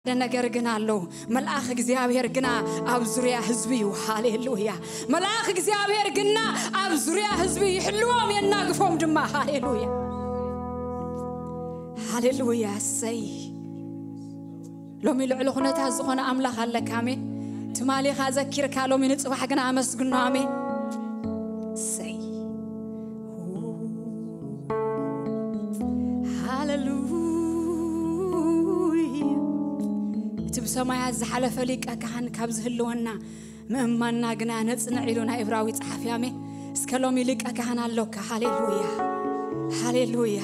ሓደ ነገር ግን ኣሎ። መልኣኽ እግዚኣብሔር ግና ኣብ ዙርያ ህዝቢ እዩ። ሃሌሉያ። መልኣኽ እግዚኣብሔር ግና ኣብ ዙርያ ህዝቢ ይሕልዎም፣ የናግፎም ድማ። ሃሌሉያ። ሃሌሉያ። እሰይ። ሎሚ ልዕሊ ኩነታት ዝኾነ ኣምላኽ ኣለካ። ኣሜን። ትማሊኻ ዘኪርካ ሎሚ ንጽባሕ ግና ኣመስግኖ። ኣሜን። እሰይ። ሃሌሉያ። እቲ ብሰማያት ዝሓለፈ ሊቀ ካህን ካብ ዝህልወና ምእማንና ግና ነጽንዕ ኢሉ ናይ ዕብራዊ ጸሓፊ። ኣሜን። እስከ ሎሚ ሊቀ ካህን ኣሎካ። ሃሌሉያ። ሃሌሉያ።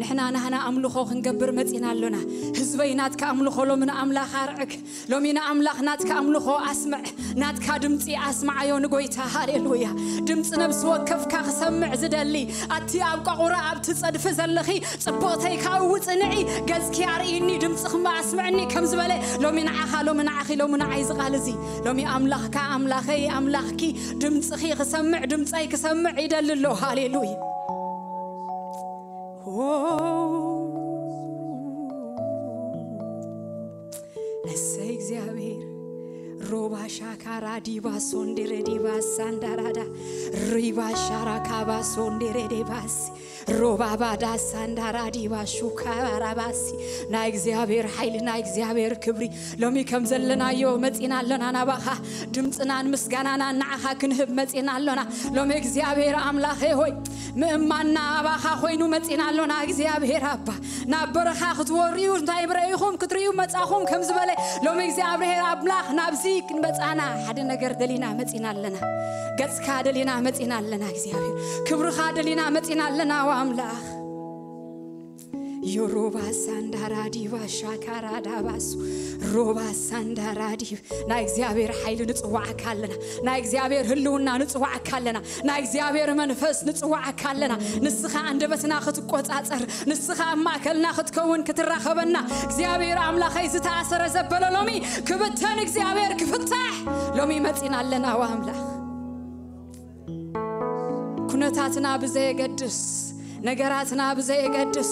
ንሕና ናህና ኣምልኾ ክንገብር መጺና ኣሎና። ህዝበይ ናትካ ኣምልኾ ሎሚ ንኣምላኽ ኣርዕግ። ሎሚ ንኣምላኽ ናትካ ኣምልኾ ኣስምዕ። ናትካ ድምጺ ኣስምዓዮ ንጎይታ። ሃሌሉያ። ድምጺ ነብሲ ወከፍካ ክሰምዕ ዝደሊ፣ ኣቲ ኣብ ቋቑራ ኣብቲ ጸድፊ ዘለኺ ጽቦተይ ካውጽ ንዒ፣ ገጽኪ ኣርእይኒ፣ ድምጺ ክማ ኣስምዕኒ ከም ዝበለ ሎሚ ንዓኻ፣ ሎሚ ንዓኺ፣ ሎሚ ንዓይ ዝቓል እዚ ሎሚ ኣምላኽካ ኣምላኸይ ኣምላኽኪ ድምጽኺ ክሰምዕ ድምጸይ ክሰምዕ ይደሊ ኣሎ። ሃሌሉያ። ኦ፣ እሰይ እግዚኣብሔር። ሮባ ሻካራ ዲባ ሶንዴሬ ዲባ ሳንዳራዳ ሪባ ሻራካባ ሶንዴሬ ዲባስ ሮባባዳ ሳንዳራ ዲባ ሹካ ራባሲ ናይ እግዚኣብሔር ሓይሊ ናይ እግዚኣብሔር ክብሪ ሎሚ ከም ዘለናዮ መጺና ኣለና ናባኻ። ድምጽናን ምስጋናናን ንዓኻ ክንህብ መጺና ኣሎና። ሎሚ እግዚኣብሔር ኣምላኸ ሆይ ምእማንና ኣባኻ ኮይኑ መጺና ኣሎና። እግዚኣብሔር ኣባ ናብ በረኻ ክትወርዩ እንታይ ብረኢኹም ክትርእዩ መጻኹም ከም ዝበለ ሎሚ እግዚኣብሔር ኣምላኽ ናብዚ ክንመጻና ሓደ ነገር ደሊና መጺና ኣለና። ገጽካ ደሊና መጺና ኣለና። እግዚኣብሔር ክብርኻ ደሊና መጺና ኣለና። ዋ ኣምላኽ ዮሮባ ሳንዳራ ዲባ ሻካራ ዳባሱ ሮባ ሳንዳራ ዲብ ናይ እግዚኣብሔር ሓይሊ ንጽዋዓካ ኣለና። ናይ እግዚኣብሔር ህልውና ንጽዋዓካ ኣለና። ናይ እግዚኣብሔር መንፈስ ንጽዋዓካ ኣለና። ንስኻ ኣንደበትና ክትቆጻጸር፣ ንስኻ ኣብ ማእከልና ክትከውን ክትራኸበና እግዚኣብሔር ኣምላኸይ ዝተኣሰረ ዘበለ ሎሚ ክብተን እግዚኣብሔር ክፍታሕ ሎሚ መጺና ኣለና። ዋ ኣምላኽ ኩነታትና ብዘየገድስ ነገራትና ብዘየገድስ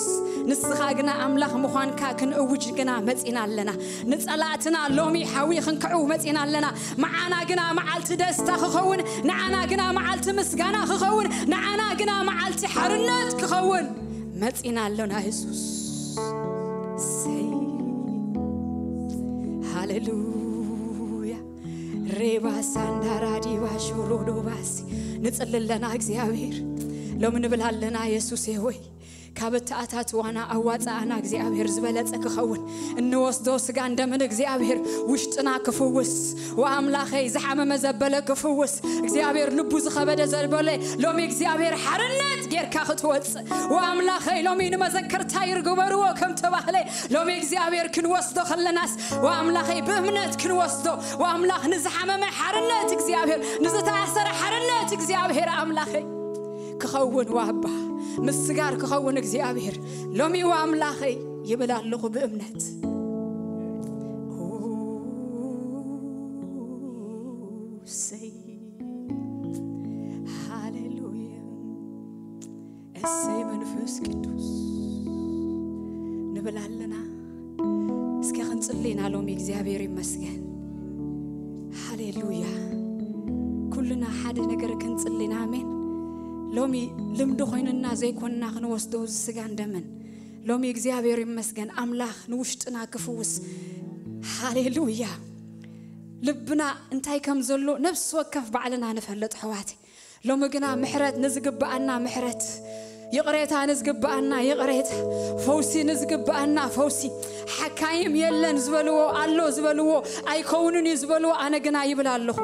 ንስኻ ግና ኣምላኽ ምዃንካ ክንእውጅ ግና መጺና ኣለና። ንጸላእትና ሎሚ ሓዊ ክንክዕው መጺና ኣለና። መዓና ግና መዓልቲ ደስታ ክኸውን፣ ንዓና ግና መዓልቲ ምስጋና ክኸውን፣ ንዓና ግና መዓልቲ ሓርነት ክኸውን መጺና ኣሎና። የሱስ ሰይ ሃሌሉያ። ሬባ ሳንዳራ ዲባ ሾሮዶባሲ ንጽሊ ኣለና እግዚኣብሔር ሎም ንብል ኣለና። የሱስ ሆይ ካብ እተኣታትዋና ኣዋጻኣና እግዚኣብሔር ዝበለጸ ክኸውን እንወስዶ ስጋን ደምን እግዚኣብሔር ውሽጥና ክፍውስ ወኣምላኸይ ዝሓመመ ዘበለ ክፍውስ እግዚኣብሔር ልቡ ዝኸበደ ዘበለ ሎሚ እግዚኣብሔር ሓርነት ጌርካ ክትወጽእ ወኣምላኸይ ሎሚ ንመዘከርታ ይርግበርዎ ከም ተባህለ ሎሚ እግዚኣብሔር ክንወስዶ ከለናስ ወኣምላኸይ ብእምነት ክንወስዶ ወኣምላኽ ንዝሓመመ ሓርነት እግዚኣብሔር ንዝተኣሰረ ሓርነት እግዚኣብሔር ኣምላኸይ ክኸውን ዋባ ምስጋር ክኸውን እግዚኣብሔር ሎሚ ወኣምላኸይ ይብል ኣለኹ ብእምነት። ሰይ ሃሌሉያ። እሰይ መንፈስ ቅዱስ ንብል ኣለና። እስከ ክንጽሊ ኢና ሎሚ እግዚኣብሔር ይመስገን። ሃሌሉያ። ኩልና ሓደ ነገር ክንጽሊ ኢና። ኣሜን። ሎሚ ልምዲ ኮይንና ዘይኮንና ክንወስዶ እዚ ስጋን ደምን ሎሚ እግዚኣብሔር ይመስገን ኣምላኽ ንውሽጥና ክፍውስ። ሃሌሉያ። ልብና እንታይ ከም ዘሎ ነብሲ ወከፍ ባዕልና ንፈልጥ ኣሕዋት። ሎሚ ግና ምሕረት ንዝግብኣና ምሕረት ይቕሬታ ንዝግብኣና ይቕሬታ ፈውሲ ንዝግብኣና ፈውሲ ሓካይም የለን ዝበልዎ ኣሎ ዝበልዎ ኣይከውንን እዩ ዝበልዎ ኣነ ግና ይብል ኣለኹ።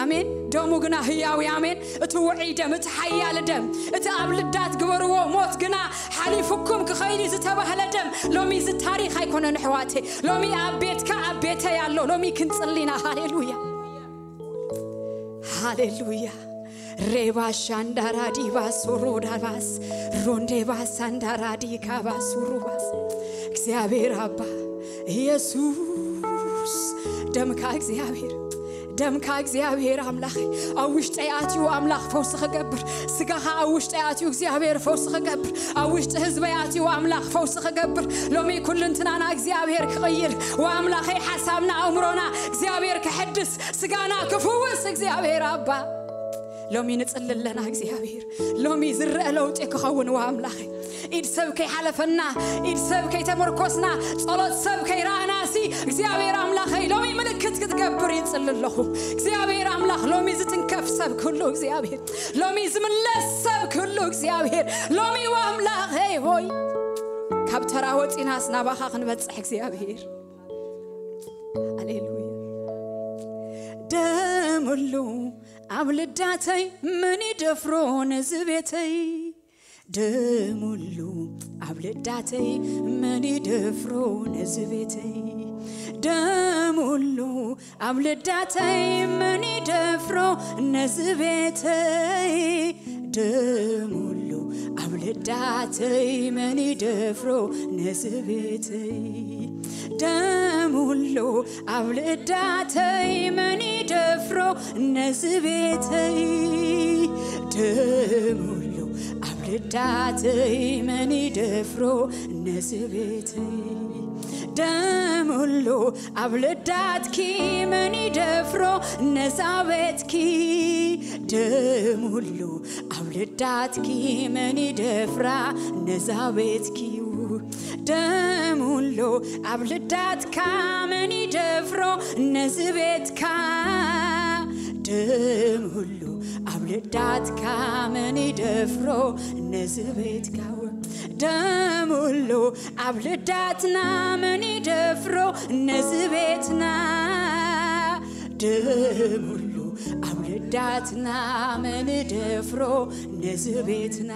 ኣሜን። ደሙ ግና ህያው እዩ። ኣሜን። እቲ ውዑይ ደም እቲ ሓያል ደም እቲ ኣብ ልዳት ግበርዎ ሞት ግና ሓሊፉኩም ክኸይድ እዩ ዝተባህለ ደም ሎሚ እዚ ታሪኽ ኣይኮነን ኣሕዋተይ። ሎሚ ኣብ ቤትካ ኣብ ቤተይ ኣሎ። ሎሚ ክንጽሊ ኢና። ሃሌሉያ። ሃሌሉያ። ሬባ ሻንዳራ ዲባ ሶሮዳባስ ሮንዴባ ሳንዳራ ዲካባ ሱሩባስ እግዚኣብሔር ኣባ ኢየሱስ ደምካ እግዚኣብሔር ደምካ እግዚኣብሔር ኣምላኸይ ኣብ ውሽጠይ ኣትዩ ኣምላኽ ፈውሲ ክገብር፣ ስጋኻ ኣብ ውሽጠይ ኣትዩ እግዚኣብሔር ፈውሲ ክገብር፣ ኣብ ውሽጢ ህዝበይ ኣትዩ ኣምላኽ ፈውሲ ክገብር። ሎሚ ኩልንትናና እግዚኣብሔር ክቕይር፣ ወኣምላኸይ ሓሳብና ኣእምሮና እግዚኣብሔር ክሕድስ፣ ስጋና ክፍውስ እግዚኣብሔር ኣባ ሎሚ ንጽሊ ኣለና እግዚኣብሔር። ሎሚ ዝረአ ለውጢ ክኸውን ወኣምላኸይ። ኢድ ሰብ ከይሓለፈና፣ ኢድ ሰብ ከይተመርኮስና፣ ጸሎት ሰብ ከይረኣናሲ እግዚኣብሔር ኣምላኸይ ሎሚ ምልክት ክትገብር ይጽሊ ኣለኹ። እግዚኣብሔር ኣምላኽ ሎሚ ዝትንከፍ ሰብ ክህሉ እግዚኣብሔር፣ ሎሚ ዝምለስ ሰብ ክህሉ እግዚኣብሔር፣ ሎሚ ወኣምላኸይ ሆይ ካብ ተራ ወጺናስ ናባኻ ክንበጽሕ እግዚኣብሔር። ሃሌሉያ። ደምሉ ኣብ ልዳተይ መን ይደፍሮ ነዚ ቤተይ? ደምሉ ኣብ ልዳተይ መን ይደፍሮ ነዚ ቤተይ? ደምሉ ኣብ ልዳተይ መን ይደፍሮ ነዚ ቤተይ? ደምሉ ኣብ ልዳተይ መን ይደፍሮ ነዚ ቤተይ? ደምሉ ኣብ ልዳተይ መን ይደፍሮ ነዚ ቤተይ? ደምሉ ኣብ ልዳተይ መን ይደፍሮ ነዚ ቤተይ? ደምሉ ኣብ ልዳትኪ መን ይደፍሮ ነዛ ቤትኪ? ደምሉ ኣብ ልዳትኪ መን ይደፍራ ነዛ ቤትኪ? ደምሉ ኣብ ልዳትካ መን ይደፍሮ ነዚ ቤትካ? ደምሉ ኣብ ልዳትካ መን ይደፍሮ ነዚ ቤትካ? ደምሉ ኣብ ልዳትና መን ይደፍሮ ነዚ ቤትና? ደምሉ ኣብ ልዳትና መን ይደፍሮ ነዚ ቤትና?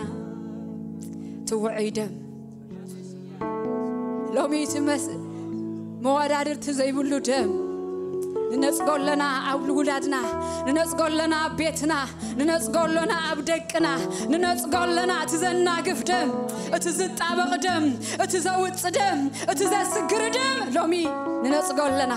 ትውዑይ ደም ሎሚ እቲ መስ-፣ መወዳድርቲ ዘይብሉ ደም ንነጽጎ ኣለና። ኣብ ውላድና ንነጽጎ ኣለና፣ ኣብ ቤትና ንነጽጎ ኣለና፣ ኣብ ደቅና ንነጽጎ ኣለና። እቲ ዘናግፍ ደም፣ እቲ ዝጣበቕ ደም፣ እቲ ዘውጽ ደም፣ እቲ ዘስግር ደም ሎሚ ንነጽጎ ኣለና።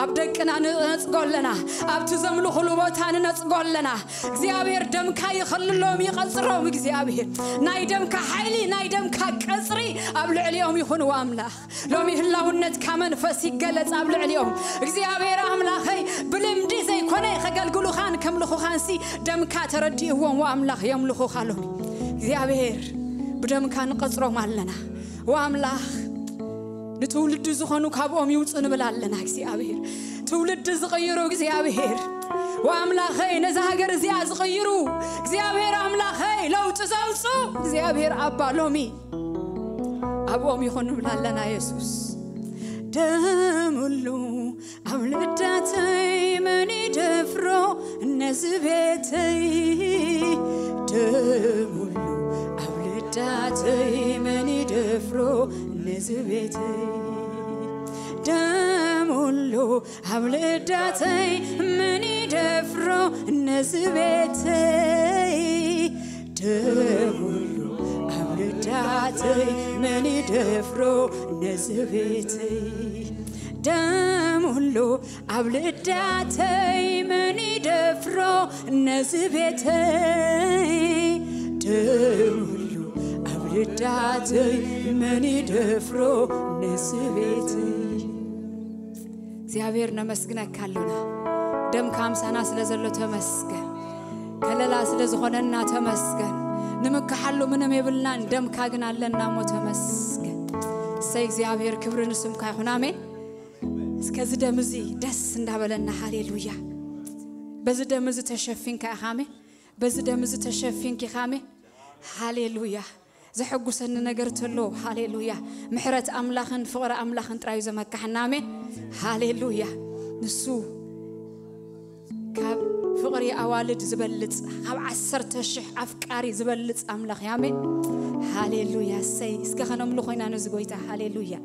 ኣብ ደቅና ንነጽጎ ኣለና፣ ኣብቲ ዘምልኹሉ ቦታ ንነጽጎ ኣለና። እግዚኣብሔር ደምካ ይኸልሎም ይቐጽሮም። እግዚኣብሔር ናይ ደምካ ሓይሊ፣ ናይ ደምካ ቀጽሪ ኣብ ልዕሊኦም ይኹን። ወኣምላኽ ሎሚ ህላውነትካ መንፈስ ይገለጽ ኣብ ልዕሊኦም። እግዚኣብሔር ኣምላኸይ ብልምዲ ዘይኮነ ከገልግሉኻን ከምልኹኻንሲ ደምካ ተረዲእዎም። ወኣምላኽ የምልኹኻ ሎሚ እግዚኣብሔር ብደምካ ንቐጽሮም ኣለና። ወኣምላኽ ንትውልዲ ዝኾኑ ካብኦም ይውፁ ንብል ኣለና። እግዚኣብሔር ትውልዲ ዝቕይሩ እግዚኣብሔር ወኣምላኸይ ነዛ ሃገር እዚኣ ዝቕይሩ እግዚኣብሔር ኣምላኸይ ለውጢ ዘምፁ እግዚኣብሔር ኣባ ሎሚ ኣብኦም ይኹን ንብል ኣለና። የሱስ ደምሉ ኣብ ልዳተይ መን ይደፍሮ ነዚ ቤተይ? ደምሉ ኣብ ልዳተይ መን ይደፍሮ ነዚ ቤተይ? ደምሉ ኣብ ልዳተይ መን ይደፍሮ ነዚ ቤተይ? ደምሉ ኣብ ልዳተይ መን ይደፍሮ ነዚ ቤተይ? ደምሉ ኣብ ልዳተይ መን ይደፍሮ ነዚ ቤተይ? ደምሉ ኣብ ልዳተይ መን ይደፍሮ ነዚ ቤተይ? እግዚኣብሔር ነመስግነካ ኣሎና። ደምካ ምሳና ስለ ዘሎ ተመስገን። ከለላ ስለ ዝኾነና ተመስገን። ንምክሓሉ ምንም የብልናን፣ ደምካ ግን ኣለና እሞ ተመስገን። እሰይ እግዚኣብሔር ክብሪ ንስምካ ይኹን። ኣሜን። እስከ እዚ ደም እዚ ደስ እንዳበለና ሃሌሉያ። በዚ ደም እዚ ተሸፊንካ ኢኻ። ኣሜን። በዚ ደም እዚ ተሸፊንኪ ኢኻ። ኣሜን። ሃሌሉያ። ዘሐጉሰኒ ነገር ተሎ ሃሌሉያ። ምሕረት ኣምላኽን ፍቕሪ ኣምላኽን ጥራዩ ዘመካሕና። ኣሜን። ሃሌሉያ። ንሱ ካብ ፍቕሪ ኣዋልድ ዝበልጽ፣ ካብ ዓሰርተ ሽሕ ኣፍቃሪ ዝበልጽ ኣምላኽ እዩ። ኣሜን። ሃሌሉያ። እሰይ እስከ ከነምልኾ ኢና ነዚ ጎይታ። ሃሌሉያ።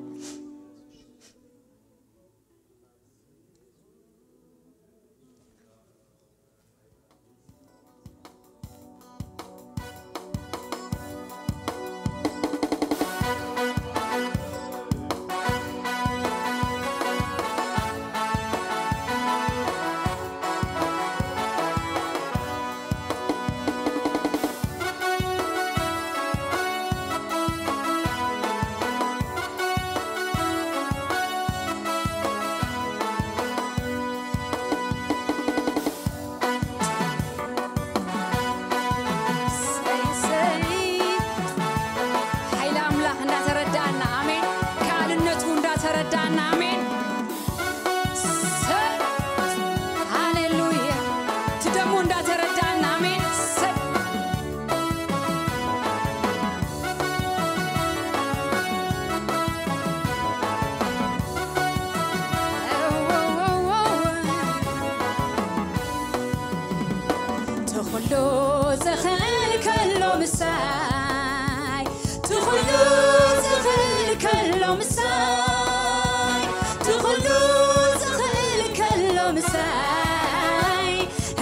ኩሉ ዝኽእል ከሎ ምሳይ፣ ትኹሉ ዝኽእል ከሎ ምሳይ፣ ትኹሉ ዝኽእል ከሎ ምሳይ፣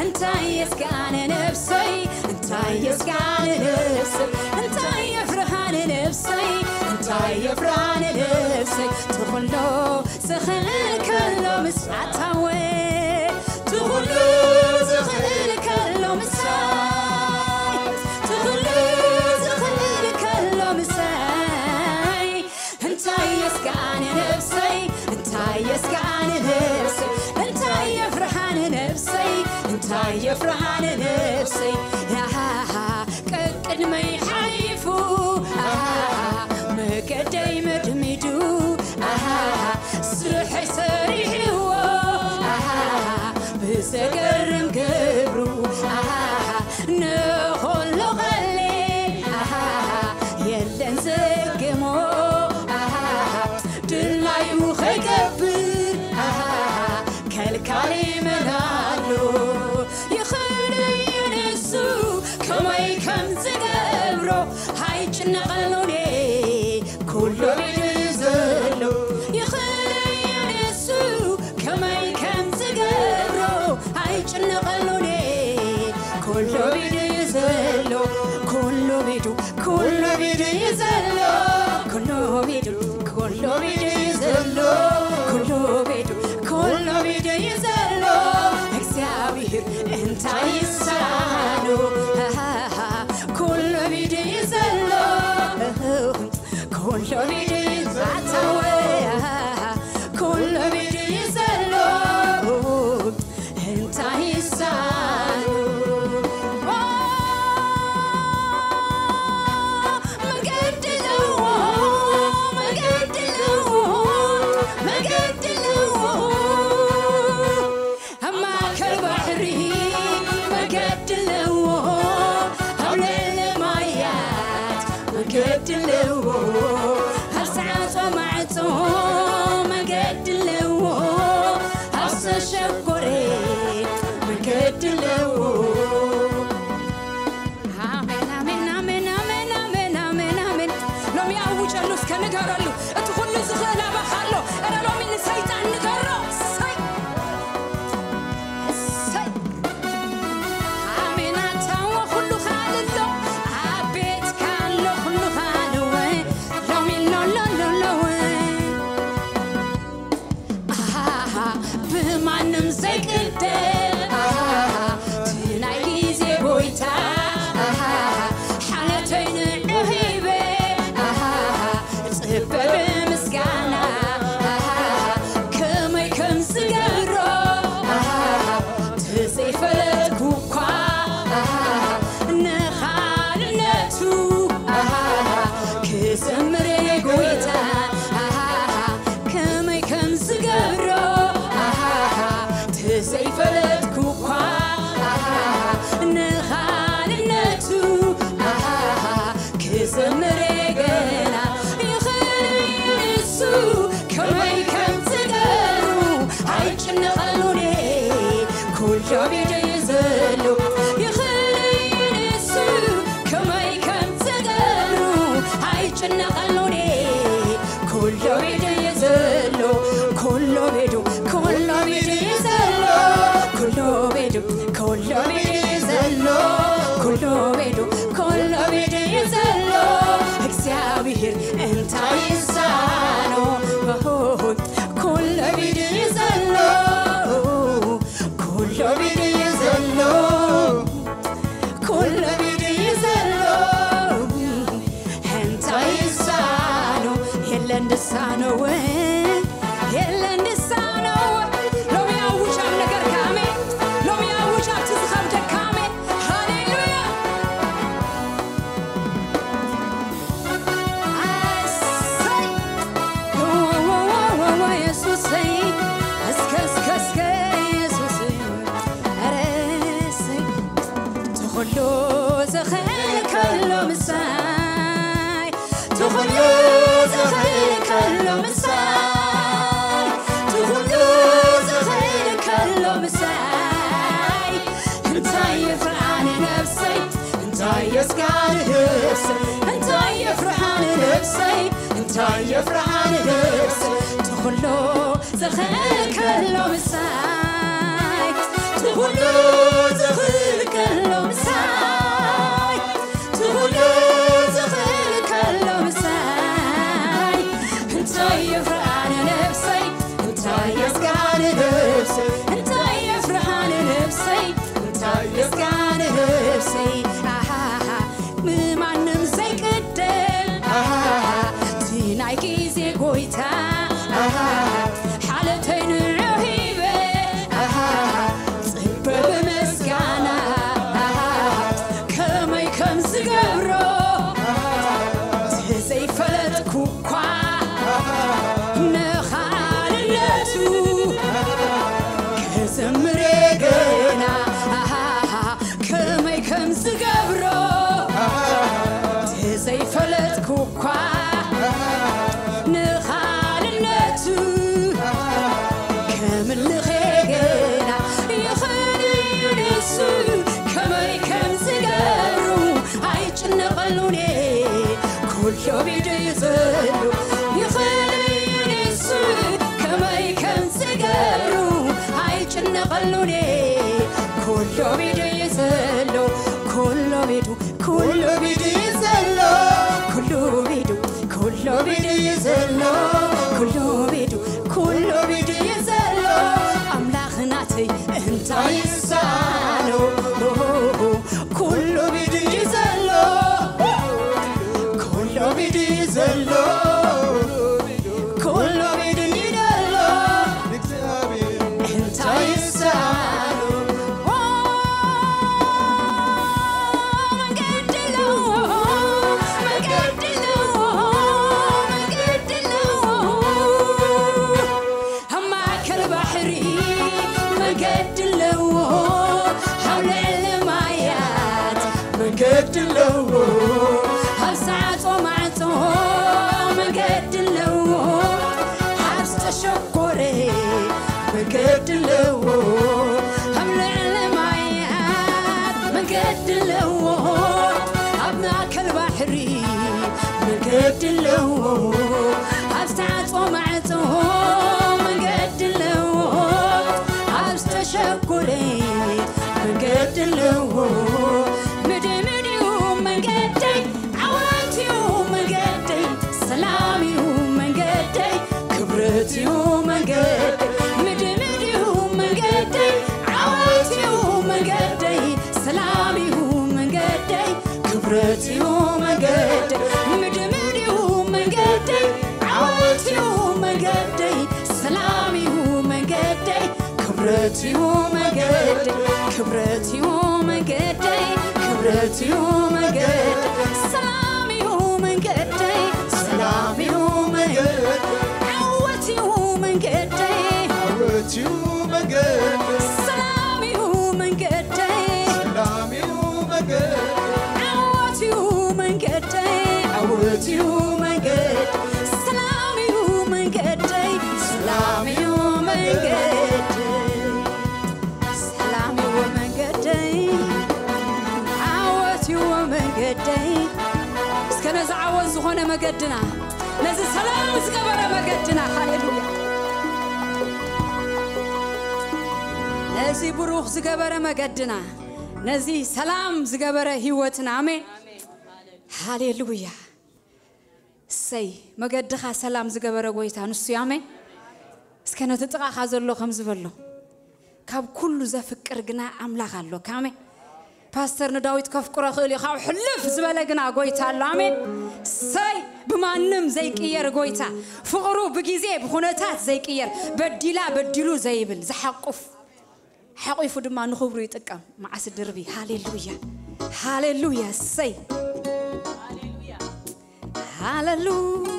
እንታይ የስግኣነ ነፍሰይ፣ እንታይ የስግኣነ ነፍሰይ፣ እንታይ የፍርሃነ ነፍሰይ፣ እንታይ የፍርሃነ ነፍሰይ፣ ትኹሉ ዝኽእል ከሎ ምስ ኣታወ፣ ትኹሉ ዝኽእል ከሎ ምሳይ፣ ትኹሉ ዝኽእል ከሎ ምሳይ፣ እንታይ የስግኣነ ነፍሰይ፣ እንታይ የስግኣነ ነፍሰይ፣ እንታይ የፍርሃነ ነፍሰይ፣ እንታይ የፍርሃነ ነፍሰይ፣ ያሃሃ ቀቅድመይ ሓሊፉ፣ ኣሃሃ መገደይ መድሚዱ፣ ኣሃሃ ስርሐይ ሰሪሕዎ፣ ኣሃሃ ብዘገርም ግብሩ፣ ኣሃሃ ንኹሉ ቐሌ፣ ኣሃሃ የለን ዘግሞ፣ ኣሃሃ ድላዩ ኸይገብር፣ ኣሃሃ ከልካሊ መን ኣሎ? ይኽእል እዩ ንሱ ከመይ ከም ዝገብሮ፣ ኣይጭነቐሉን ኩሉ ቢዱ እዩ ዘሎ። ይኽእል እዩ ንሱ ከመይ ከም ዝገብሮ፣ ኣይጭነቐሉን ኩሉ ቢዱ እዩ ዘሎ። ኩሉ ቢዱ፣ ኩሉ ቢዱ እዩ ዘሎ። ኩሉ ቢዱ፣ ኩሉ ቢዱ እዩ ዘሎ። ኩሉ ቢዱ፣ ኩሉ ቢዱ እዩ ዘሎ። እግዚኣብሔር እንታይ ይሳኖ? ኩሉ ቢዱ እዩ ዘሎ። ኩሉ ቢዱ እዩ ኣታወ። ኩሉ ቢዱ እዩ ዘሎ። እንታይ ይሳኖ? መገዲ ኣለዎ፣ መገዲ ኣለዎ፣ መገዲ ኣለዎ። ኣብ ማእከል ባሕሪ መገዲ ኣለዎ፣ ኣብ ልዕሊ ማያት መገዲ ኣለዎ፣ ኣብ ዝዓጾ ማዕጾ መገዲ ኣለዎ፣ ኣብ ዝተሸጎረ መገዲ ኣለዎ። ኣሜን፣ ኣሜን፣ ኣሜን፣ ኣሜን፣ ኣሜን፣ ኣሜን፣ ኣሜን። ሎሚ ኣውጀሉ እስከ ንገረሉ። እቲ ኩሉ ዝኽእል ኣባኻ ኣሎ። እረ ሎሚ ንሰይጣን ንገሮ። እሰይ፣ እሰይ። ኣሜን፣ ኣታወ ኩሉ ካልሎ። ኣብ ቤትካ ኣሎ ኩሉ ካልወ። ሎሚ ኣሎ፣ ኣሎ፣ ኣለወ። ኣሃሃ፣ ብማንም ዘይቅደም፣ ኣሃሃ፣ እቲ ናይ ግዜ ጎይታ፣ ኣሃሃ፣ ሓለተይ ንዑ ሂበ፣ ኣሃሃ፣ ጽበ ብምስጋና፣ ኣሃሃ፣ ከመይ ከም ዝገብሮ፣ ኣሃሃ፣ ተዘይፈለጥኩ እኳ፣ ኣሃሃ፣ ንኻልነቱ፣ ኣሃሃ፣ ክዘምር ጎይታ፣ ኣሃሃ፣ ከመይ ከም ዝገብሮ፣ ኣሃሃ፣ ተዘይፈለጥኩ እኳ፣ ኣሃሃ፣ ንኻልነቱ፣ ኣሃሃ፣ ክዘምር ገና። ይኽእል እዩ ንሱ ከመይ ከም ዝገብሩ፣ ኣይጭነቐሉን ኩሉ ቢዱ እዩ ዘሎ። ይኽእል እዩ ንሱ ከመይ ከም ዝገብሩ፣ ኣይጭነቐሉን ኩሉ ቢዱ እዩ ዘሎ። ኩሉ ቢዱ፣ ኩሉ ቢዱ እዩ ዘሎ። ኩሉ ቢዱ፣ ኩሉ ቢዱ እዩ ዘሎ። ኩሉ ቢዱ፣ ኩሉ ቢዱ እዩ ዘሎ። እግዚኣብሔር እንታይ ይሳኖ? ኩሉ ቢዱ እዩ ዘሎ። ኩሉ ቢዱ እዩ ዘሎ። ኩሉ ቢዱ እዩ ዘሎ። እንታይ ይሳኖ? የለን ድሳኖ ወይ፣ የለን ድሳኖ ወይ። ሎሚ ኣውጅ ኣብ ነገርካ፣ ኣሜን። ሎሚ ኣውጅ ኣብቲ ዝኸብደካ፣ ኣሜን። ሃሌሉያ። ኣሰይ! ወወወወወ የሱሰይ፣ እስከ፣ እስከ፣ እስከ የሱሰይ፣ ኧረ እሰይ! ትኹሉ ዝኽእል ከሎ ምሳይ፣ ትኹሉ ዝኽእል ከሎ ምሳይ፣ ትኹሉ ዝኽእል ከሎ ምሳይ፣ እንታይ ይፍርሃኒ ምስጋና ነፍሰይ እንታይ የፍርሓን ነፍሰይ እንታይ የፍርሓን ነፍሰይ ትኹሎ ዝኽእል ከሎ ምሳይ ትኹሎ ዝኽእል ከሎ ምሳይ ትኹሎ ዝኽእል ከሎ ምሳይ እንታይ የፍርሓን ነፍሰይ እንታይ የስጋን ነፍሰይ እንታይ የፍርሓን ነፍሰይ እንታይ የስጋን ነፍሰይ ኣሃሃ ብማንም ዘይቅደም ኣሃሃ እቲ ናይ ግዜ ጎይታ ኣሃሃ ሓለተይ ንዑ ሂበ ኣሃሃ ጽበ ብምስጋና ኣሃሃ ከመይ ከም ዝገብሮ ተዘይፈለጥኩ እኳ ንኻልነቱ ክዝምር ገና ኣሃሃ ከመይ ከም ዝገብሮ ተዘይፈለጥኩ እኳ ንኻልነቱ ከምልኸ ገና ይኽእል እዩ ንሱ ከመይ ከም ዝገብሩ ኣይጭነቐሉን ኩሎ ቢዱ እዩ ዘሎ ይኽእል እዩ ንሱ ከመይ ከም ዝገብሩ ኣይጭነቐሉን ኩሎ ቢዱ እዩ ዘሎ ኩሎ ቢዱ ኩሉ ቢዱ እዩ ዘሎ ኩሉ ቢዱ ኩሉ ቢዱ እዩ ዘሎ ኩሉ ቢዱ ኩሉ ቢዱ እዩ ዘሎ ኣምላኽ ናተይ እንታይ ይሳኖ ኩሉ ቢዱ እዩ ዘሎ ኩሉ ቢዱ እዩ ዘሎ ኩሉ ቢዱ እዩ ዘሎ እንታይ ይሳኖ መንገዲ ኣለዎ መንገዲ ኣለዎ መንገዲ ኣለዎ ኣብ ማእከል ባሕሪ መንገዲ ኣለዎ ኣብ ልዕሊ ማያት መንገዲ ኣለዎ ኣብ ሳዕጾ ማዕጾ መንገዲ ኣለዎ ኣብ ዝተሸጎረ መንገዲ ኣለዎ ኣብ ልዕሊ ማያት መንገዲ ኣለዎ ኣብ ማእከል ባሕሪ መንገዲ ኣለዎ ኣብ ዝተዓጽወ ማዕጾ መንገዲ ኣለዎ ኣብ ዝተሸጎረ መንገዲ ኣለዎ ምድምድዩ መንገደይ ዓወት እዩ መንገደይ ሰላም እዩ መንገደይ ክብረት እዩ መንገደይ ምድምድዩ መንገደይ ዓወት እዩ መንገደይ ሰላም እዩ መንገደይ ክብረት እዩ መንገደይ ምድምድዩ መንገደይ ዓወት እዩ መንገደይ ሰላም እዩ መንገደይ ክብረት እዩ መንገደይ ክብረት እዩ መንገደይ ክብረት እዩ መንገደይ ሰላም እዩ መንገደይ ሰላም እዩ መንገደይ ዓወት እዩ መንገደይ ዓወት እዩ መንገደይ ሰላም እዩ መንገደይ ሰላም እዩ መንገደይ ዓወት እዩ መንገደይ ዓወት እዩ መንገደይ ሰላም እዩ መንገደይ ሰላም እዩ መንገደይ ሰላም እዩ መንገደይ ዓወት እዩ መንገደይ እስከ ነዚ ዓወት ዝኾነ መገድና ነዚ ሰላም ዝገበረ መገድና ሃሌሉያ ነዚ ብሩኽ ዝገበረ መገድና ነዚ ሰላም ዝገበረ ህይወትና ኣሜን ሃሌሉያ ሰይ መገድኻ ሰላም ዝገበረ ጎይታ ንሱ ኣሜን እስከ ነቲ ጥቓኻ ዘሎ ከም ዝበሎ ካብ ኩሉ ዘፍቅር ግና ኣምላኽ ኣሎ ካሜ ፓስተር ንዳዊት ከፍቅሮ ክእል እዩ ካብ ሕልፍ ዝበለ ግና ጎይታ ኣሎ ኣሜን ሰይ ብማንም ዘይቅየር ጎይታ ፍቕሩ ብግዜ ብኩነታት ዘይቅየር በዲላ በዲሉ ዘይብል ዝሓቁፍ ሓቂፉ ድማ ንኽብሩ ይጥቀም መዓስ ድርቢ ሃሌሉያ ሃሌሉያ ሰይ ሃሌሉያ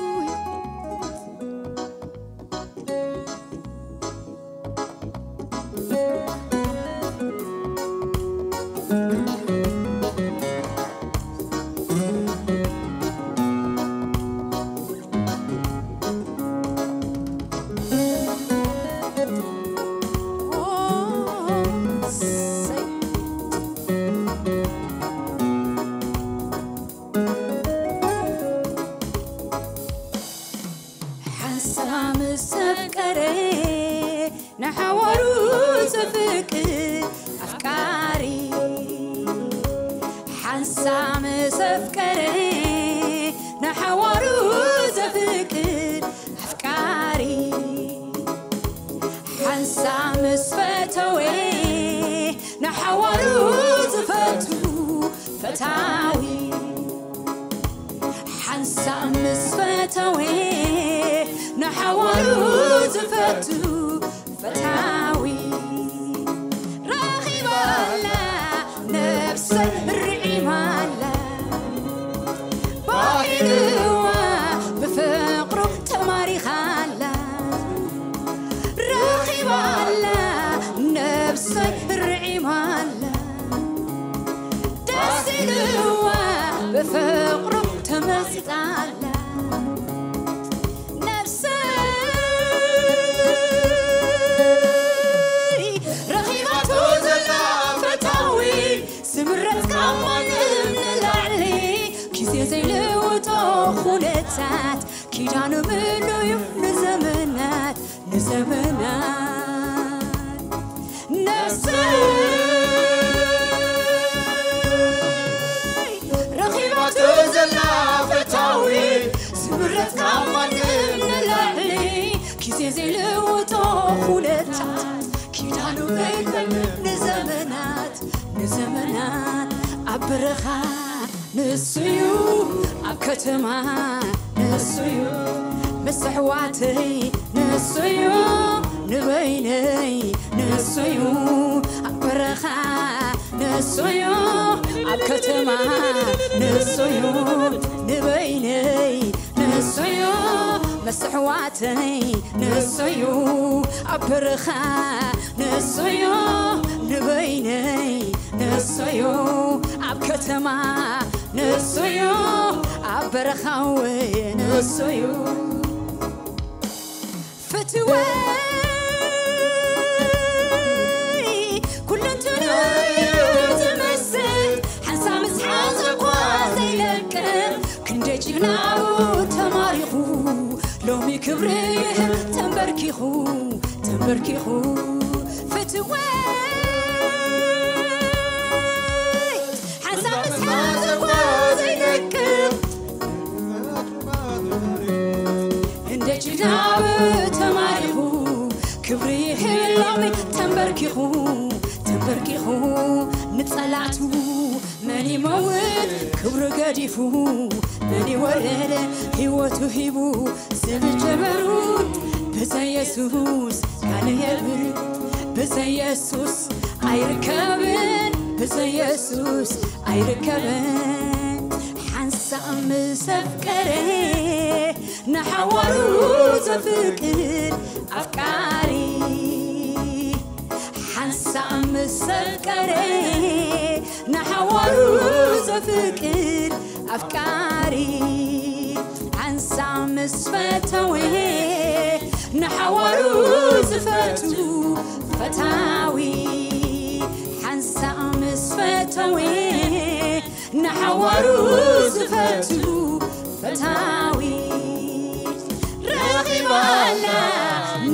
ሓንሳእ ምስ ኣፍቀረ ንሓዋሩ ዘፍቅር ኣፍቃሪ፣ ሓንሳእ ምስ ፈተወ ንሓዋሩ ዝፈቱ ፈታዊ፣ ሓንሳእ ምስ ፈተወ ንሓዋሩ ዝፈቱ ፈታዊ ረኺባላ ነብሰይ ርዒማላ፣ ባሂልዋ ብፍቕሩ ተማሪኻላ፣ ረኺባላ ነብሰይ ርዒማላ፣ ደስ ኢልዋ ብፍቕሩ ተመሲጣላ። ነብሰይ ረኺባቶ ዘላ ፈታዊ፣ ዝምረጽ ካብ ማንም ንላዕሊ፣ ግዜ ዘይልውጦ ኩነታት፣ ኪዳኑ ምሉእ እዩ ንዘመናት፣ ንዘመናት። ነብሰይ ረኺባቶ ዘላ ፈታዊ፣ ዝምረጽ ካብ ማንም ንላዕሊ፣ ግዜ ዘይልውጦ ኩነታት፣ ኪዳኑ ምሉእ ንዘመናት፣ ንዘመናት። ኣብ በረኻ ንሱዩ፣ ኣብ ከተማ ንሱዩ፣ ምስ ኣሕዋተይ ንሱዩ፣ ንበይነይ ንሱዩ፣ ኣብ በረኻ ንሱዩ፣ ኣብ ከተማ ንሱዩ፣ ንበይነይ ንሱዩ፣ ምስ ኣሕዋተይ ንሱዩ፣ ኣብ በረኻ ንሱዩ፣ ንበይነይ ንሱዩ፣ ኣብ ከተማ ንሱዩ፣ ኣብ በረኻ እውን ንሱዩ። ፍትወይ ኩለንትንኡ እዩ ዝመስል፣ ሓንሳብ ምስ ሓዘ እኳ ዘይለቅም፣ ክንደይ ጅግና ኣብኡ ተማሪኹ፣ ሎሚ ክብሪ ይህብ ተንበርኪኹ፣ ተንበርኪኹ። ፍትወይ ሓንሳብ ምስ ሓዘ እኳ ዘይለቅም፣ እንደ ጅግና ተማሪኹ፣ ክብሪ ይህብ ሎሚ ተንበርኪኹ፣ ተንበርኪኹ። ንጸላቱ መን ይመውት ክብሩ ገዲፉ፣ መን ይወርድ ህይወቱ ሂቡ፣ ዝብል ጀመሩ። ብዘይ የሱስ ካልእ የብሉ፣ ብዘይ የሱስ ኣይርከብን፣ ብዘይ የሱስ ኣይርከብን። ሓንሳእ ምስ ኣፍቀረ ንሓዋሩ ዘፍቅር ኣፍቃሪ፣ ሓንሳእ ምስ ኣፍቀረ ንሓዋሩ ዘፍቅር ኣፍቃሪ፣ ሓንሳእ ምስ ፈተወ ንሓዋሩ ዝፈቱ ፈታዊ፣ ሓንሳእ ምስ ፈተወ ንሓዋሩ ዝፈቱ ፈታዊ፣ ረኺባላ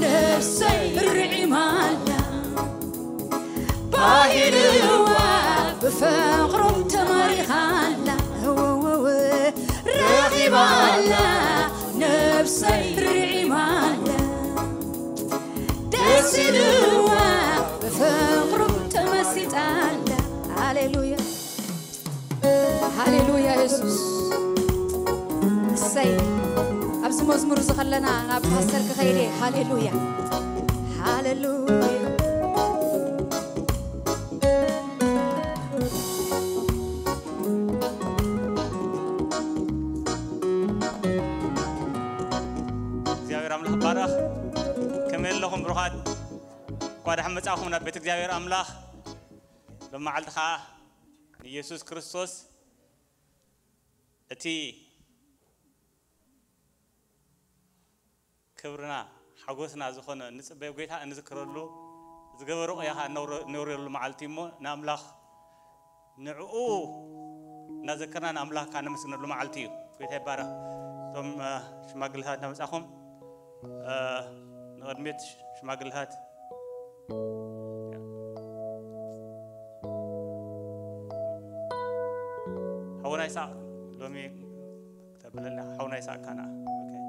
ነብሰይ ርዒማላ፣ ባሂልዋ ብፍቕሩ ተማሪኻላ፣ እወወወ፣ ረኺባላ ነብሰይ ርዒማላ፣ ደስ ኢልዋ ብፍቕሩ ተመሲጣላ። ሃሌሉያ። ሃሌሉያ የሱስ። እሰይ። ኣብዚ መዝሙር እዚ ከለና ናብ ፓስተር ክኸይድ እየ። ሃሌሉያ። ሃሌሉያ። እግዚኣብሔር ኣምላኽ ባረኽ። ከመይ ኣለኹም ብሩኻት? እንኳ ደሓን መጻእኹም ናብ ቤት እግዚኣብሔር ኣምላኽ። ሎመዓልቲ ኸዓ ንኢየሱስ ክርስቶስ እቲ ክብርና ሓጎስና ዝኾነ ንጽበዮ ጌታ እንዝክረሉ፣ ዝገበሮ ቅያ ኸዓ እነውረ-፣ እነውርየሉ መዓልቲ እሞ ንኣምላኽ ንዕኡ እናዘከርና ንኣምላኽ ከዓ ነመስግነሉ መዓልቲ እዩ። ጌታ ይባረኽ። እቶም፣ እ፣ ሽማግለታት እናመጻኹም፣ እ፣ ንቕድሚት ሽማግለታት ሓውና ይስሐቅ ሎሚ ተብለና ሓውና ይስሐቅ ካና። Okay.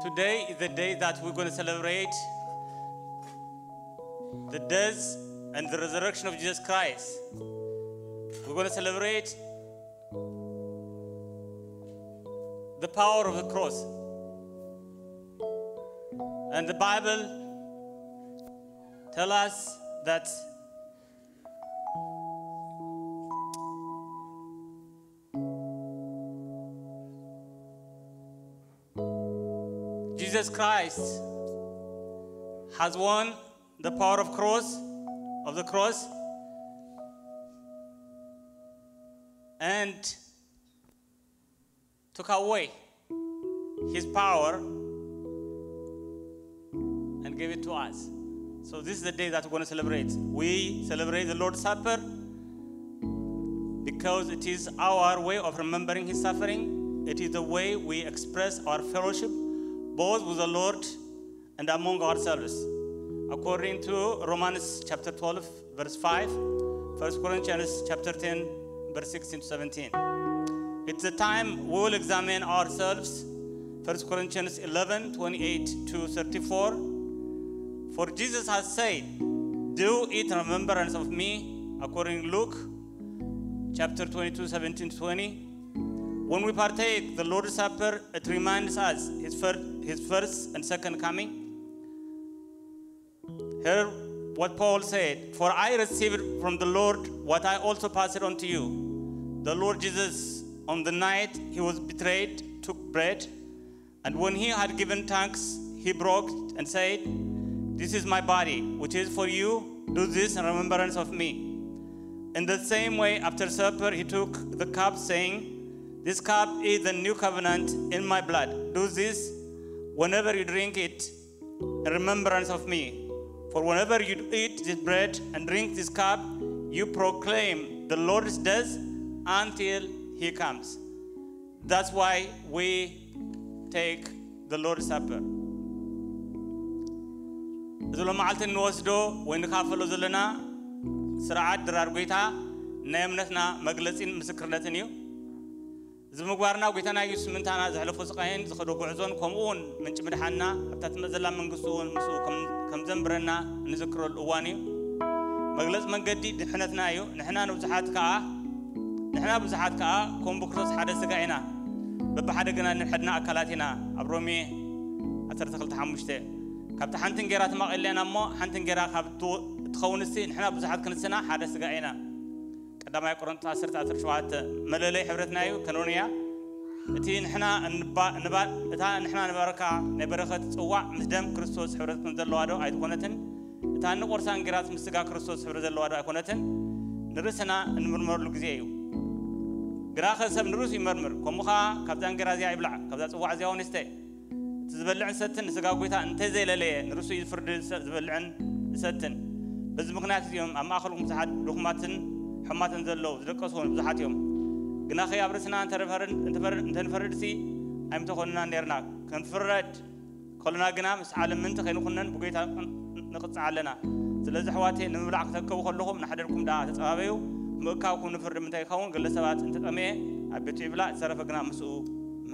Today is the day that we're going to celebrate the death and the resurrection of Jesus Christ. We're going to celebrate the power of the cross. And the Bible tell us that Jesus Christ has won the power of cross, of the cross, and took away his power and gave it to us. So this is the day that we're going to celebrate. We celebrate the Lord's Supper because it is our way of remembering his suffering. It is the way we express our fellowship both with the Lord and among ourselves. According to Romans chapter twelve, verse five, First Corinthians chapter ten, verse sixteen to seventeen. It's the time we will examine ourselves. First Corinthians eleven, twenty-eight to thirty-four. For Jesus has said, "Do it in remembrance of me," according Luke chapter twenty-two, seventeen to twenty. When we partake the Lord's Supper, it reminds us his, fir- his first and second coming. Hear what Paul said: "For I received from the Lord what I also passed on to you. The Lord Jesus, on the night he was betrayed, took bread, and when he had given thanks, he broke it and said, 'This is my body, which is for you. Do this in remembrance of me.' In the same way, after supper, he took the cup, saying, 'This cup is the new covenant in my blood. Do this whenever you drink it in remembrance of me. For whenever you eat this bread and drink this cup, you proclaim the Lord's death until he comes.'" That's why we take the Lord's Supper. እዚ ሎመዓልቲ እንወስዶ ወይ ንካፈሎ ዘለና ስርዓት ድራር ጎይታ ናይ እምነትና መግለጺን ምስክርነትን እዩ። እዚ ምግባርና ጎይታና ኢየሱስ ምንታና ዘሕለፎ ስቃይን ዝኸዶ ጉዕዞን ከምኡ እውን ምንጪ ምድሓንና ኣብታ ትመጽእ ዘላ መንግስቱ እውን ምስኡ ከም- ከም ዘንብረና እንዝክረሉ እዋን እዩ። መግለጺ መንገዲ ድሕነትና እዩ። ንሕና ንብዙሓት ከኣ ንሕና ብዙሓት ከኣ ከም ብክርስቶስ ሓደ ስጋ ኢና፣ በብሓደ ግና ንሕድና ኣካላት ኢና። ኣብ ሮሜ ዓሰርተ ክልተ ሓሙሽተ። ካብቲ ሓንቲ እንጌራ ተማቒልና ኢና እሞ ሓንቲ እንጌራ ካብ እትው- እትኸውንሲ ንሕና ብዙሓት ክንስና ሓደ ስጋ ኢና። ቀዳማይ ቆሮንቶስ ዓሰርተ ዓሰርተ ሸውዓተ። መለለይ ሕብረትና እዩ፣ ከኖንያ። እቲ ንሕና እንባ- ንባ- እታ ንሕና ንባረካ ናይ በረኸት ጽዋዕ ምስ ደም ክርስቶስ ሕብረት ከም ዘለዋ ዶ ኣይትኾነትን? እታ እንቆርሳ እንጌራስ ምስ ስጋ ክርስቶስ ሕብረት ዘለዋ ዶ ኣይኮነትን? ንርእስና እንምርመረሉ ግዜ እዩ። ግናኸ ሰብ ንርእሱ ይመርምር፣ ከምኡ ኸኣ ካብዛ እንጌራ እዚኣ ይብላዕ፣ ካብዛ ጽዋዕ እዚኣ እውን ይስተ። እቲ ዝበልዕን ዝሰትን ንስጋ ጎይታ እንተዘይለለየ ንርእሱ እዩ ዝፍርድ፣ ዝሰ- ዝበልዕን ዝሰትን። በዚ ምኽንያት እዚኦም ኣብ ማእከልኩም ብዙሓት ድኹማትን ሕማትን ዘለዉ ዝደቀሱ እውን ብዙሓት እዮም። ግናኸ ኣብ ርእስና እንተፈር- እንተፈር- እንተንፈርድሲ ኣይምተኾንና ነርና። ክንፍረድ ከሎና ግና ምስ ዓለም ምእንቲ ከይንኹነን ብጎይታ ንቕጽዕ ኣለና። ስለዚ ኣሕዋተይ ንምብላዕ ክተከቡ ከለኹም ንሓደርኩም ደኣ ተጸባበዩ። ምእካብኩም ንፍርዲ ምእንታይ ይኸውን? ገለ ሰባት እንተጠምየ ኣብ ቤቱ ይብላዕ፣ ዝተረፈ ግና ምስኡ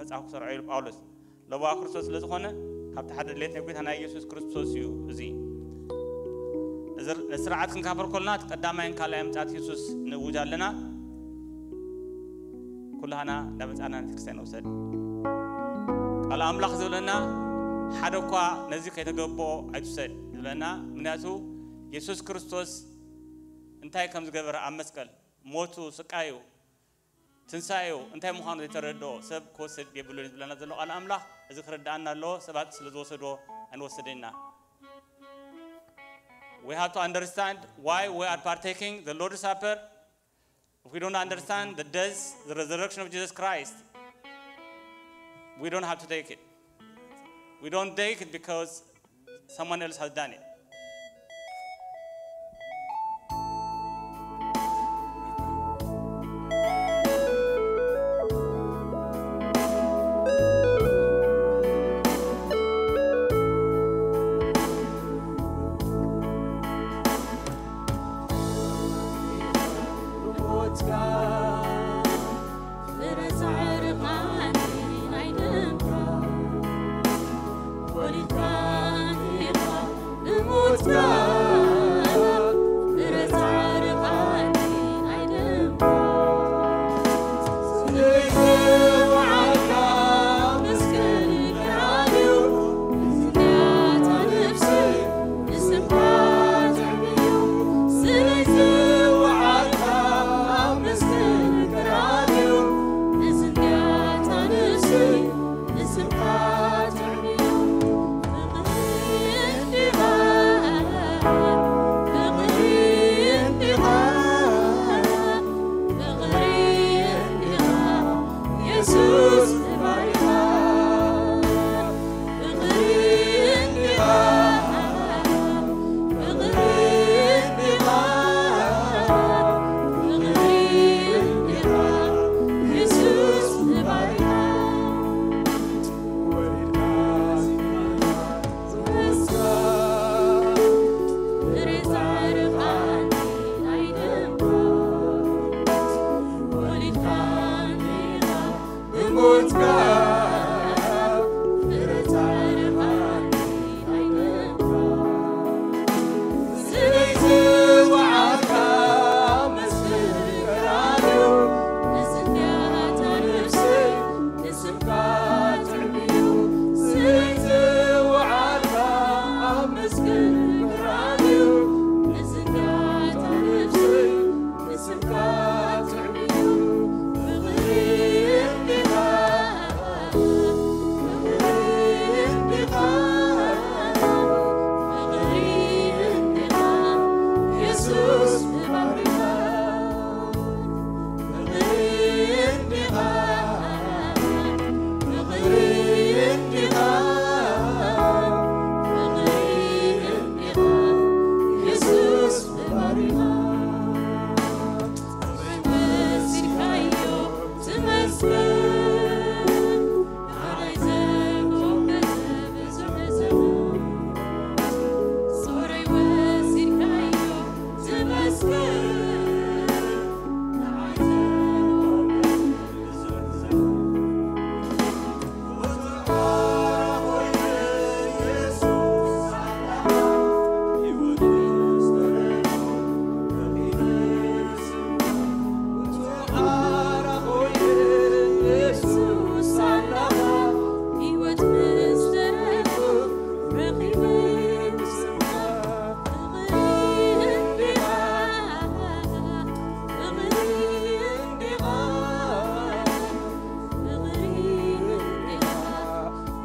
መጻኹ ክሰርዖ ኢሉ ጳውሎስ። ለበዋ ክርስቶስ ስለ ዝኾነ ካብቲ ሓደ ድሌት ናይ ጎይታ ናይ ኢየሱስ ክርስቶስ እዩ። እዚ እዚ ስርዓት ክንካፈል ከሎና እቲ ቀዳማይን ካልኣይ ምጽኣት የሱስ ንእውጅ ኣለና። ኩላህና እንዳመጻና ነቲ ክርስትያን ንውሰድ። ቃል ኣምላኽ ዝብለና ሓደ እኳ ነዚ ከይተገብኦ ኣይትውሰድ ዝብለና። ምክንያቱ የሱስ ክርስቶስ እንታይ ከም ዝገበረ ኣብ መስቀል ሞቱ፣ ስቃዩ፣ ትንሳኤኡ እንታይ ምዃኑ ዘይተረድኦ ሰብ ክወስድ የብሉን ዝብለና ዘሎ ቃል ኣምላኽ፣ እዚ ክርድኣና ኣለዎ። ሰባት ስለ ዝወሰድዎ ኣይንወስድን ኢና። We have to understand why we are partaking the Lord's Supper. If we don't understand the death, the resurrection of Jesus Christ, we don't have to take it. We don't take it because someone else has done it.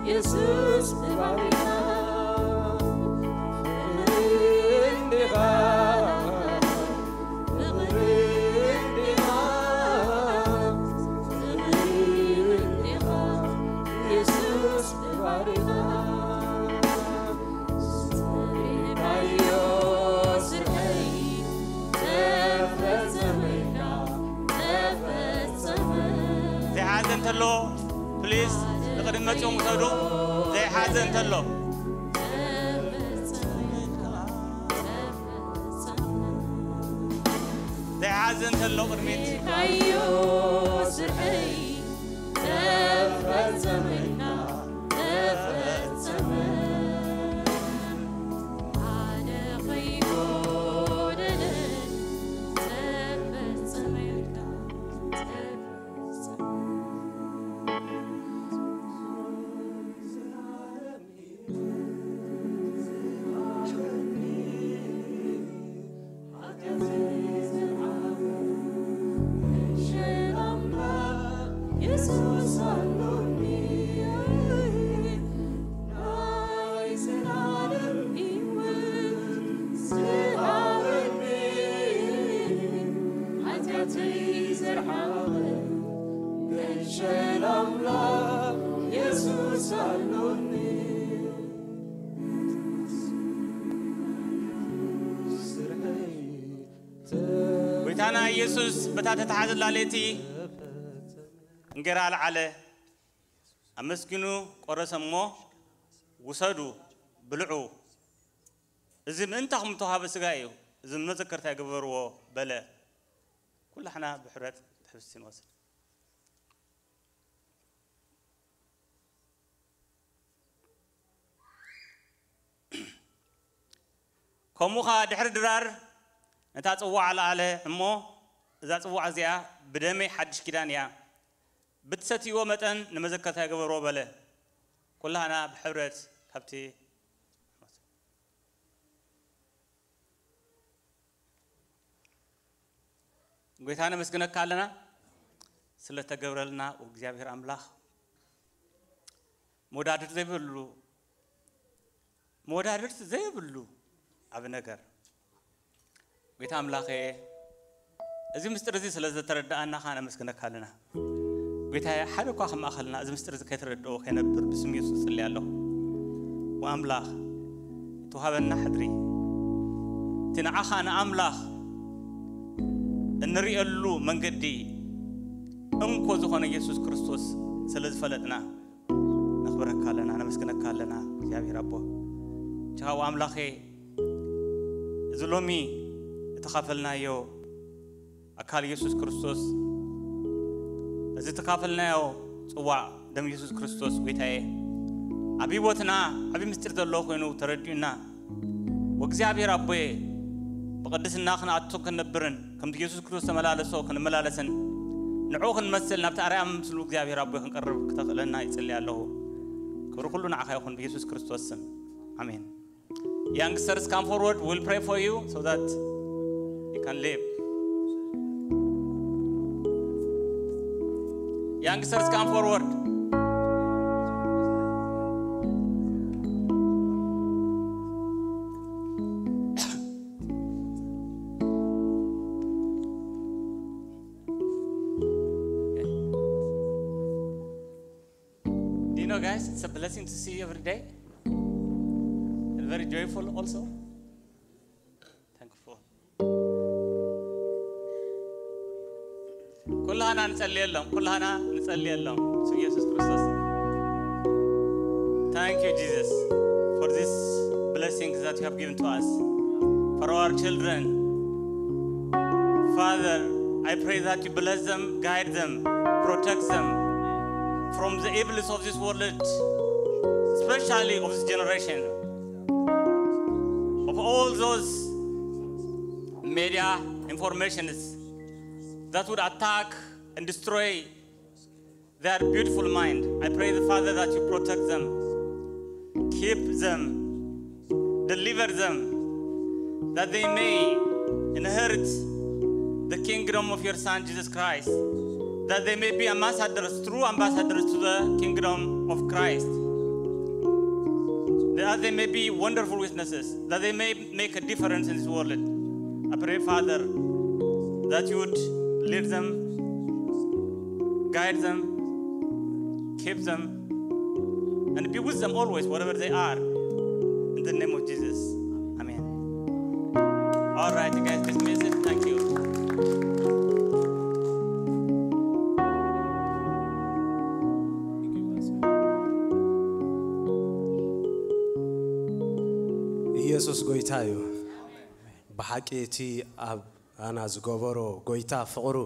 የሱስ ባሪኻ እንዲኻ ዘይሓዘ እንተሎ ፕሊዝ ንቕድሚ መፅኦም ውሰዱ። ዘይሓዘ እንተሎ ዘይሓዘ እንተሎ ቅድሚት ካዮ ስርሐይ ተፈጸመ ኢልካ ተፈጸመ። ሓደ ከይጎደለ ተፈጸመ ኢልካ ተፈጸመ። ጎይታና ኢየሱስ በታ ተተሓዘላ ለይቲ እንጌራ ኣልዓለ፣ ኣመስጊኑ ቆረሰ እሞ፣ ውሰዱ፣ ብልዑ፣ እዚ ምእንታኹም እተዋህበ ስጋ እዩ፣ እዚ መዘከርታ ይግበርዎ በለ። ኩላሕና ብሕብረት ትሕስቲ ንወስድ። ከምኡ ኸኣ ድሕሪ ድራር ነታ ጽዋዕ ኣልዓለ እሞ፣ እዛ ጽዋዕ እዚኣ ብደመይ ሓድሽ ኪዳን እያ፣ ብትሰትይዎ መጠን ንመዘከርታ ይገበርዎ በለ። ኩላህና ብሕብረት ካብቲ ጎይታ ነመስግነካ ኣለና ስለተገብረልና። እግዚኣብሔር ኣምላኽ መወዳድርቲ ዘይብሉ መወዳድርቲ ዘይብሉ ዓቢ ነገር። ጎይታ ኣምላኸ፣ እዚ ምስጢር እዚ ስለ ዝተረዳኣና ኸኣ ነመስግነካ ኣለና። ጎይታየ፣ ሓደ እኳ ከም ማእኸልና እዚ ምስጢር እዚ ከይተረድኦ ከይነብር ብስም የሱስ እጽሊ ኣለኹ። ወኣምላኽ፣ እትወሃበና ሕድሪ፣ እቲ ንዓኻ ንኣምላኽ እንርእየሉ መንገዲ እንኮ ዝኾነ የሱስ ክርስቶስ ስለ ዝፈለጥና፣ ነኽብረካ ኣለና፣ ነመስግነካ ኣለና እግዚኣብሔር ኣቦ። ቻው ኣምላኸ፣ እዚ ሎሚ እተኻፈልናዮ ኣካል የሱስ ክርስቶስ፣ እዚ እተካፈልናዮ ጽዋዕ ደም የሱስ ክርስቶስ ጎይታየ፣ ኣብ ህይወትና ዓቢ ምስጢር ዘለዎ ኮይኑ ተረዲኡና፣ ወእግዚኣብሔር ኣቦየ፣ ብቕድስና ክንኣቱን ክንነብርን፣ ከምቲ የሱስ ክርስቶስ ተመላለሶ ክንመላለስን፣ ንዕኡ ክንመስል፣ ናብቲ ኣርኣያ ምስሉ እግዚኣብሔር ኣቦይ ክንቀርብ ክተኽእለና ይጽሊ ኣለኹ። ክብሪ ኩሉ ንዓኻ ይኹን፣ ብየሱስ ክርስቶስ ስም። ኣሜን። Youngsters, come forward. We'll pray for you so that you can leave. Youngsters, come forward. Do you know, guys, it's a blessing to see you every day. And very joyful also. Thankful. ኩላህና ንጸልየሎም፣ ኩላህና ንጸልየሎም። ስም ኢየሱስ ክርስቶስ። Thank you, Jesus, for this blessings that you have given to us, for our children. Father, I pray that you bless them, guide them, protect them from the evils of this world, especially of this generation, of all those media informations that would attack and destroy their beautiful mind. I pray, the Father, that you protect them, keep them, Deliver them, that they may inherit the kingdom of your Son Jesus Christ, that they may be ambassadors, true ambassadors to the kingdom of Christ, that they may be wonderful witnesses, that they may make a difference in this world. I pray, Father, that you would lead them, guide them, keep them, and be with them always, wherever they are. In the name of Jesus. Amen. All right, you guys, this message. Thank you. ኢየሱስ ጎይታ እዩ። ብሓቂ እቲ ኣብ ኣና ዝገበሮ ጎይታ ፍቕሩ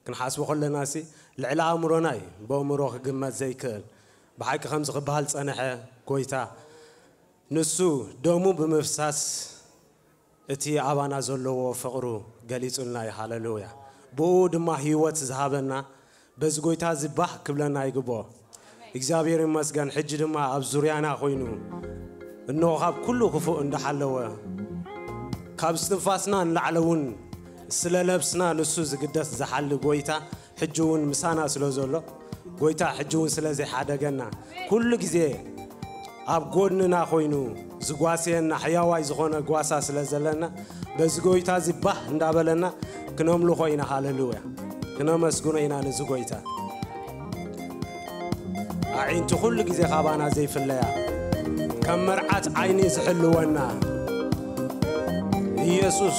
ክንሓስቦ ከለና ሲ ልዕሊ ኣእምሮና እዩ። ብኣእምሮ ክግመት ዘይክእል ብሓቂ ከምዚ ክበሃል ጸንሐ ጎይታ ንሱ ደሙ ብምፍሳስ እቲ ኣባና ዘለዎ ፍቕሩ ገሊጹልና እዩ። ሃለሉያ። ብኡ ድማ ህይወት ዝሃበና በዚ ጎይታ እዚ ባህ ክብለና ይግብኦ። እግዚኣብሔር ይመስገን። ሕጂ ድማ ኣብ ዙርያና ኮይኑ እንሆ ካብ ኩሉ ክፉእ እንዳሓለወ ካብ እስትንፋስና ንላዕሊ እውን ስለ ለብስና ንሱ ዝግደስ ዝሓሊ ጎይታ ሕጂ እውን ምሳና ስለ ዘሎ ጎይታ ሕጂ እውን ስለ ዘይሓደገና ኩሉ ግዜ ኣብ ጎድንና ኮይኑ ዝጓስየና ሕያዋይ ዝኾነ ጓሳ ስለ ዘለና በዚ ጎይታ እዚ ባህ እንዳበለና ክነምልኾ ኢና። ሃለሉያ። ክነመስግኖ ኢና ነዚ ጎይታ። ኣዒንቲ ኩሉ ግዜ ካባና ዘይፍለያ ከም መርዓት ዓይኒ ዝሕልወና ኢየሱስ።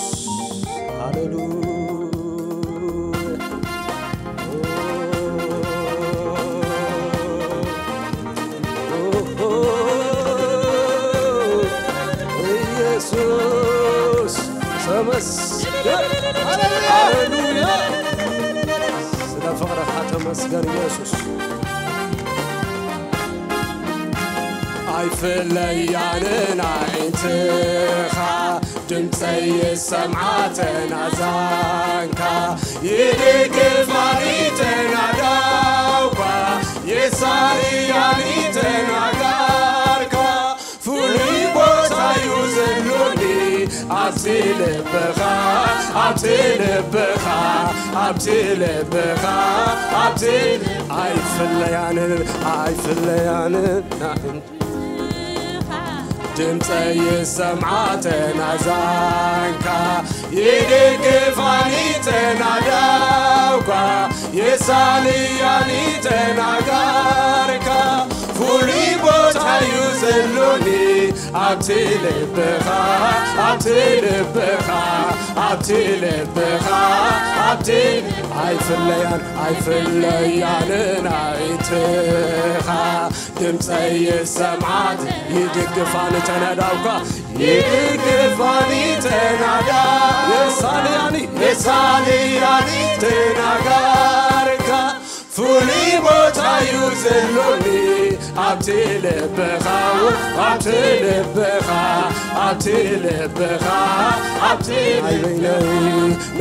ሃለሉያ። ኢየሱስ ተመስገን። ሃሌሉያ። ስለ ፍቕርኻ ተመስገን ኢየሱስ። ኣይፍለያንን ኣዒንትኻ ድምፀይ ይሰምዓ ተናዛንካ ይድግፋኒ ተናዳውኳ የሳርያኒ ተናጋርካ ፍሉይ ቦታዩ ዘሎኒ ኣብቲ ልብኻ ኣብቲ ልብኻ ኣብቲ ልብኻ ኣብቲ ኣይፍለያንን ኣይፍለያንን ድምፀይ ይሰምዓ ተናዛንካ ይድግፋኒ ተናዳውካ የሳልያኒ ተናጋርካ ፍሉይ ቦታዩ ዘሎኒ ኣብቲ ልብኻ ኣብቲ ልብኻ ኣብቲ ልብኻ ኣብቲ ኣይፍለያን ኣይፍለያንን ኣይትኻ ድምፀይ ይሰምዓት ይድግፋኒ ተናዳውካ ይድግፋኒ ተናዳ የሳልያኒ የሳልያኒ ተናጋርካ ፍሉይ ቦታዩ ዘሎኒ ኣብቲ ልብኻ ኣብቲ ልብኻ ኣብቲ ልብኻ ኣብቲ ናይ በይነይ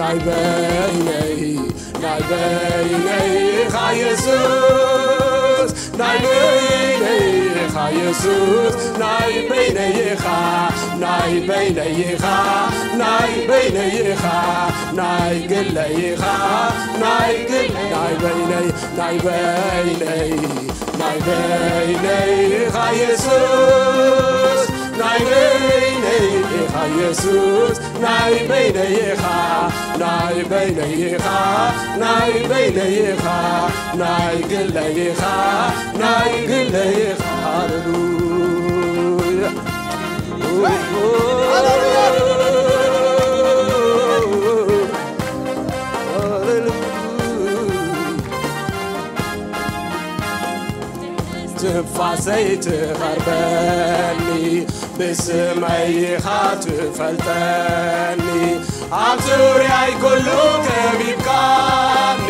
ናይ በይነይ ናይ በይነይ ኢኻ የሱስ ናይ በይነይ ኢኻ የሱስ ናይ በይነይ ኢኻ ናይ በይነይ ኢኻ ናይ በይነይ ኢኻ ናይ ግለይ ኢኻ ናይ ግል ናይ በይነይ ናይ በይነይ ናይ በይነይ ኢኻ የሱስ ናይ በይነይ ኢኻ የሱስ ናይ በይነይ ኢኻ ናይ በይነይ ኢኻ ናይ በይነይ ኢኻ ናይ ግለይ ኢኻ ናይ ግለይ ኢኻ ሃሌሉያ ሃሌሉያ ትንፋሰይ ትቐርበኒ ብስመይ ኢኻ ትፈልጠኒ ኣብ ዙርያይ ኩሉ ከቢብካኒ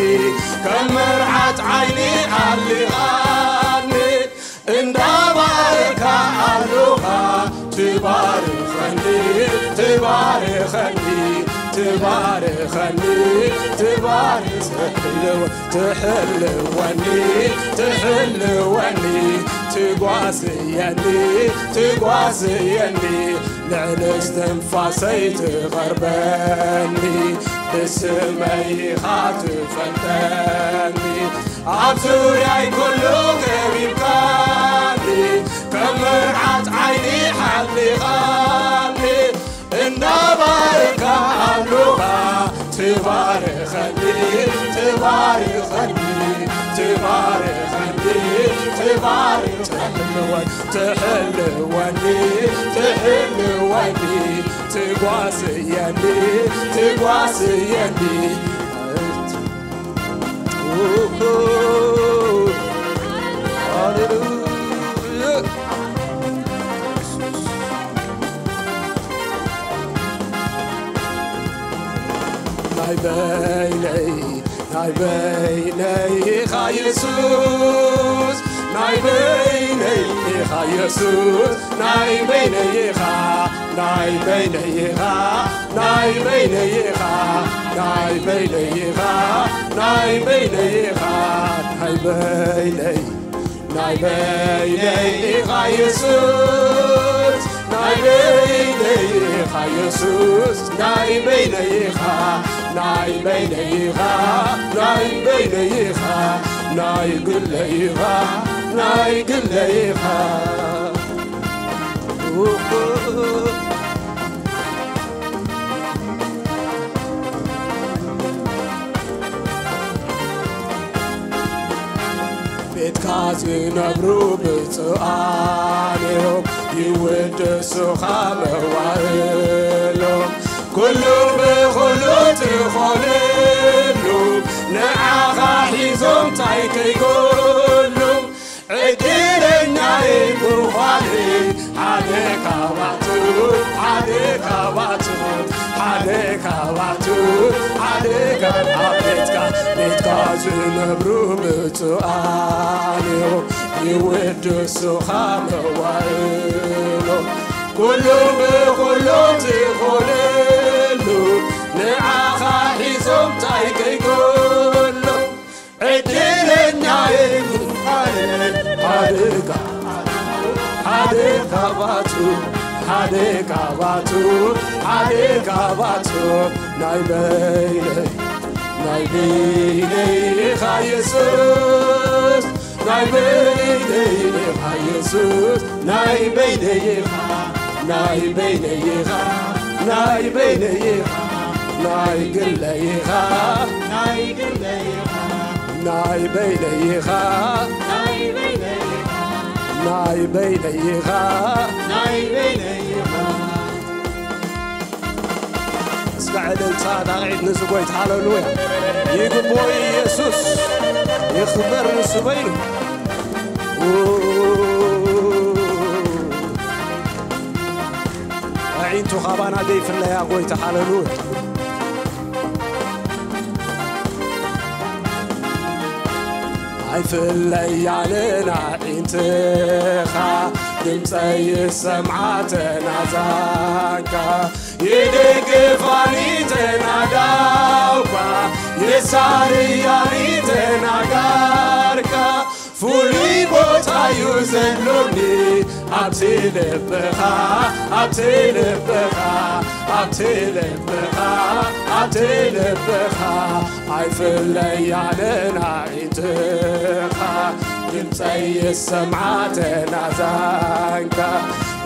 ከም መርዓት ዓይኒ ኣሊኻኒ እንዳባረካ ኣሉኻ ትባርኸኒ ትባርኸኒ ትባርኸኒ፣ ትባርኸኒ፣ ትሕልወኒ፣ ትሕልወኒ፣ ትጓስየኒ፣ ትጓስየኒ፣ ልዕሊ እስትንፋሰይ ትቐርበኒ፣ ብስመይ ኢኻ ትፈልጠኒ፣ ኣብ ዙርያይ ኩሉ ከቢብካኒ፣ ከም መርዓት ዓይኒ ሓሊኻኒ፣ እንዳባረካ ኣሉኻ ትባርኸኒ፣ ትባርኸኒ፣ ትባርኸኒ፣ ትባርኸኒ፣ ትሕልወኒ፣ ትሕልወኒ፣ ትጓስየኒ፣ ትጓስየኒ። ሃሌሉያ። ናይ በይነይ፣ ናይ በይነይ ኢኻ የሱስ፣ ናይ በይነይ ኢኻ የሱስ፣ ናይ በይነይ ኢኻ፣ ናይ በይነይ ኢኻ፣ ናይ በይነይ ኢኻ፣ ናይ በይነይ ኢኻ፣ ናይ በይነይ ኢኻ፣ ናይ በይነይ ናይ በይነይ ኢኻ የሱስ፣ ናይ በይነይ ኢኻ የሱስ፣ ናይ በይነይ ኢኻ፣ ናይ በይነይ ኢኻ፣ ናይ በይነይ ኢኻ፣ ናይ ግለይ ኢኻ፣ ናይ ግለይ ኢኻ። ቤትካ ዝነብሩ ብፁዓን እዮም፣ ይውድሱኻ መዋእሎም። ኩሉ ብኹሉ ትኾነሉ፣ ንዓኻ ሒዞም ታይ ከይጎሉ። ዕድለኛይ ምዃን ሓደ ካባቱ፣ ሓደ ካባቱ፣ ሓደ ካባቱ፣ ሓደ ካብ ኣብ ቤትካ፣ ቤትካ ዝነብሩ ብፁዓን እዮም፣ ይውድሱኻ መዋእሎም። ኩሉ ብኹሉ ትኾነሉ፣ ንዓኻ ሒዞም ታይ ከይጎሎም። ዕድለኛይ ምዃን ሓደ ካብ፣ ሓደ ካባቱ፣ ሓደ ካባቱ፣ ሓደ ካባቱ፣ ናይ በይነይ፣ ናይ በይነይ ኢኻ የሱስ፣ ናይ በይነይ ኢኻ የሱስ፣ ናይ በይነይ ኢኻ፣ ናይ በይነይ ኢኻ፣ ናይ በይነይ ኢኻ፣ ናይ ግለይ ኢኻ፣ ናይ ግለይ ኢኻ፣ ናይ በይነይ ኢኻ፣ ናይ በይነይ ኢኻ፣ ናይ በይነይ ኢኻ። ናይ በይነይ ኢኻ። እስከ ዕልልታ ጣቕዒት ንዚ ጎይታ፣ ሃሌሉያ። ይግብኦ ኢየሱስ፣ ይኽበር ንሱ በይኑ። ኣዒንቱ ካባና ዘይፍለያ ጎይታ፣ ሃሌሉያ። ኣይፍለያንን ኣዒንትኻ፣ ድምፀይ ይሰምዓ ተናዛንካ። ይድግፋኒ ተናዳውካ፣ ይሳርያኒ ተናጋርካ። ፍሉይ ቦታዩ ዘሎኒ ኣብቲ ልብኻ፣ ኣብቲ ልብኻ፣ ኣብቲ ልብኻ፣ ኣብቲ ልብኻ። ኣይፍለያንን ኣዒንትኻ፣ ድምፀይ ይሰምዓ ተናዛንካ።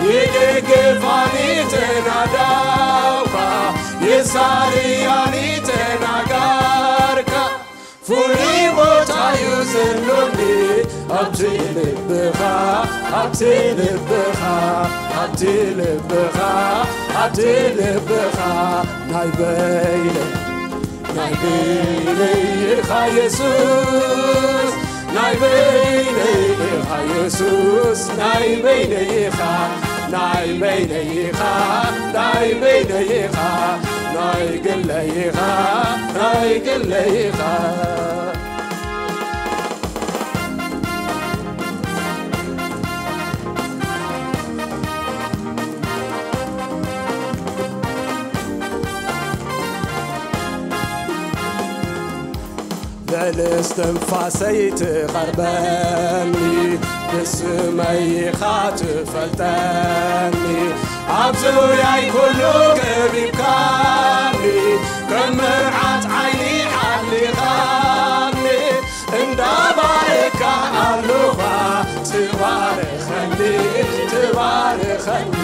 ይድግፋኒ ተናዳውካ፣ ይሳርያኒ ተናጋርካ። ፍሉይ ቦታዩ ዘሎኒ ኣብቲ ልብኻ፣ ኣብቲ ልብኻ፣ ኣብቲ ልብኻ፣ ኣብቲ ልብኻ። ናይ በይነይ፣ ናይ በይነይ ኢኻ የሱስ፣ ናይ በይነይ ኢኻ የሱስ፣ ናይ በይነይ ኢኻ፣ ናይ በይነይ ኢኻ፣ ናይ በይነይ ኢኻ፣ ናይ ግለይ ኢኻ፣ ናይ ግለይ ኢኻ። ልዕሊ እስትንፋሰይ ትቐርበኒ፣ ብስመይ ኢኻ ትፈልጠኒ። ኣብ ዙርያይ ኩሉ ከቢብካኒ፣ ከም መርዓት ዓይኒ ሓሊኻኒ። እንዳባረካ ኣለኻ፣ ትባርኸኒ፣ ትባርኸኒ፣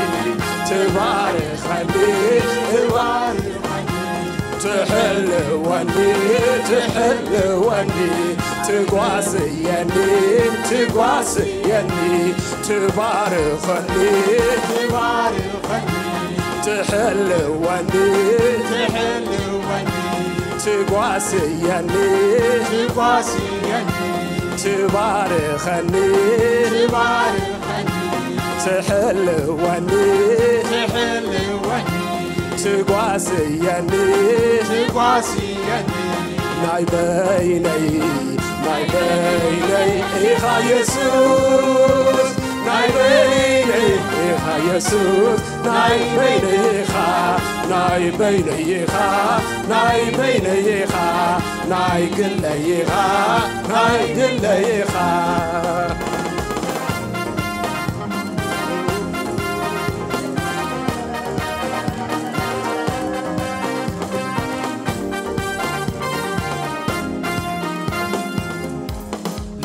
ትባርኸኒ፣ ትባርኸኒ። ትሕልወኒ፣ ትሕልወኒ፣ ትጓስየኒ፣ ትጓስየኒ፣ ትባርኸኒ፣ ትባርኸኒ። ትሕልወኒ፣ ትሕልወኒ፣ ትጓስየኒ፣ ትጓስየኒ፣ ትባርኸኒ፣ ትባርኸኒ። ትሕልወኒ፣ ትሕልወኒ፣ ትጓስየኒ፣ ትጓስየኒ። ናይ በይነይ፣ ናይ በይነይ ኢኻ የሱስ፣ ናይ በይነይ ኢኻ የሱስ፣ ናይ በይነይ ኢኻ፣ ናይ በይነይ ኢኻ፣ ናይ በይነይ ኢኻ፣ ናይ ግለይ ኢኻ፣ ናይ ግለይ ኢኻ።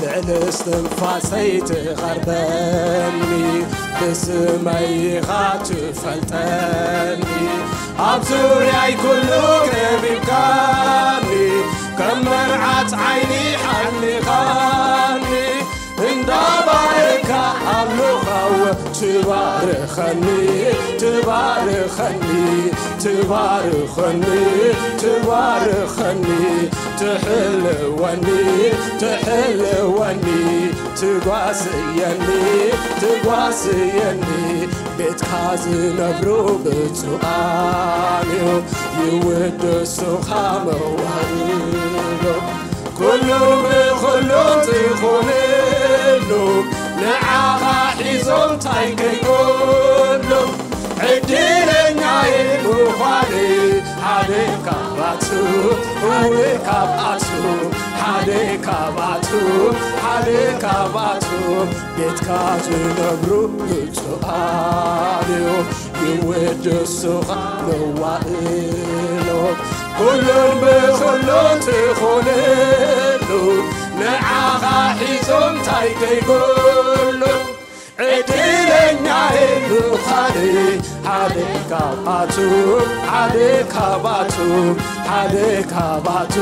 ልዕሊ እስትንፋሰይ ትቐርበኒ፣ ብስመይ ኢኻ ትፈልጠኒ። ኣብ ዙርያይ ኩሉ ከቢብካኒ፣ ከም መርዓት ዓይኒ ሓሊኻኒ። እንዳባረካ ኣለኻዎ ትባርኸኒ፣ ትባርኸኒ፣ ትባርኸኒ፣ ትባርኸኒ። ትሕልወኒ፣ ትሕልወኒ፣ ትጓስየኒ፣ ትጓስየኒ። ቤትካ ዝነብሩ ብፁዓን እዮም፣ ይውድሱኻ መዋእሎም። ኩሉ ብኹሉ ትኹንሉ፣ ንዓኻ ሒዞም እንታይ ከይጎድሎም። ዕድለኛ'የ ምዃነይ ሓደ ካብኣቱ፣ እወ ካብኣቱ፣ ሓደ ካብኣቱ፣ ሓደ ካብኣቱ። ቤትካ ዝነብሩ ብፁዓን እዮም፣ ይውድሱኻ መዋእሎም። ኩሉን ብኹሉን ትኹንሉ፣ ንዓኻ ሒዞም እንታይ ከይጎድሎም። ዕድለኛ'የ ምዃነይ ሓደ ካብኣቱ፣ ሓደ ካብኣቱ፣ ሓደ ካብኣቱ፣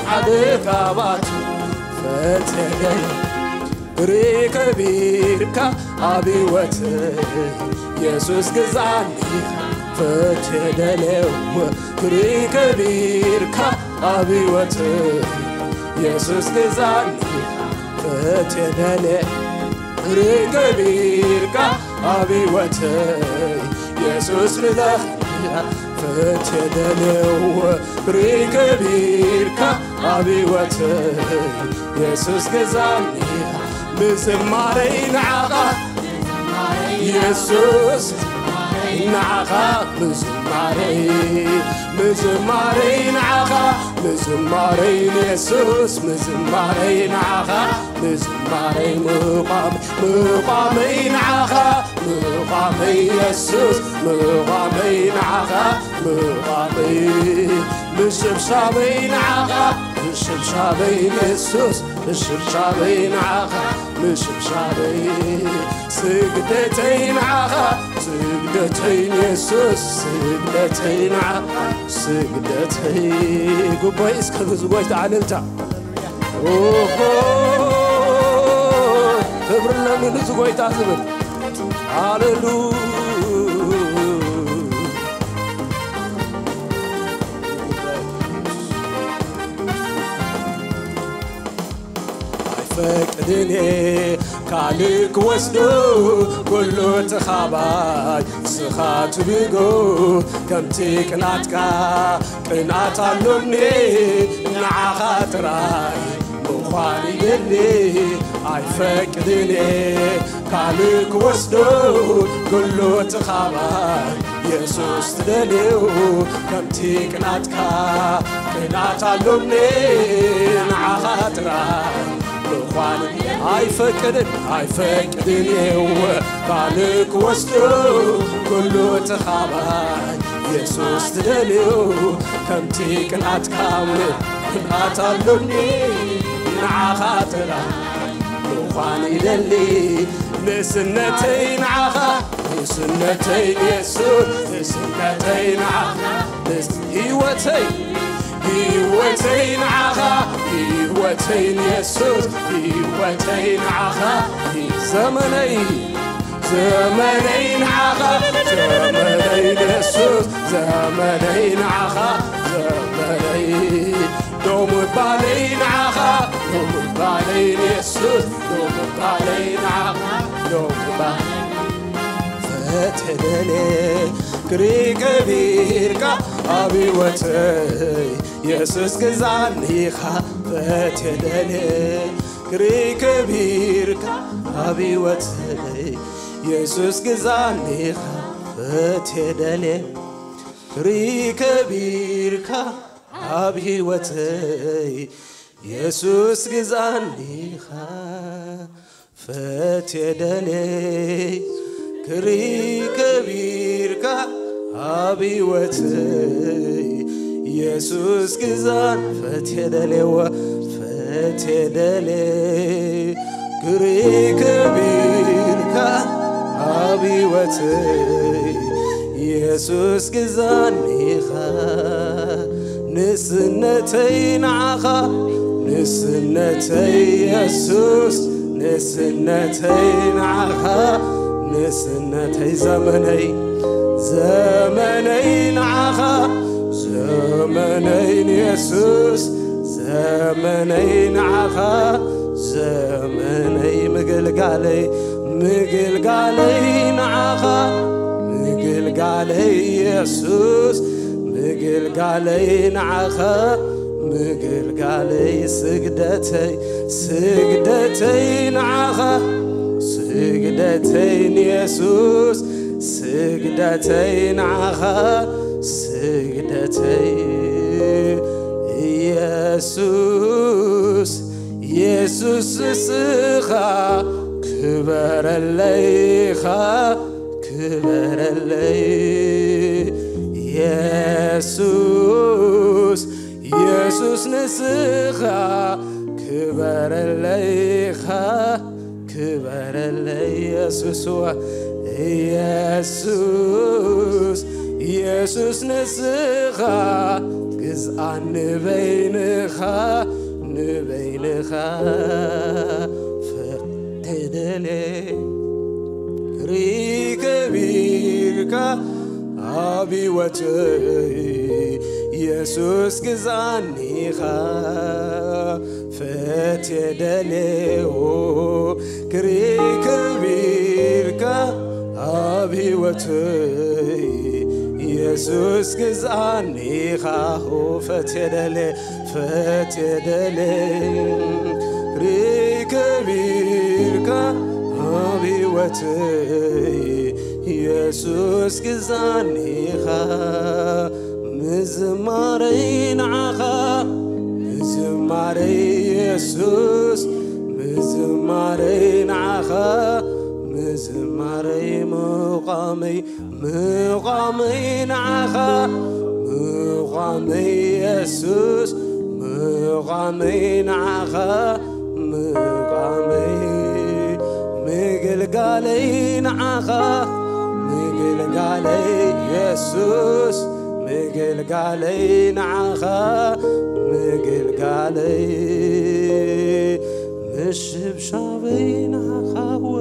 ሓደ ካብኣቱ። ፈትየለይ ክብሪ ከቢርካ ኣብ ህይወተይ የሱስ ግዛኒ። ፈትየለይ ክብሪ ከቢርካ ኣብ ህይወተይ የሱስ ግዛኒ። ፈትየለይ ክብሪ ከቢርካ ኣብ ህይወተይ የሱስ ግዛኒ። ፈትየለይ ክብሪ ከቢርካ ኣብ ህይወተይ የሱስ ግዛኒ። ብዝማረይ ንዓኻ የሱስ፣ ንዓኻ ምዝማረይ፣ ምዝማረይ ንዓኻ፣ ምዝማረይ ንየሱስ፣ ምዝማረይ ንዓኻ፣ ምዝማረይ ምቋም፣ ምቋመይ ንዓኻ፣ ምቋመይ የሱስ፣ ምቋመይ ንዓኻ፣ ምቋመይ ምሽብሻበይ ንዓኻ፣ ምሽብሻበይ የሱስ፣ ምሽብሻበይ ንዓኻ፣ ምሽብሻበይ ስግደተይ ንዓኻ፣ ስግደተይ የሱስ፣ ስግደተይ ንዓኻ፣ ስግደተይ። ጉባኤ እስከ ንዚ ጎይታ ዕልልታ። ኦሆ፣ ክብሪ ለምኑ ዝጎይታ ዝብል። ሃሌሉ። ኣይፈቅድን እየ ካልእ ክወስዶ፣ ኩሉ ተኻባይ ንስኻ ትብጎ። ከምቲ ቅናትካ ቅንኣት ኣሎኒ፣ ንዓኻ ጥራይ ምዃን ይደሊ። ኣይፈቅድን እየ ካልእ ክወስዶ፣ ኩሉ ተኻባይ የሱስ ትደልዩ ከምቲ ቅናትካ፣ ቅናት ኣሎኒ ንዓኻ ጥራይ። ምዃን ኣይፈቅድን ኣይፈቅድን እዩ ካልእ ክወስዶ ኩሉ ተኻባይ። የሱስ ትደልዩ ከምቲ ቅናትካ፣ ቅናት ኣሎኒ ንዓኻ ጥራይ። ምዃን ይደሊ ንስነተይ ንዓኻ፣ ንስነተይ የሱስ፣ ንስነተይ ንዓኻ፣ ንስ-፣ ህይወተይ፣ ህይወተይ ንዓኻ፣ ህይወተይ የሱስ፣ ህይወተይ ንዓኻ፣ ዘመነይ፣ ዘመነይ ንዓኻ፣ ዘመነይ የሱስ፣ ዘመነይ ንዓኻ፣ ዘመነይ ዶ ምባለይ ንዓኻ፣ ዶ ምባለይ የሱስ፣ ዶ ምባለይ ንዓኻ፣ ዶ ምባለይ። ፈትየ ደልየ ክርኢ ከቢርካ ኣብ ህይወተይ የሱስ ግዛኒኻ። ፈትየ ደልየ ክርኢ ከቢርካ ኣብ ህይወተይ የሱስ ግዛኒኻ። ፈትየ ደልየ ክርኢ ከቢርካ ኣብ ህይወተይ የሱስ ግዛኒኻ። ፈትየ ደልየ ክርኢ ከቢርካ ኣብ ህይወተይ የሱስ ግዛን። ፈትየ ደልየ ወ-፣ ፈትየ ደልየ ክርኢ ከቢርካ ኣብ ህይወተይ የሱስ ግዛኒኻ። ንስነተይ ንዓኻ፣ ንስነተይ የሱስ፣ ንስነተይ ንዓኻ፣ ንስነተይ ዘመነይ፣ ዘመነይ ንዓኻ፣ ዘመነይ ንየሱስ፣ ዘመነይ ንዓኻ፣ ዘመነይ ምግልጋለይ፣ ምግልጋለይ ንዓኻ፣ ምግልጋለይ የሱስ፣ ምግልጋለይ ንዓኻ፣ ምግልጋለይ ስግደተይ፣ ስግደተይ ንዓኻ፣ ስግደተይ ንየሱስ፣ ስግደተይ ንዓኻ፣ ስግደተይ የሱስ፣ የሱስ ንስኻ ክበረለይኻ፣ ክበረለይ የሱስ፣ የሱስ ንስኻ ክበረለይኻ፣ ክበረለይ የሱስ፣ የሱስ፣ የሱስ ንስኻ ግዝኣን ንበይንኻ፣ ንበይንኻ ፈቅደለይ ሪከቢርካ ኣብ ህይወተይ የሱስ ግዛኒኻ ፈትየ ደልየ ክሪከቢርካ ኣብ ህይወተይ የሱስ ግዛኒኻ ፈትየ ደልየ ፈትየ ደልየ ሪከቢርካ ኣብ ህይወተይ የሱስ ግዛኒኻ ምዝማረይ ንዓኻ ምዝማረይ የሱስ ምዝማረይ ንዓኻ ምዝማረይ ምቋመይ ምቋመይ ንዓኻ ምቋመይ የሱስ ምቋመይ ንዓኻ ምቋመይ ምግልጋለይ ንዓኻ ምግልጋለይ የሱስ ምግልጋለይ ንዓኻ ምግልጋለይ ምሽብሻበይ ንዓኻ ወ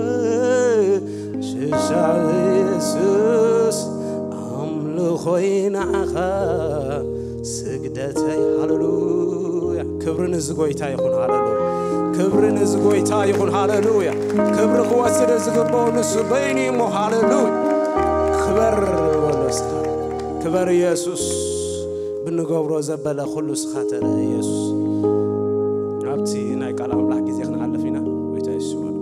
ሽሻብ የሱስ ኣምልኾይ ንዓኻ ስግደተይ ሃሌሉያ ክብሪ ንዚ ጎይታ ይኹን ሃሌሉያ ክብሪ ንዚ ጎይታ ይኹን ሃሌሉያ ክብሪ ክወስድ ዝግብኦ ንሱ በይኑ እሞ ሃሌሉያ ክበር በሎ እስኻ ክበር የሱስ ብንገብሮ ዘበለ ኩሉ ስኻ ተረአ የሱስ ኣብቲ ናይ ቃል ኣምላኽ ግዜ ክንሓልፍ ኢና ጎይታ የሱስ ይባርክ።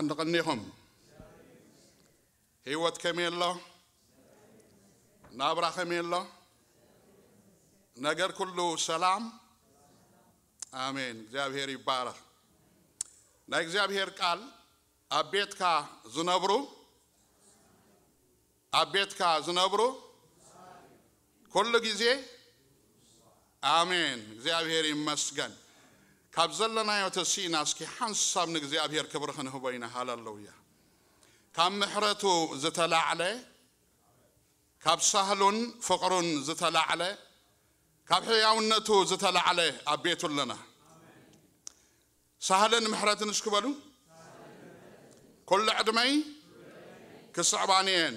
እንተቐኒኹም፣ ህይወት ከመይ ኣሎ? ናብራ ከመይ ኣሎ? ነገር ኩሉ ሰላም? ኣሜን። እግዚኣብሔር ይባረኽ። ናይ እግዚኣብሔር ቃል ኣብ ቤትካ ዝነብሩ፣ ኣብ ቤትካ ዝነብሩ ኩሉ ግዜ፣ ኣሜን፣ እግዚኣብሔር ይመስገን። ካብ ዘለናዮ ተሲእና እስኪ ሓንሳብ ንእግዚኣብሔር ክብሪ ክንህቦ ኢና። ሃለሉያ። ካብ ምሕረቱ ዝተላዕለ፣ ካብ ሳህሉን ፍቕሩን ዝተላዕለ፣ ካብ ሕያውነቱ ዝተላዕለ ኣብ ቤቱ ኣለና። ሳህልን ምሕረትን እስኪ በሉ። ኩሉ ዕድመይ ክስዕባን እየን፣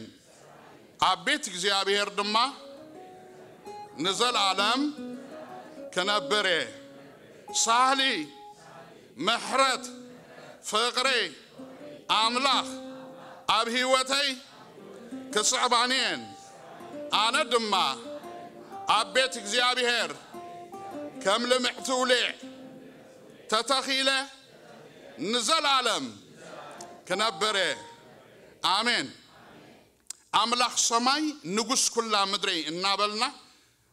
ኣብ ቤት እግዚኣብሔር ድማ ንዘለኣለም ክነብር እየ። ሳህሊ፣ ምሕረት፣ ፍቕሪ ኣምላኽ ኣብ ህይወተይ ክስዕባን እየን። ኣነ ድማ ኣብ ቤት እግዚኣብሔር ከም ልምዕቲ ውሌዕ ተተኺለ ንዘለኣለም ክነብር እየ። ኣሜን። ኣምላኽ ሰማይ ንጉስ ኩላ ምድሪ እናበልና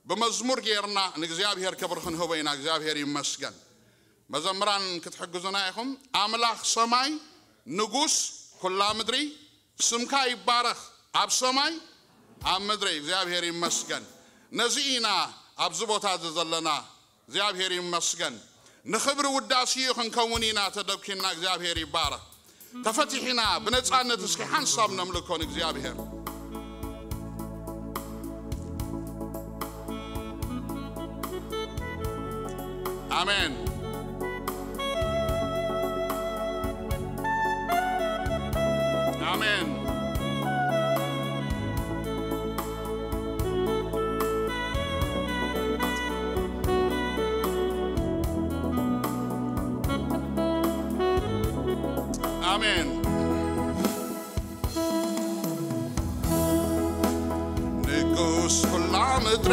ብመዝሙር ጌርና ንእግዚኣብሔር ክብሪ ክንህቦ ኢና። እግዚኣብሔር ይመስገን። መዘምራን ክትሕግዙና ኢኹም። ኣምላኽ ሰማይ ንጉስ ኩላ ምድሪ፣ ስምካ ይባረኽ ኣብ ሰማይ ኣብ ምድሪ። እግዚኣብሔር ይመስገን። ነዚ ኢና ኣብዚ ቦታ እዚ ዘለና። እግዚኣብሔር ይመስገን። ንኽብሪ ውዳሴኡ ክንከውን ኢና ተደኪና። እግዚኣብሔር ይባረኽ። ተፈቲሕና ብነጻነት እስኪ ሓንሳብ ነምልኮ ንእግዚኣብሔር። ኣሜን። ኣሜን። ኣሜን። ንጉስ ኩላ ምድሪ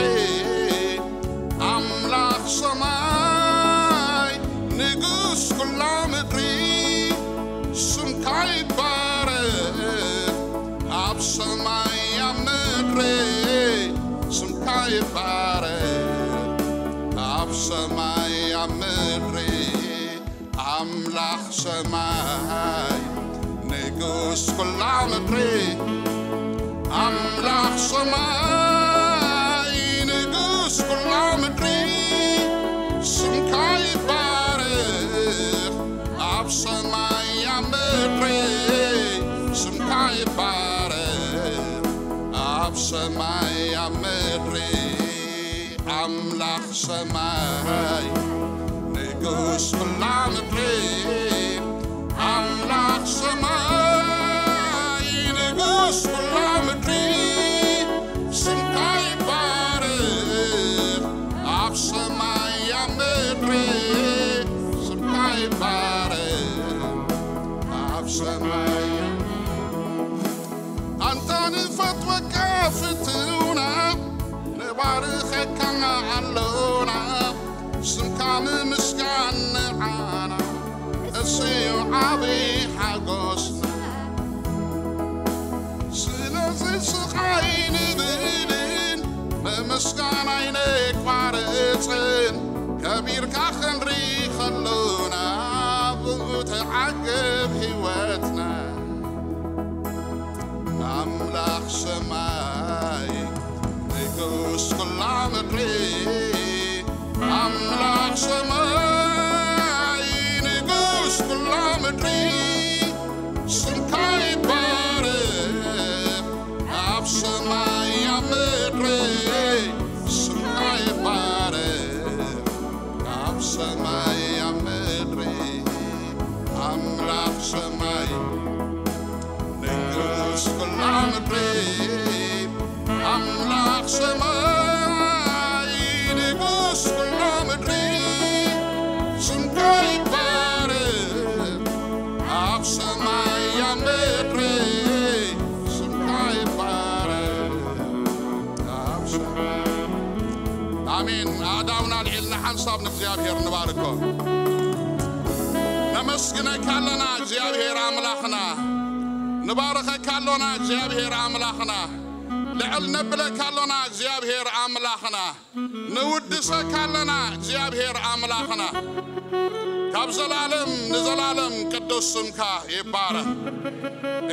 ኣምላኽ ሰማይ፣ ንጉስ ኩላ ምድሪ ስምካ ይባረኽ። ኣብ ሰማይ ኣብ ምድሪ ስምካ ይባረኽ። ኣብ ሰማይ ኣብ ምድሪ ኣምላኽ ሰማይ ንጉስ ኩላ ምድሪ፣ ኣምላኽ ሰማይ ንጉስ ኩላ ምድሪ ስምካ ይባረኽ። ኣብ ሰማይ ኣብ ምድሪ ስምካ ይባረኽ። ኣብ ሰማይ ኣብ ምድሪ ኣምላኽ ሰማይ ንጉስ ኩላ ምድሪ፣ ኣምላኽ ሰማይ ንጉስ ኩላ ምድሪ ስምካ ይባረኽ። ኣብ ሰማይ ኣብ ምድሪ ስምካ ይባረኽ። ኣብ ሰማይ ኣንታ ንፈትወካ ፍትውና፣ ንባርኸካ ኣሎና፣ ስምካ ምምስጋን ንዓና፣ እሱ እዩ ዓብዪ ሓጎስና። ስለዚ ስቓይ ንብልን ምምስጋን ኣይነቋርጽን፣ ከቢርካ ክንርኢ ከሎና ብኡ ተዓግብ ህይወትና። ኣምላኽ ሰማይ ንጉስ ኩላ ምድሪ፣ ኣምላኽ ሰማይ ንጉስ ኩላ ምድሪ፣ ስምካ ይባረኽ። ኣብ ሰማይ ኣብ ምድሪ ስምካ ይባረኽ። ኣብ ሰማይ ኣብ ምድሪ ኣምላኽ ሰማይ ንጉስ ኩላ ምድሪ፣ ኣምላኽ ሰማይ ንጉስ ኩላ ምድሪ ስምካ ይባረኽ። ኣብ ሰማይ ኣብ ምድሪ ስምካ ይባረኽ። ኣብ ሰማይ ኣሜን። ኣእዳውና ኣልዒልና ሓንሳብ ንእግዚኣብሔር ንባርኮ። ነመስግነካ ኣለና እግዚኣብሔር ኣምላኽና። ንባረኸካ ኣሎና እግዚኣብሔር ኣምላኽና። ልዕል ነብለካ ኣሎና እግዚኣብሔር ኣምላኽና። ንውድሰካ ኣለና እግዚኣብሔር ኣምላኽና። ካብ ዘላለም ንዘላለም ቅዱስ ስምካ ይባረኽ።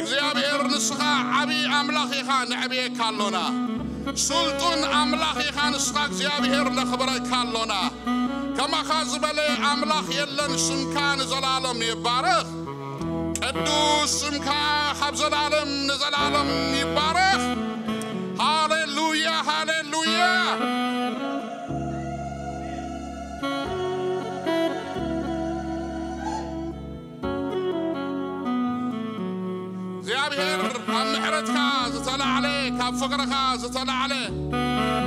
እግዚኣብሔር ንስኻ ዓብዪ ኣምላኽ ኢኻ፣ ነዕብየካ ኣሎና። ስልጡን ኣምላኽ ኢኻ ንስኻ እግዚኣብሔር፣ ነኽብረካ ኣሎና። ከማኻ ዝበለ ኣምላኽ የለን፣ ስምካ ንዘላለም ይባረኽ። ቅዱስ ስምካ ካብ ዘላለም ንዘላለም ይባረኽ። ሃሌሉያ፣ ሃሌሉያ። እግዚኣብሔር ካብ ምሕረትካ ዝተላዕለ፣ ካብ ፍቕርኻ ዝተላዕለ፣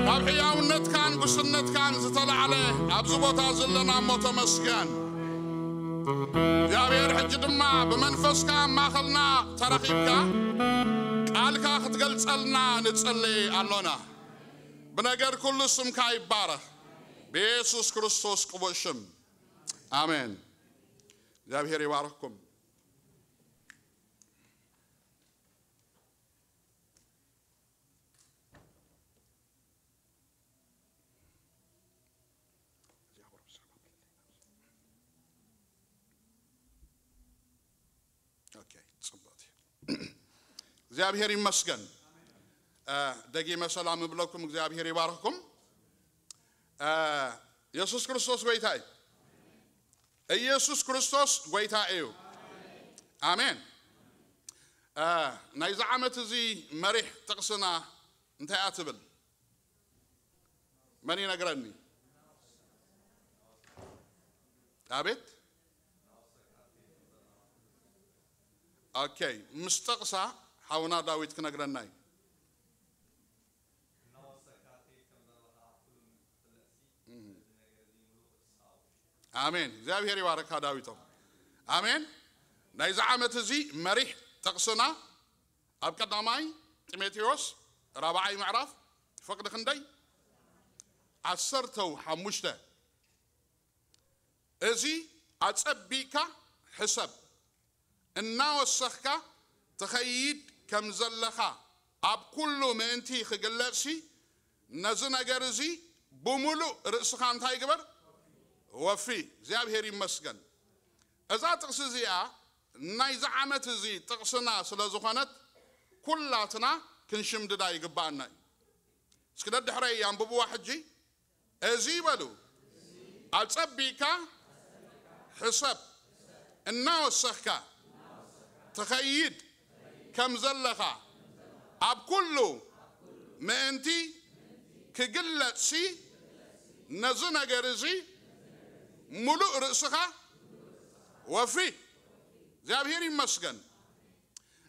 ካብ ሕያውነትካን ጉስነትካን ዝተላዕለ ኣብዚ ቦታ ዘለና እሞ ተመስገን። እግዚኣብሔር ሕጂ ድማ ብመንፈስካ ኣብ ማእኸልና ተረኺብካ ቃልካ ክትገልጸልና ንጽሊ ኣሎና። ብነገር ኩሉ ስምካ ይባረኽ ብየሱስ ክርስቶስ ቅቡእ ሽም። ኣሜን። እግዚኣብሔር ይባርኽኩም። ኦኬ፣ ጽቡቕ እዩ። እግዚኣብሔር ይመስገን። እ፣ ደጊመ ሰላም እብለኩም፣ እግዚኣብሔር ይባርኽኩም። እ፣ የሱስ ክርስቶስ ጎይታ እዩ። ኢየሱስ ክርስቶስ ጎይታ እዩ። ኣሜን። እ፣ ናይዚ ዓመት እዚ መሪሕ ጥቕስና እንታይ እያ ትብል? መን ይነግረኒ? ኣቤት። ኦኬ፣ ምስ ጥቕሳ ሓውና ዳዊት ክነግረና እዩ። ኣሜን። እግዚኣብሔር ይባረካ ዳዊቶም። ኣሜን። ናይዚ ዓመት እዚ መሪሕ ጥቕስና ኣብ ቀዳማይ ጢሞቴዎስ ራብዓይ ምዕራፍ ፍቕዲ ክንደይ? ዓሰርተው ሓሙሽተ። እዚ ኣጸቢቕካ ሕሰብ፣ እናወሰኽካ ትኸይድ ከም ዘለኻ ኣብ ኩሉ ምእንቲ ክግለጽሲ፣ ነዚ ነገር እዚ ብምሉእ ርእስኻ እንታይ ግበር? ወፊ። እግዚኣብሔር ይመስገን። እዛ ጥቕሲ እዚኣ ናይዚ ዓመት እዚ ጥቕስና ስለ ዝኾነት፣ ኩላትና ክንሽምድዳ ይግብኣና እዩ። እስኪ ደድሕረይ ኣንብብዋ ሕጂ። እዚ በሉ፣ ኣጸቢቕካ ሕሰብ፣ እናወሰኽካ ትኸይድ ከም ዘለኻ፣ ኣብ ኩሉ ምእንቲ ክግለጽሲ፣ ነዚ ነገር እዚ ምሉእ ርእስኻ ወፊ። እግዚኣብሔር ይመስገን።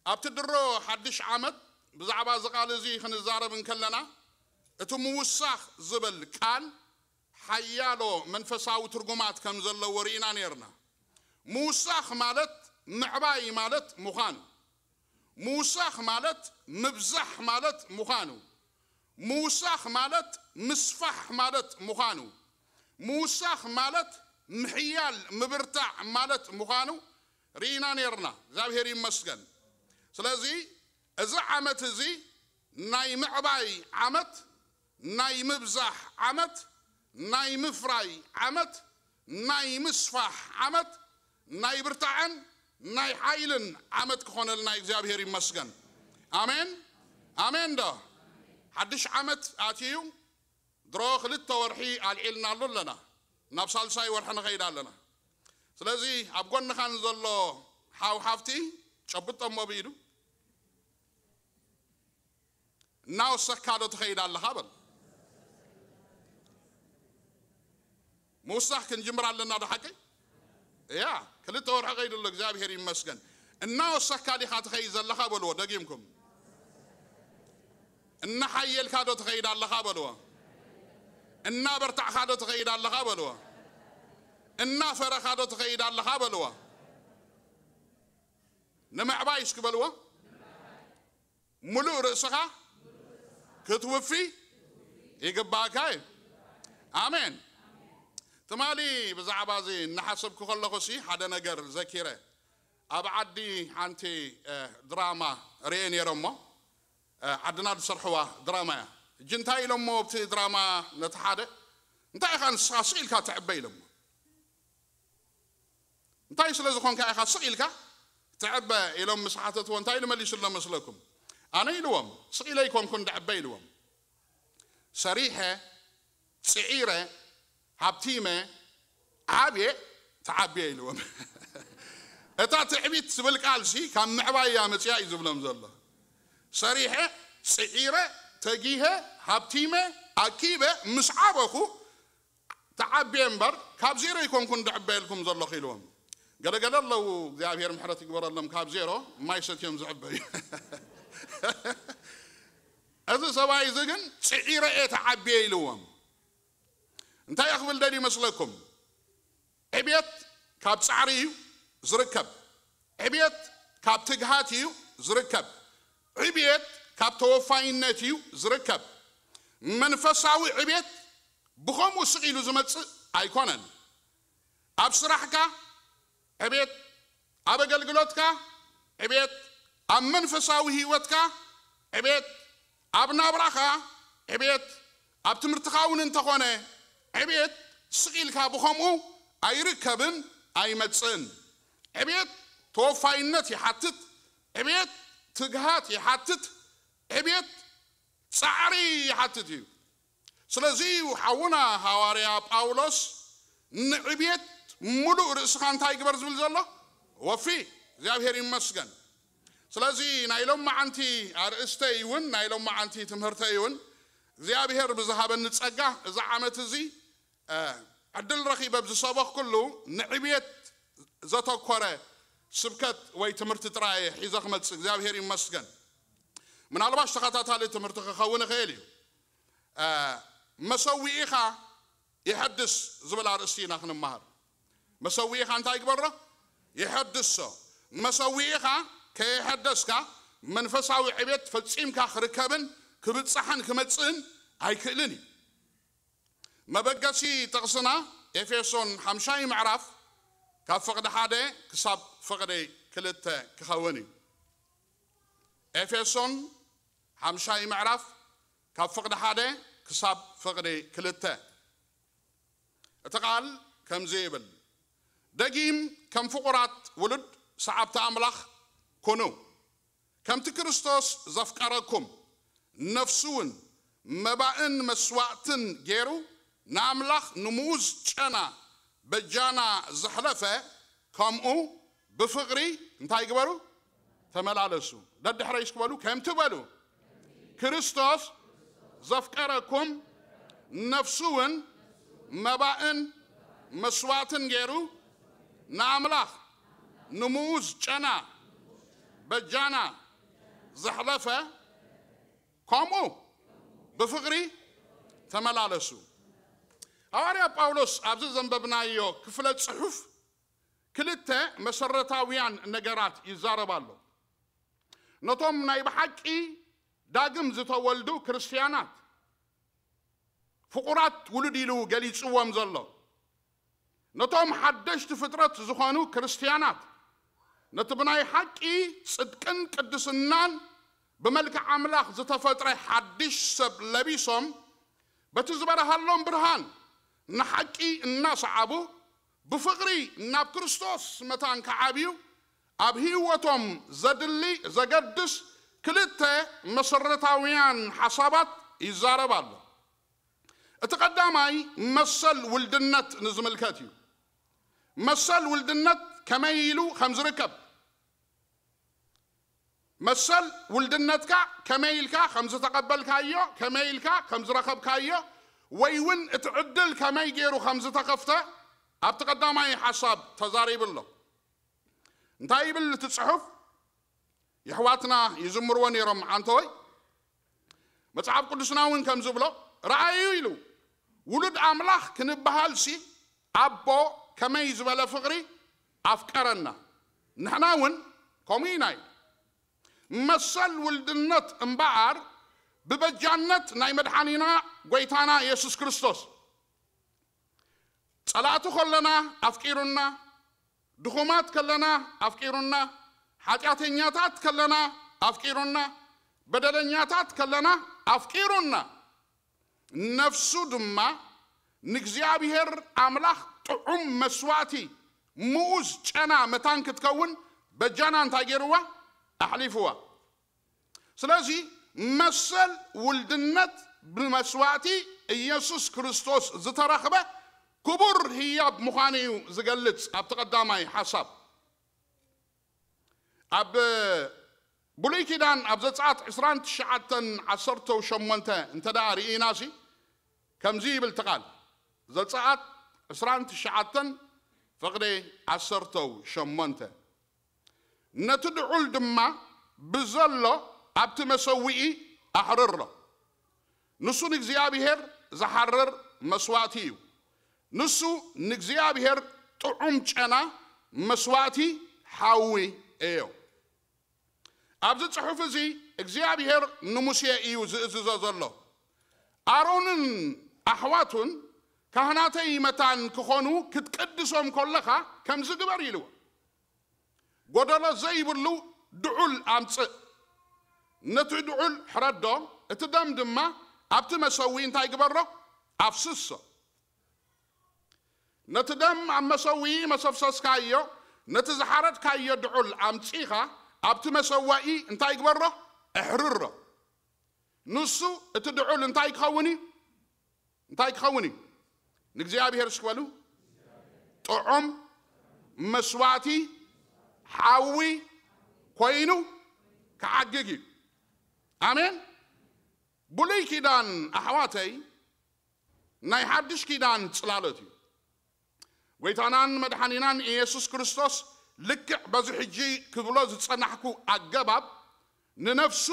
ኣብቲ ድሮ ሓድሽ ዓመት ብዛዕባ እዚ ቃል እዚ ክንዛረብ እንከለና፣ እቲ ምውሳኽ ዝብል ቃል ሓያሎ መንፈሳዊ ትርጉማት ከም ዘለዎ ርኢና ነይርና። ምውሳኽ ማለት ምዕባይ ማለት ምዃኑ፣ ምውሳኽ ማለት ምብዛሕ ማለት ምዃኑ፣ ምውሳኽ ማለት ምስፋሕ ማለት ምዃኑ፣ ምውሳኽ ማለት ምሕያል ምብርታዕ ማለት ምዃኑ ርኢና ነይርና። እግዚኣብሔር ይመስገን። ስለዚ እዚ ዓመት እዚ ናይ ምዕባይ ዓመት፣ ናይ ምብዛሕ ዓመት፣ ናይ ምፍራይ ዓመት፣ ናይ ምስፋሕ ዓመት፣ ናይ ብርታዐን ናይ ሓይልን ዓመት ክኾነልና እግዚኣብሔር ይመስገን። ኣሜን፣ ኣሜን ዶ? ሓድሽ ዓመት ኣትዩ፣ ድሮ ክልተ ወርሒ ኣልዒልናሉ ኣለና፣ ናብ ሳልሳይ ወርሒ ንኸይድ ኣለና። ስለዚ ኣብ ጎንኻ ንዘሎ ሓው ሓፍቲ ጨብጦ እሞ ብኢዱ፣ እናወሰካ ዶ ትኸይድ ኣለኻ በል። ምውሳኽ ክንጅምር ኣለና ዶ ሓቂ? እያ፣ ክልተ ወርሒ ኸይዱ ኣሎ፣ እግዚኣብሔር ይመስገን። እናወሰካ ዲኻ ትኸይድ ዘለኻ በልዎ፣ ደጊምኩም። እናሓየልካ ዶ ትኸይድ ኣለኻ በልዎ። እናበርታዕካ ዶ ትኸይድ ኣለኻ በልዎ። እናፈረኻ ዶ ትኸይድ ኣለኻ በልዎ። ንምዕባይ እስኪ በልዎ። ምሉእ ርእስኻ ክትውፊ ይግባእካ እዩ። ኣሜን። ትማሊ ብዛዕባ እዚ እናሓሰብኩ ከለኹ ሲ ሓደ ነገር ዘኪረ። ኣብ ዓዲ ሓንቲ ድራማ ርኤ ነይረ እሞ ዓድና ዝሰርሕዋ ድራማ እያ። እጂ እንታይ ኢሎሞ ኣብቲ ድራማ ነቲ ሓደ፣ እንታይ ኢኻ ንስኻ ስቕ ኢልካ ትዕበ ኢሎሞ። እንታይ ስለ ዝኾንካ ኢኻ ስቕ ኢልካ ትዕበ ኢሎም ምስ ሓተትዎ እንታይ ኢሉ መሊሱሎ መስለኩም? ኣነ ኢልዎም ስቕ ኢለ ኣይኮንኩን ድዕበ ኢልዎም። ሰሪሐ፣ ጽዒረ፣ ሃብቲመ፣ ዓብየ፣ ተዓብየ ኢልዎም። እታ ትዕቢት ትብል ቃልሲ ካብ ምዕባይ እያ መጽያ እዩ ዝብሎም ዘሎ። ሰሪሐ፣ ጽዒረ፣ ተጊሀ፣ ሃብቲመ፣ ኣኪበ፣ ምስ ዓበኹ ተዓብየ እምበር ካብ ዜሮ ኣይኮንኩን ድዕበየልኩም ዘለኹ ኢልዎም። ገለገለ ኣለዉ እግዚኣብሔር ምሕረት ይግበረሎም ካብ ዜሮ ማይ ሰትዮም ዝዕበዩ። እዚ ሰብኣይ እዚ ግን ጽዒረ እየ ተዓብየ ኢልዎም። እንታይ ክብል ደልዩ ይመስለኩም? ዕብየት ካብ ጻዕሪ እዩ ዝርከብ። ዕብየት ካብ ትግሃት እዩ ዝርከብ። ዕብየት ካብ ተወፋይነት እዩ ዝርከብ። መንፈሳዊ ዕብየት ብኸምኡ ስቕ ኢሉ ዝመጽእ ኣይኮነን። ኣብ ስራሕካ ዕብየት፣ ኣብ ኣገልግሎትካ ዕብየት፣ ኣብ መንፈሳዊ ህይወትካ ዕብየት፣ ኣብ ናብራኻ ዕብየት፣ ኣብ ትምህርትኻ እውን እንተኾነ ዕብየት ስቕ ኢልካ ብኸምኡ ኣይርከብን ኣይመጽእን። ዕብየት ተወፋይነት ይሓትት። ዕብየት ትግሃት ይሓትት። ዕብየት ጻዕሪ ይሓትት እዩ። ስለዚ እዩ ሓውና ሃዋርያ ጳውሎስ ንዕብየት ሙሉእ ርእስኻ እንታይ ይግበር ዝብል ዘሎ? ወፊ። እግዚኣብሔር ይመስገን። ስለዚ ናይ ሎም መዓንቲ ኣርእስተይ እውን ናይ ሎም መዓንቲ ትምህርተይ እውን እግዚኣብሔር ብዝሃበኒ ጸጋ እዚ ዓመት እዚ ዕድል ረኺበ ኣብ ዝሰበኽኩሉ ንዕብየት ዘተኮረ ስብከት ወይ ትምህርቲ ጥራየ ሒዘ ክመጽእ እግዚኣብሔር ይመስገን። ምናልባሽ ተኸታታሊ ትምህርቲ ክኸውን ይኽእል እዩ። መሰዊኢኻ ይሐድስ ዝብል ኣርእስቲ ኢና ክንመሃር። መሰዊኢኻ እንታይ ይግበሮ? ይሐድሶ። መሰዊኢኻ ከየሐደስካ መንፈሳዊ ዕቤት ፈጺምካ ክርከብን ክብጻሕን ክመጽእን ኣይክእልን እዩ። መበገሲ ጥቕስና ኤፌሶን ሓምሻይ ምዕራፍ ካብ ፍቕዲ ሓደ ክሳብ ፍቕዲ ክልተ ክኸውን እዩ። ኤፌሶን ሓምሻይ ምዕራፍ ካብ ፍቕዲ ሓደ ክሳብ ፍቕዲ ክልተ። እቲ ቃል ከምዚ ይብል፣ ደጊም ከም ፍቑራት ውሉድ ሰዓብቲ ኣምላኽ ኩኑ። ከምቲ ክርስቶስ ዘፍቀረኩም፣ ነፍሱ እውን መባእን መስዋእትን ገይሩ ንኣምላኽ ንምኡዝ ጨና በጃና ዘሕለፈ፣ ከምኡ ብፍቕሪ እንታይ ግበሩ? ተመላለሱ። ደድሕረይ እስኪ በሉ፣ ከምቲ በሉ፣ ክርስቶስ ዘፍቀረኩም፣ ነፍሱ እውን መባእን መስዋእትን ገይሩ ንኣምላኽ ንምኡዝ ጨና በጃና ዘሕለፈ፣ ከምኡ ብፍቕሪ ተመላለሱ። ሃዋርያ ጳውሎስ ኣብዚ ዘንበብናዮ ክፍለ ጽሑፍ ክልተ መሰረታውያን ነገራት ይዛረብ ኣሎ። ነቶም ናይ ብሓቂ ዳግም ዝተወልዱ ክርስትያናት፣ ፍቑራት ውሉድ ኢሉ ገሊጽዎም ዘሎ፣ ነቶም ሓደሽቲ ፍጥረት ዝኾኑ ክርስትያናት፣ ነቲ ብናይ ሓቂ ጽድቅን ቅድስናን ብመልክዕ ኣምላኽ ዝተፈጥረ ሓድሽ ሰብ ለቢሶም፣ በቲ ዝበርሃሎም ብርሃን ንሓቂ እናሰዓቡ፣ ብፍቕሪ ናብ ክርስቶስ መታን ክዓብዩ፣ ኣብ ህይወቶም ዘድሊ ዘገድስ ክልተ መሰረታውያን ሓሳባት ይዛረብ ኣሎ። እቲ ቀዳማይ መሰል ውልድነት ንዝምልከት እዩ። መሰል ውልድነት ከመይ ኢሉ ከም ዝርከብ፣ መሰል ውልድነትካ ከመይ ኢልካ ከም ዝተቐበልካዮ፣ ከመይ ኢልካ ከም ዝረኸብካዮ፣ ወይ እውን እቲ ዕድል ከመይ ገይሩ ከም ዝተኸፍተ ኣብቲ ቀዳማይ ሓሳብ ተዛሪቡ ኣሎ። እንታይ ይብል እቲ ጽሑፍ? የሕዋትና ይዝምርዎ ነይሮም፣ ዓንተወይ። መጽሓፍ ቅዱስና እውን ከም ዝብሎ፣ ረኣዩ ኢሉ፣ ውሉድ ኣምላኽ ክንበሃልሲ ኣቦ ከመይ ዝበለ ፍቕሪ ኣፍቀረና፣ ንሕና እውን ከምኡ ኢና ኢሉ። መሰል ውልድነት እምበኣር ብበጃነት ናይ መድሓኒና ጐይታና የሱስ ክርስቶስ። ጸላእቲ ከለና ኣፍቂሩና፣ ድኹማት ከለና ኣፍቂሩና፣ ሓጢኣተኛታት ከለና ኣፍቂሩና፣ በደለኛታት ከለና ኣፍቂሩና፣ ነፍሱ ድማ ንእግዚኣብሔር ኣምላኽ ጥዑም መስዋእቲ፣ ምኡዝ ጨና መታን ክትከውን በጃና እንታይ ገይርዋ? ኣሕሊፍዋ። ስለዚ መሰል ውልድነት ብመስዋእቲ ኢየሱስ ክርስቶስ ዝተረኽበ ክቡር ህያብ ምዃኑ እዩ ዝገልጽ። ኣብቲ ቀዳማይ ሓሳብ ኣብ ብሉይ ኪዳን ኣብ ዘጸኣት ዕስራን ትሽዓተን ዓሰርተው ሸሞንተ እንተ ደኣ ርኢናሲ ከምዚ ይብል እቲ ቃል። ዘጸኣት ዕስራን ትሽዓተን ፍቕዲ ዓሰርተው ሸሞንተ፣ ነቲ ድዑል ድማ ብዘሎ ኣብቲ መሰውኢ ኣሕርሮ። ንሱ ንእግዚኣብሔር ዝሓርር መስዋእቲ እዩ። ንሱ ንእግዚኣብሔር ጥዑም ጨና መስዋእቲ ሓዊ እዮ። ኣብዚ ጽሑፍ እዚ እግዚኣብሔር ንሙሴ እዩ ዝእዝዞ ዘሎ። ኣሮንን ኣሕዋቱን ካህናተይ መታን ክኾኑ ክትቅድሶም ከለኻ ከምዚ ግበር ኢልዎ። ጎደሎ ዘይብሉ ድዑል ኣምጽእ። ነቲ ድዑል ሕረዶ፣ እቲ ደም ድማ ኣብቲ መሰዊ እንታይ ግበሮ? ኣፍስሶ። ነቲ ደም ኣብ መሰዊ መሰፍሰስካዮ፣ ነቲ ዝሓረድካዮ ድዑል ኣምጺኻ ኣብቲ መሰዋኢ እንታይ ግበሮ? እሕርሮ። ንሱ እቲ ድዑል እንታይ ክኸውን እዩ? እንታይ ክኸውን እዩ? ንእግዚኣብሔር እስኪ በሉ፣ ጥዑም መስዋእቲ ሓዊ ኮይኑ ክዓግግ እዩ። ኣሜን። ብሉይ ኪዳን ኣሕዋተይ ናይ ሓድሽ ኪዳን ጽላሎት እዩ። ጎይታናን መድሓኒናን ኢየሱስ ክርስቶስ ልክዕ በዚ ሕጂ ክብሎ ዝጸናሕኩ ኣገባብ ንነፍሱ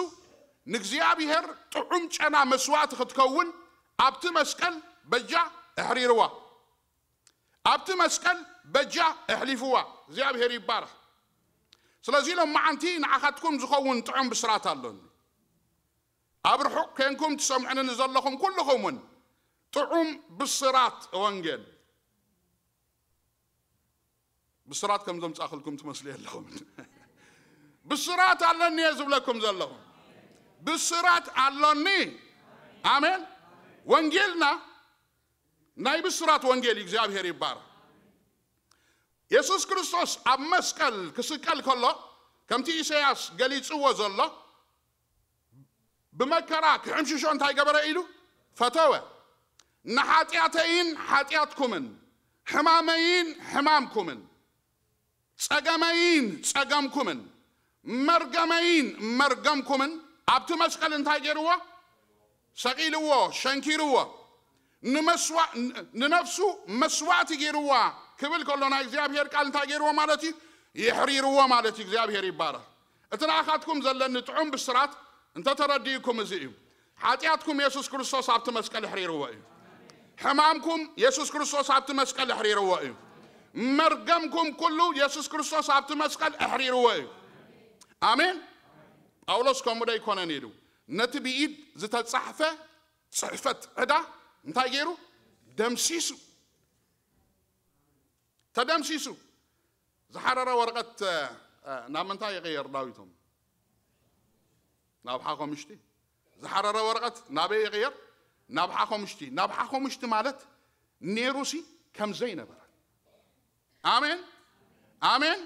ንእግዚኣብሔር ጥዑም ጨና መስዋእቲ ክትከውን ኣብቲ መስቀል በጃ ኣሕሪርዋ። ኣብቲ መስቀል በጃ ኣሕሊፍዋ። እግዚኣብሔር ይባረኽ። ስለዚ ሎመዓንቲ ንዓኻትኩም ዝኸውን ጥዑም ብስራት ኣሎኒ። ኣብ ርሑቕ ኮንኩም ትሰምዑኒ ዘለኹም ኩልኹም እውን ጥዑም ብስራት ወንጌል። ብስራት ከም ዘምጻእክልኩም ትመስሉ የለኹም። ብስራት ኣለኒ እየ ዝብለኩም ዘለኹ። ብስራት ኣሎኒ። ኣሜን። ወንጌልና ናይ ብስራት ወንጌል እዩ። እግዚኣብሔር ይባረኽ። የሱስ ክርስቶስ ኣብ መስቀል ክስቀል ከሎ ከምቲ ኢሳያስ ገሊጽዎ ዘሎ ብመከራ ክሕምሽሾ እንታይ ገበረ ኢሉ ፈተወ። ንሓጢኣተይን ሓጢኣትኩምን ሕማመይን ሕማምኩምን ጸገመይን ጸገምኩምን መርገመይን መርገምኩምን ኣብቲ መስቀል እንታይ ገይርዎ? ሰቒልዎ፣ ሸንኪርዎ። ንመስዋ-፣ ን-፣ ንነፍሱ መስዋእቲ ገይርዋ ክብል ከሎ ናይ እግዚኣብሔር ቃል እንታይ ገይርዎ ማለት እዩ? የሕሪርዎ ማለት እዩ። እግዚኣብሔር ይባረኽ። እቲ ንኣኻትኩም ዘለኒ ጥዑም ብስራት እንተተረዲእኩም እዚ እዩ። ሓጢኣትኩም የሱስ ክርስቶስ ኣብቲ መስቀል ኣሕሪርዎ እዩ። ሕማምኩም የሱስ ክርስቶስ ኣብቲ መስቀል ኣሕሪርዎ እዩ። መርገምኩም ኩሉ የሱስ ክርስቶስ ኣብቲ መስቀል ኣሕሪርዎ እዩ። ኣሜን። ጳውሎስ ከምኡ ዶ ኣይኮነን ኢሉ ነቲ ብኢድ ዝተጻሕፈ ጽሕፈት ዕዳ እንታይ ገይሩ? ደምሲሱ። ተደምሲሱ። ዝሓረረ ወረቐት፣ እ፣ እ፣ ናብ ምንታይ ይቕየር ዳዊቶም? ናብ ሓኾምሽቲ። ዝሓረረ ወረቐት ናበይ ይቕየር? ናብ ሓኾምሽቲ። ናብ ሓኾምሽቲ ማለት ነይሩሲ ከም ዘይነበረ። ኣሜን፣ ኣሜን፣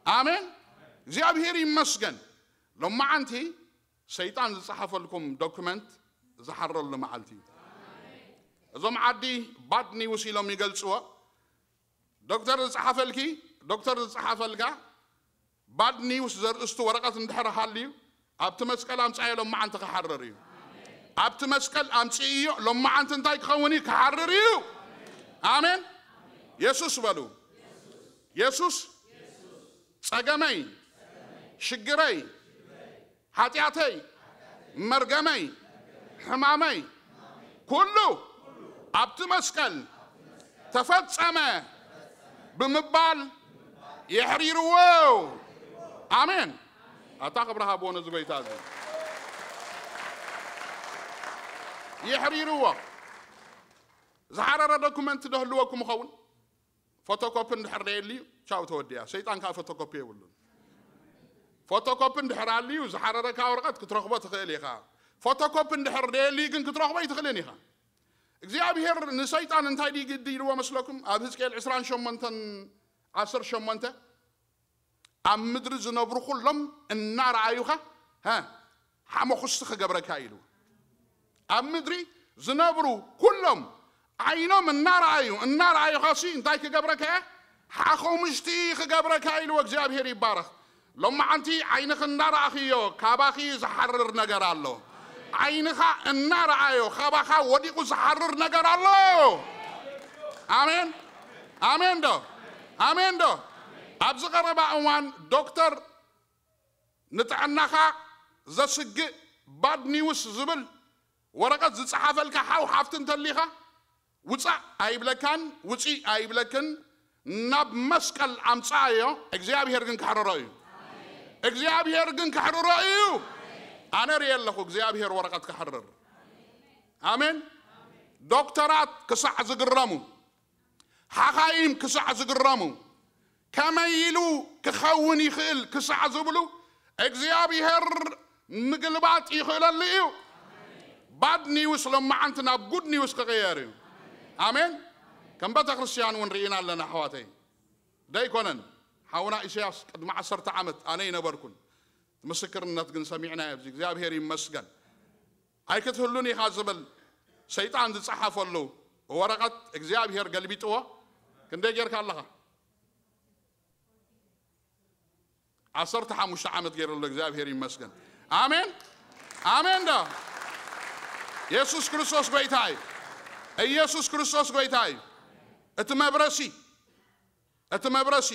ኣሜን። እግዚኣብሔር ይመስገን። ሎመዓንቲ ሰይጣን ዝጸሓፈልኩም ዶክመንት ዝሓረሉ መዓልቲ እዩ። እዞም ዓዲ ባድ ኒውስ ኢሎም ይገልጽዎ። ዶክተር ዝጸሓፈልኪ፣ ዶክተር ዝጸሓፈልካ ባድ ኒውስ ዘርእስቱ ወረቐት እንድሕር ሃልዩ ኣብቲ መስቀል ኣምጻዮ ሎመዓንቲ ክሓርር እዩ። ኣብቲ መስቀል ኣምጽእዮ ሎመዓንቲ እንታይ ክኸውን እዩ? ክሓርር እዩ። ኣሜን። የሱስ በሉ። የሱስ ጸገመይ፣ ሽግረይ፣ ሓጢኣተይ፣ መርገመይ፣ ሕማመይ ኩሉ ኣብቲ መስቀል ተፈጸመ ብምባል የሕሪርዎ። ኣሜን። ኣታ ክብሪ ሃብዎ ነዚ ጎይታ እዚ። የሕሪርዎ። ዝሓረረ ዶኩመንት ዶ ህልወኩም ይኸውን? ፎቶኮፒ እንድሕር ደየልዩ፣ ቻው፣ ተወዲኣ። ሰይጣን ከዓ ፎቶኮፒ የብሉን። ፎቶኮፒ እንድሕር ኣልዩ፣ ዝሓረረካ ወረቐት ክትረኽቦ ትኽእል ኢኻ። ፎቶኮፒ እንድሕር ደየልዩ ግን ክትረኽቦ ኣይትኽእልን ኢኻ። እግዚኣብሔር ንሰይጣን እንታይ ድዩ ግዲ ኢልዎ መስለኩም? ኣብ ህዝቅኤል ዕስራን ሸሞንተን ዓሰርተ ሸሞንተ፣ ኣብ ምድሪ ዝነብሩ ኩሎም እናረኣዩኻ፣ ሃ፣ ሓመኹስቲ ክገብረካ ኢሉ። ኣብ ምድሪ ዝነብሩ ኩሎም ዓይኖም እናረኣዩ፣ እናረኣዩኻሲ እንታይ ክገብረካ እየ? ሓኾምሽቲ ክገብረካ ኢሉ። እግዚኣብሔር ይባረኽ። ሎማዓንቲ ዓይንኺ እናረኣኽዮ ካባኺ ዝሓርር ነገር ኣሎ። ዓይንኻ እናረኣዮ ካባኻ ወዲቑ ዝሓርር ነገር ኣሎ። ኣሜን፣ ኣሜን ዶ? ኣሜን ዶ? ኣብዚ ቀረባ እዋን ዶክተር ንጥዕናኻ ዘስግእ ባድ ኒውስ ዝብል ወረቐት ዝጸሓፈልካ ሓው ሓፍቲ እንተሊኻ፣ ውጻእ ኣይብለካን፣ ውጺእ ኣይብለክን፣ ናብ መስቀል ኣምጽኣዮ። እግዚኣብሔር ግን ከሕርሮ እዩ። እግዚኣብሔር ግን ከሕርሮ እዩ። ኣነ ርእየ ኣለኹ እግዚኣብሔር ወረቐት ከሕርር። ኣሜን። ዶክተራት ክሳዕ ዝግረሙ፣ ሓኻይም ክሳዕ ዝግረሙ፣ ከመይ ኢሉ ክኸውን ይኽእል ክሳዕ ዝብሉ፣ እግዚኣብሔር ምግልባጥ ይኽእለሉ እዩ። ባድ ኒውስ ሎማዓንቲ ናብ ጉድ ኒውስ ክቕየር እዩ። ኣሜን። ከም ቤተ ክርስቲያን እውን ርኢና ኣለና ኣሕዋተይ። ደይኮነን? ሓውና ኢሳያስ ቅድሚ ዓሰርተ ዓመት ኣነ ይነበርኩን ምስክርነት ግን ሰሚዕና ኣብዚ እግዚኣብሔር ይመስገን። ኣይክትህሉን ኢኻ ዝብል ሰይጣን ዝጸሓፈሉ ወረቐት እግዚኣብሔር ገልቢጥዎ። ክንደይ ጌርካ ኣለኻ? ዓሰርተ ሓሙሽተ ዓመት ገይረሉ። እግዚኣብሔር ይመስገን። ኣሜን፣ ኣሜን ዶ? የሱስ ክርስቶስ ጎይታ እዩ። ኢየሱስ ክርስቶስ ጎይታ እዩ። እቲ መብረሲ፣ እቲ መብረሲ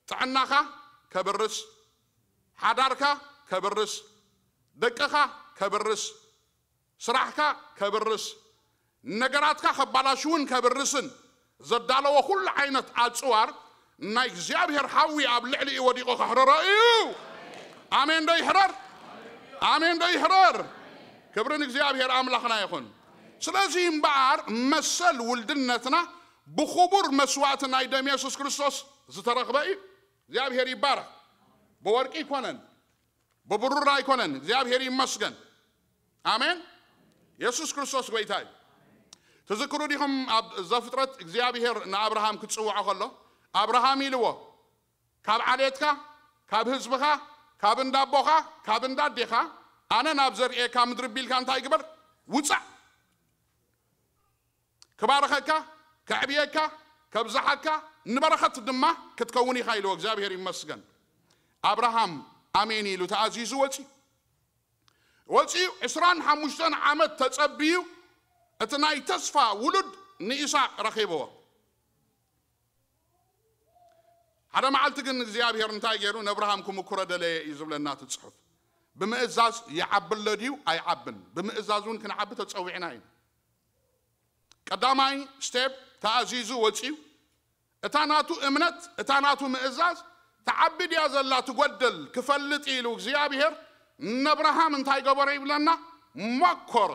ጥዕናኻ ከብርስ፣ ሓዳርካ ከብርስ፣ ደቅኻ ከብርስ፣ ስራሕካ ከብርስ፣ ነገራትካ ከባላሽውን ከብርስን ዘዳለዎ ኩሉ ዓይነት ኣጽዋር ናይ እግዚኣብሔር ሓዊ ኣብ ልዕሊኡ ወዲቑ ከሕርሮ እዩ። ኣሜን ዶ ይሕረር? ኣሜን ዶ ይሕረር? ክብሪ ንእግዚኣብሔር ኣምላኽና ይኹን። ስለዚ እምበኣር መሰል ውልድነትና ብኽቡር መስዋእቲ ናይ ደም የሱስ ክርስቶስ ዝተረኽበ እዩ። እግዚኣብሔር ይባረኽ። ብወርቂ ኣይኮነን፣ ብብሩር ኣይኮነን። እግዚኣብሔር ይመስገን። ኣሜን። የሱስ ክርስቶስ ጎይታ እዩ። ትዝክሩ ዲኹም ኣብ ዘፍጥረት እግዚኣብሔር ንኣብርሃም ክጽውዖ ከሎ ኣብርሃም ኢልዎ፣ ካብ ዓሌትካ፣ ካብ ህዝብኻ፣ ካብ እንዳቦኻ፣ ካብ እንዳዴኻ ኣነ ናብ ዘርእየካ ምድሪ ቢልካ እንታይ ግበር? ውጻእ። ክባርኸካ፣ ከዕብየካ፣ ከብዝሓካ፣ ንበረኸት ድማ ክትከውን ኢኻ ኢልዎ። እግዚኣብሔር ይመስገን። ኣብርሃም ኣሜን ኢሉ ተኣዚዙ ወጺኡ። ወጺኡ ዕስራን ሓሙሽተን ዓመት ተጸብዩ እቲ ናይ ተስፋ ውሉድ ንኢሳቅ ረኺብዎ። ሓደ መዓልቲ ግን እግዚኣብሔር እንታይ ገይሩ? ንኣብርሃም ክምኩሮ ደለየ እዩ ዝብለና እቲ ጽሑፍ። ብምእዛዝ ይዓቢ ኣሎ ድዩ? ኣይዓብን። ብምእዛዝ እውን ክንዓቢ ተጸዊዕና ኢና። ቀዳማይ ስቴፕ ተኣዚዙ ወጺኡ። እታ ናቱ እምነት፣ እታ ናቱ ምእዛዝ ትዓቢ ድያ ዘላ ትጎድል ክፈልጥ ኢሉ እግዚኣብሔር ንኣብርሃም እንታይ ገበሮ ይብለና? መኮሮ።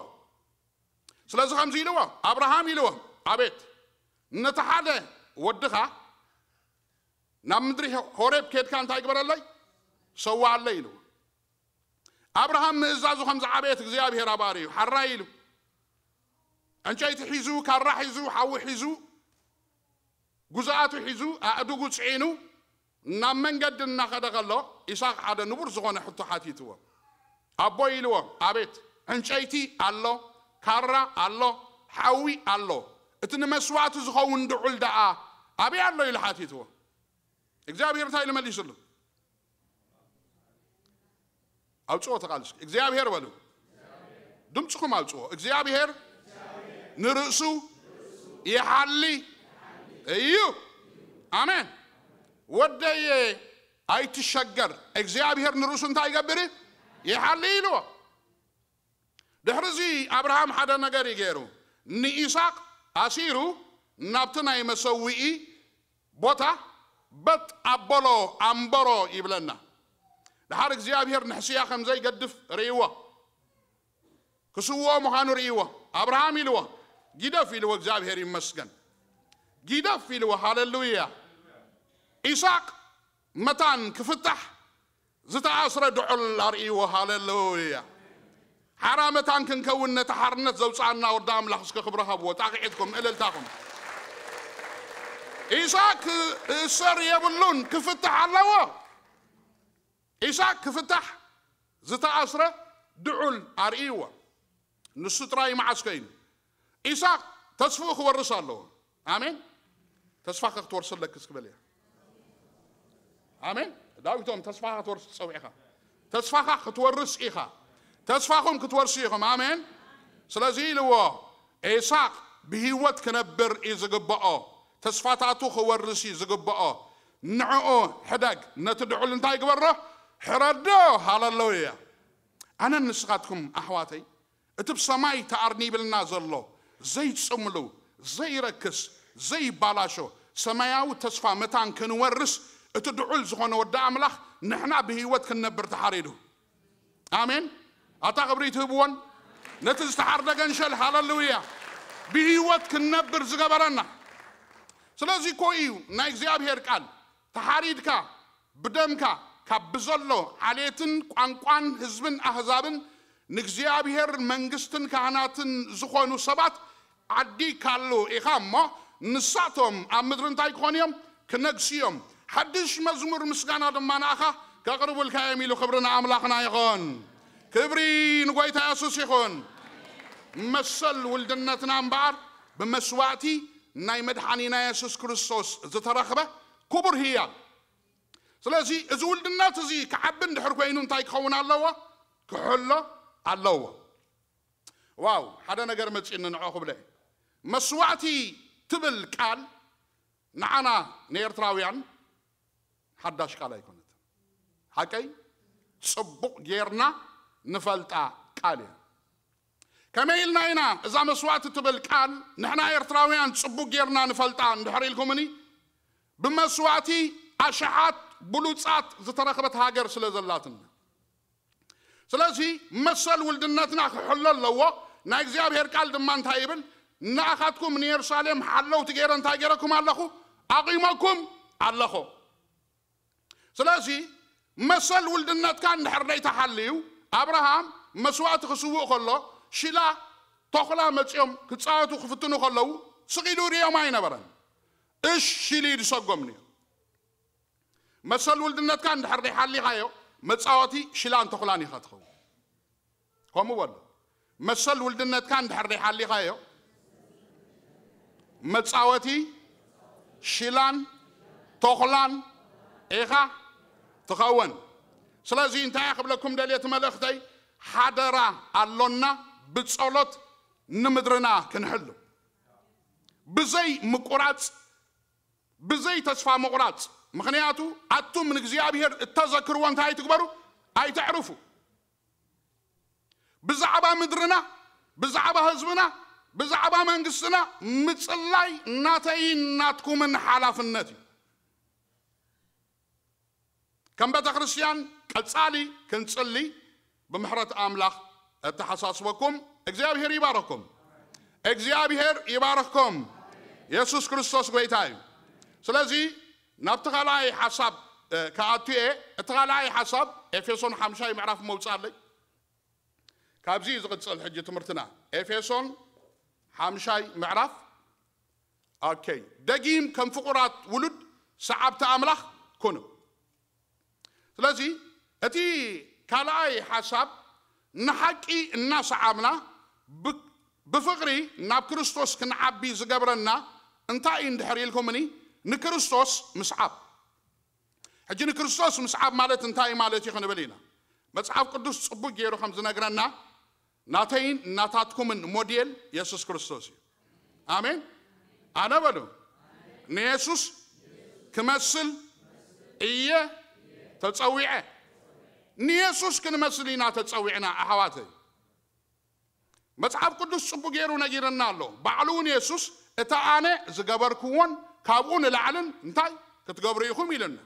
ስለዚ ከምዚ ኢልዎ፣ ኣብርሃም ኢልዎ፣ ኣቤት፣ ነቲ ሓደ ወድኻ ናብ ምድሪ ሆሬብ ኬድካ እንታይ ግበረለይ? ሰዋኣለይ ኢልዎ። ኣብርሃም ምእዛዙ ከም ዝዓበየት እግዚኣብሔር ኣባር እዩ። ሓራይ ኢሉ፣ ዕንጨይቲ ሒዙ፣ ካራ ሒዙ፣ ሓዊ ሒዙ፣ ጉዝኣቱ ሒዙ፣ ኣእዱጉ ጽዒኑ፣ ናብ መንገዲ እናኸደ ከሎ፣ ኢሳቅ ሓደ ንቡር ዝኾነ ሕቶ ሓቲትዎ። ኣቦይ ኢልዎ፣ ኣቤት፣ ዕንጨይቲ ኣሎ፣ ካራ ኣሎ፣ ሓዊ ኣሎ፣ እቲ ንመስዋእቲ ዝኸውን ድዑል ደኣ ኣበይ ኣሎ? ኢሉ ሓቲትዎ። እግዚኣብሔር እንታይ ኢሉ መሊስሉ? ኣውፅኦ ተቓልስ እግዚኣብሔር በሉ። ድምፅኹም ኣውፅኦ። እግዚኣብሔር ንርእሱ ይሓሊ እዩ። ኣሜን። ወደየ ኣይትሸገር፣ እግዚኣብሔር ንርእሱ እንታይ ይገብር? ይሓሊ ኢልዎ። ድሕሪ እዚ ኣብርሃም ሓደ ነገር እዩ ገይሩ። ንኢሳቅ ኣሲሩ ናብቲ ናይ መሰውኢ ቦታ በጥ ኣበሎ ኣንበሮ ይብለና። ድሓር እግዚኣብሔር ንሕስያ ከም ዘይገድፍ ርእይዎ፣ ክስውኦ ምዃኑ ርእይዎ። ኣብርሃም ኢልዎ፣ "ግደፍ" ኢልዎ። እግዚኣብሔር ይመስገን። ጊደፍ ኢልዎ። ሃሌሉያ። ኢሳቅ መታን ክፍታሕ ዝተኣስረ ድዑል ኣርእይዎ። ሃሌሉያ። ሓራ መታን ክንከውን ነቲ ሓርነት ዘውፅኣና ወዲ ኣምላኽ እስከ ክብሪ ሃብዎ። ጣቕዒትኩም እልልታኹም። ኢሳቅ ክእሰር የብሉን፣ ክፍታሕ ኣለዎ። ኢሳቅ ክፍታሕ ዝተኣስረ ድዑል ኣርእይዎ። ንሱ ጥራይ መዓስ ከይኑ ኢሳቅ ተስፍኡ ክወርስ ኣለዎ። ኣሜን። ተስፋ ክትወርስ ኣለክስ ክበል እያ። ኣሜን። ዳዊቶም ተስፋኻ ክትወርስ ትጸውዒኻ። ተስፋኻ ክትወርስ ኢኻ። ተስፋኹም ክትወርሱ ኢኹም። ኣሜን። ስለዚ ኢልዎ ኢሳቅ ብህይወት ክነብር እዩ ዝግብኦ። ተስፋታቱ ክወርስ እዩ ዝግብኦ። ንዕኡ ሕደግ። ነቲ ድዑል እንታይ ግበሮ? ሕረዶ። ሃለለውያ። ኣነን ንስኻትኩም ኣሕዋተይ እቲ ብሰማይ ተኣርኒብልና ዘሎ ዘይጽምሉ፣ ዘይረክስ፣ ዘይባላሾ ሰማያዊ ተስፋ መታን ክንወርስ እቲ ድዑል ዝኾነ ወዲ ኣምላኽ ንሕና ብህይወት ክንነብር ተሓሪዱ። ኣሜን። ኣታ ክብሪ ትህብዎን ነቲ ዝተሓርደ ገንሸል ሃለሉያ ብህይወት ክንነብር ዝገበረና። ስለዚ እኮ እዩ ናይ እግዚኣብሔር ቃል ተሓሪድካ ብደምካ ካብ ብዘሎ ዓሌትን ቋንቋን ህዝብን ኣህዛብን ንእግዚኣብሔር መንግስትን ካህናትን ዝኾኑ ሰባት ዓዲካሉ ኢኻ እሞ ንሳቶም ኣብ ምድሪ እንታይ ክኾኑ እዮም? ክነግሱ እዮም። ሓድሽ መዝሙር ምስጋና ድማ ንኣኻ ከቕርቡልካ እዮም ኢሉ ክብሪ ንኣምላኽና ይኹን። ክብሪ ንጎይታ የሱስ ይኹን። መሰል ውልድነትና እምበኣር ብመስዋእቲ ናይ መድሓኒና የሱስ ክርስቶስ ዝተረኽበ ክቡር ህያብ። ስለዚ እዚ ውልድነት እዚ ክዓቢ እንድሕር ኮይኑ እንታይ ክኸውን ኣለዎ? ክሕሎ ኣለዎ። ዋው፣ ሓደ ነገር መጺእኒ ንዖ ክብለ። መስዋእቲ ትብል ቃል ንዓና ንኤርትራውያን ሓዳሽ ቃል ኣይኮነትን። ሓቀይ ጽቡቕ ጌርና ንፈልጣ ቃል እያ። ከመይ ኢልና ኢና እዛ መስዋእቲ ትብል ቃል ንሕና ኤርትራውያን ጽቡቕ ጌርና ንፈልጣ እንድሕር ኢልኩምኒ፣ ብመስዋእቲ ኣሽሓት ብሉጻት ዝተረኽበት ሃገር ስለ ዘላትና። ስለዚ መሰል ውልድነትና ክሕሎ ኣለዎ። ናይ እግዚኣብሔር ቃል ድማ እንታይ ይብል? ንኣኻትኩም ንየሩሳሌም ሓለውቲ ገይረ እንታይ ገይረኩም ኣለኹ? ኣቑመኩም ኣለኹ። ስለዚ መሰል ውልድነትካ እንድሕር ዘይተሓልዩ፣ ኣብርሃም መስዋእቲ ክስውእ ከሎ ሽላ ተኹላ መጺኦም ክጻወቱ ክፍትኑ ከለዉ ስቕ ኢሉ ርእዮም ኣይነበረን። እሽ ኢሉ እዩ ዝሰጎም ነይሩ። መሰል ውልድነትካ እንድሕር ዘይሓሊኻዮ መጻወቲ ሽላን ተኹላን ኢኻ ትኸውን። ከምኡ በሎ። መሰል ውልድነትካ እንድሕር ዘይሓሊኻዮ መጻወቲ ሽላን ተኹላን ኢኻ ትኸውን። ስለዚ እንታይ እየ ክብለኩም ደልየ እቲ መልእኽተይ ሓደራ ኣሎና ብጸሎት ንምድርና ክንሕሉ ብዘይ ምቁራጽ ብዘይ ተስፋ ምቑራጽ። ምኽንያቱ ኣቱም ንእግዚኣብሔር እተዘክርዎ እንታይ ኣይትግበሩ? ኣይተዕርፉ። ብዛዕባ ምድርና፣ ብዛዕባ ህዝብና፣ ብዛዕባ መንግስትና ምጽላይ ናተይን ናትኩምን ሓላፍነት እዩ። ከም ቤተ ክርስቲያን ቀጻሊ ክንጽሊ ብምሕረት ኣምላኽ እተሓሳስበኩም። እግዚኣብሔር ይባረኩም። እግዚኣብሔር ይባረኩም። የሱስ ክርስቶስ ጎይታ እዩ። ስለዚ ናብቲ ካልኣይ ሓሳብ ክኣቱ እየ። እቲ ካልኣይ ሓሳብ ኤፌሶን ሓምሻይ ምዕራፍ መውፅእ ኣለይ። ካብዚ እዩ ዝቕፅል ሕጂ ትምህርትና። ኤፌሶን ሓምሻይ ምዕራፍ። ኦኬ። ደጊም ከም ፍቑራት ውሉድ ሰዓብቲ ኣምላኽ ኩኑ። ስለዚ እቲ ካልኣይ ሓሳብ ንሓቂ እናሰዓብና ብ- ብፍቕሪ ናብ ክርስቶስ ክንዓቢ ዝገብረና እንታይ እዩ እንድሕር ኢልኩምኒ? ንክርስቶስ ምስዓብ። ሕጂ ንክርስቶስ ምስዓብ ማለት እንታይ ማለት እዩ ክንብል ኢና። መጽሓፍ ቅዱስ ጽቡቅ ገይሩ ከም ዝነግረና ናተይን ናታትኩምን ሞዴል የሱስ ክርስቶስ እዩ። ኣሜን። ኣነ በሉ ንየሱስ ክመስል እየ ተጸዊዐ። ንየሱስ ክንመስል ኢና ተጸዊዕና ኣሕዋተይ። መጽሓፍ ቅዱስ ጽቡቅ ገይሩ ነጊርና ኣሎ። ባዕሉ እውን የሱስ እታ ኣነ ዝገበርክዎን ካብኡ ንላዕልን እንታይ ክትገብሩ ኢኹም ኢልና።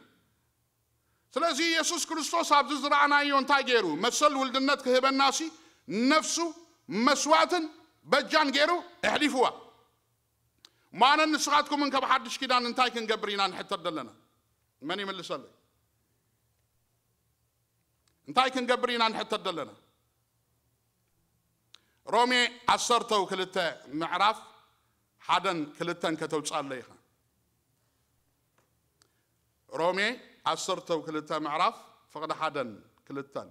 ስለዚ የሱስ ክርስቶስ ኣብዚ ዝረኣናዮ እንታይ ገይሩ? መሰል ውልድነት ክህበናሲ ነፍሱ መስዋእትን በጃን ገይሩ ኣሕሊፍዋ። ማነን ንስኻትኩምን ካብ ሓድሽ ኪዳን እንታይ ክንገብር ኢና ንሕተት ዘለና? መን ይምልሰለይ? እንታይ ክንገብር ኢና ንሕተት ዘለና? ሮሜ ዓሰርተው ክልተ ምዕራፍ ሓደን ክልተን ከተውፅኣለይ ኢኻ። ሮሜ ዓሰርተው ክልተ ምዕራፍ ፍቕዲ ሓደን ክልተን።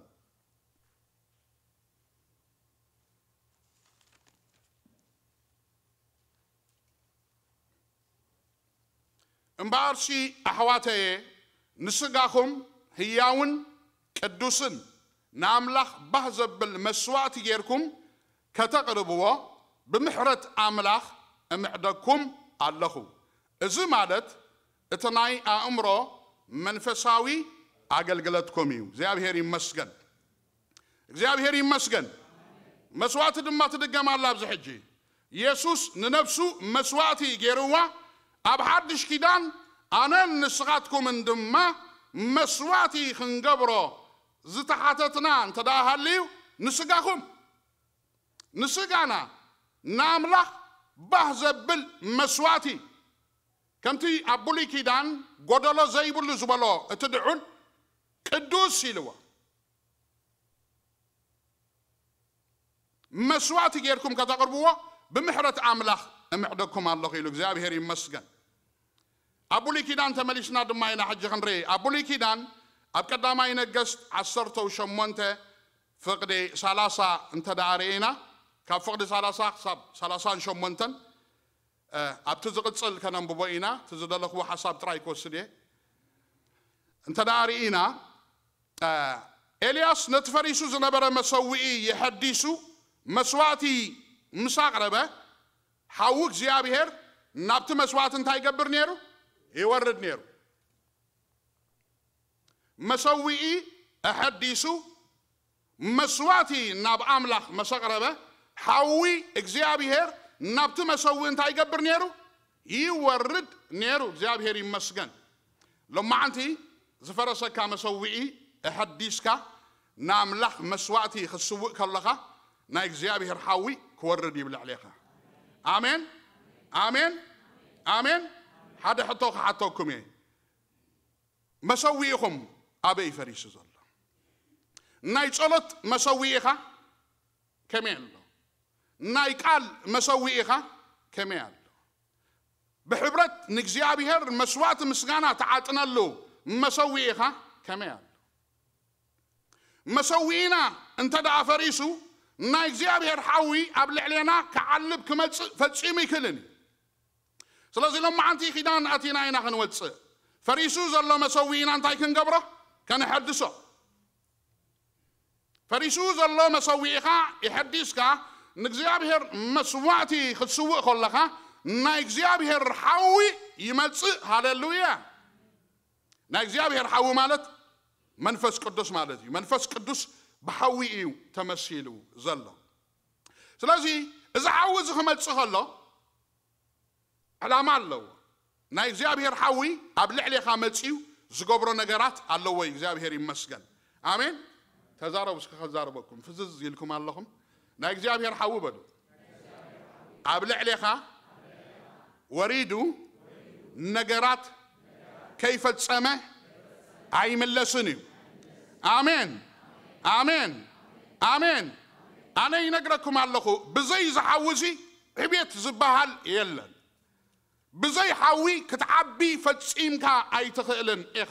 እምበኣርሲ ኣሕዋተየ፣ ንስጋኹም ህያውን ቅዱስን ንኣምላኽ ባህ ዘብል መስዋእቲ ጌርኩም ከተቕርብዎ ብምሕረት ኣምላኽ እምዕደኩም ኣለኹ። እዚ ማለት እቲ ናይ ኣእምሮ መንፈሳዊ ኣገልግለትኩም እዩ። እግዚኣብሔር ይመስገን። እግዚኣብሔር ይመስገን። መስዋእቲ ድማ ትድገም ኣላ ኣብዚ ሕጂ። የሱስ ንነፍሱ መስዋእቲ ገይርዋ። ኣብ ሓድሽ ኪዳን ኣነን ንስኻትኩምን ድማ መስዋእቲ ክንገብሮ ዝተሓተትና እንተ ደኣ ሃልዩ፣ ንስጋኹም፣ ንስጋና ንኣምላኽ ባህ ዘብል መስዋእቲ፣ ከምቲ ኣብ ብሉይ ኪዳን ጎደሎ ዘይብሉ ዝበሎ እቲ ድዑል ቅዱስ ኢልዎ። መስዋእቲ ጌርኩም ከተቕርብዎ ብምሕረት ኣምላኽ እምዕደኩም ኣለኹ ኢሉ። እግዚኣብሔር ይመስገን። ኣብ ብሉይ ኪዳን ተመሊስና ድማ ኢና ሕጂ ክንርኢ። ኣብ ብሉይ ኪዳን ኣብ ቀዳማይ ነገስት ዓሰርተው ሸሞንተ ፍቕዲ ሰላሳ እንተ ደኣ ርኢና፣ ካብ ፍቕዲ ሰላሳ ክሳብ ሰላሳን ሸሞንተን፣ እ፣ ኣብቲ ዝቕጽል ከነንብቦ ኢና። እቲ ዝደለኽዎ ሓሳብ ጥራይ ክወስድ እየ። እንተ ደኣ ርኢና፣ እ፣ ኤልያስ ነቲ ፈሪሱ ዝነበረ መሰውኢ የሐዲሱ መስዋእቲ ምስ ኣቕረበ፣ ሓዊ እግዚኣብሔር ናብቲ መስዋእቲ እንታይ ይገብር ነይሩ? ይወርድ ነይሩ። መሰውኢ ኣሐዲሱ መስዋእቲ ናብ ኣምላኽ መሰቕረበ፣ ሓዊ እግዚኣብሔር ናብቲ መሰውኢ እንታይ ይገብር ነይሩ? ይወርድ ነይሩ። እግዚኣብሔር ይመስገን። ሎማዓንቲ ዝፈረሰካ መሰውኢ ኣሐዲስካ ንኣምላኽ መስዋእቲ ክትስውእ ከለኻ፣ ናይ እግዚኣብሔር ሓዊ ክወርድ እዩ ብልዕሌኻ። ኣሜን፣ ኣሜን፣ ኣሜን። ሓደ ሕቶ ክሓተኩም እየ። መሰዊኢኹም ኣበይ ፈሪሱ ዘሎ? ናይ ጸሎት መሰዊኢኻ ከመይ ኣሎ? ናይ ቃል መሰዊኢኻ ከመይ ኣሎ? ብሕብረት ንእግዚኣብሔር መስዋእቲ ምስጋና ትዓጥነሉ መሰዊኢኻ ከመይ ኣሎ? መሰዊኢና እንተ ደኣ ፈሪሱ፣ ናይ እግዚኣብሔር ሓዊ ኣብ ልዕሌና ክዓልብ ክመጽእ ፈጺሙ ኣይክእልን እዩ። ስለዚ ሎማዓንቲ ኪዳን ኣቲና ኢና ክንወጽእ። ፈሪሱ ዘሎ መሰዊኢና እንታይ ክንገብሮ? ከነሐድሶ። ፈሪሱ ዘሎ መሰዊኢኻ የሐዲስካ ንእግዚኣብሔር መስዋእቲ ክትስውእ ከለኻ ናይ እግዚኣብሔር ሓዊ ይመጽእ። ሃሌሉያ! ናይ እግዚኣብሔር ሓዊ ማለት መንፈስ ቅዱስ ማለት እዩ። መንፈስ ቅዱስ ብሓዊ እዩ ተመሲሉ ዘሎ። ስለዚ እዚ ሓዊ እዚ ክመጽእ ከሎ ዕላማ ኣለዎ። ናይ እግዚኣብሔር ሓዊ ኣብ ልዕሌኻ መጺኡ ዝገብሮ ነገራት ኣለዎ። እግዚኣብሔር ይመስገን። ኣሜን። ተዛረቡ እስኪ፣ ከዛረበኩም ፍዝዝ ኢልኩም ኣለኹም። ናይ እግዚኣብሔር ሓዊ በሉ። ኣብ ልዕሌኻ ወሪዱ ነገራት ከይፈጸመ ኣይምለስን እዩ። ኣሜን፣ ኣሜን፣ ኣሜን። ኣነ ይነግረኩም ኣለኹ፣ ብዘይ ዝሓዊ እዚ ዕቤት ዝበሃል የለን። ብዘይ ሓዊ ክትዓቢ ፈጺምካ ኣይትኽእልን ኢኻ።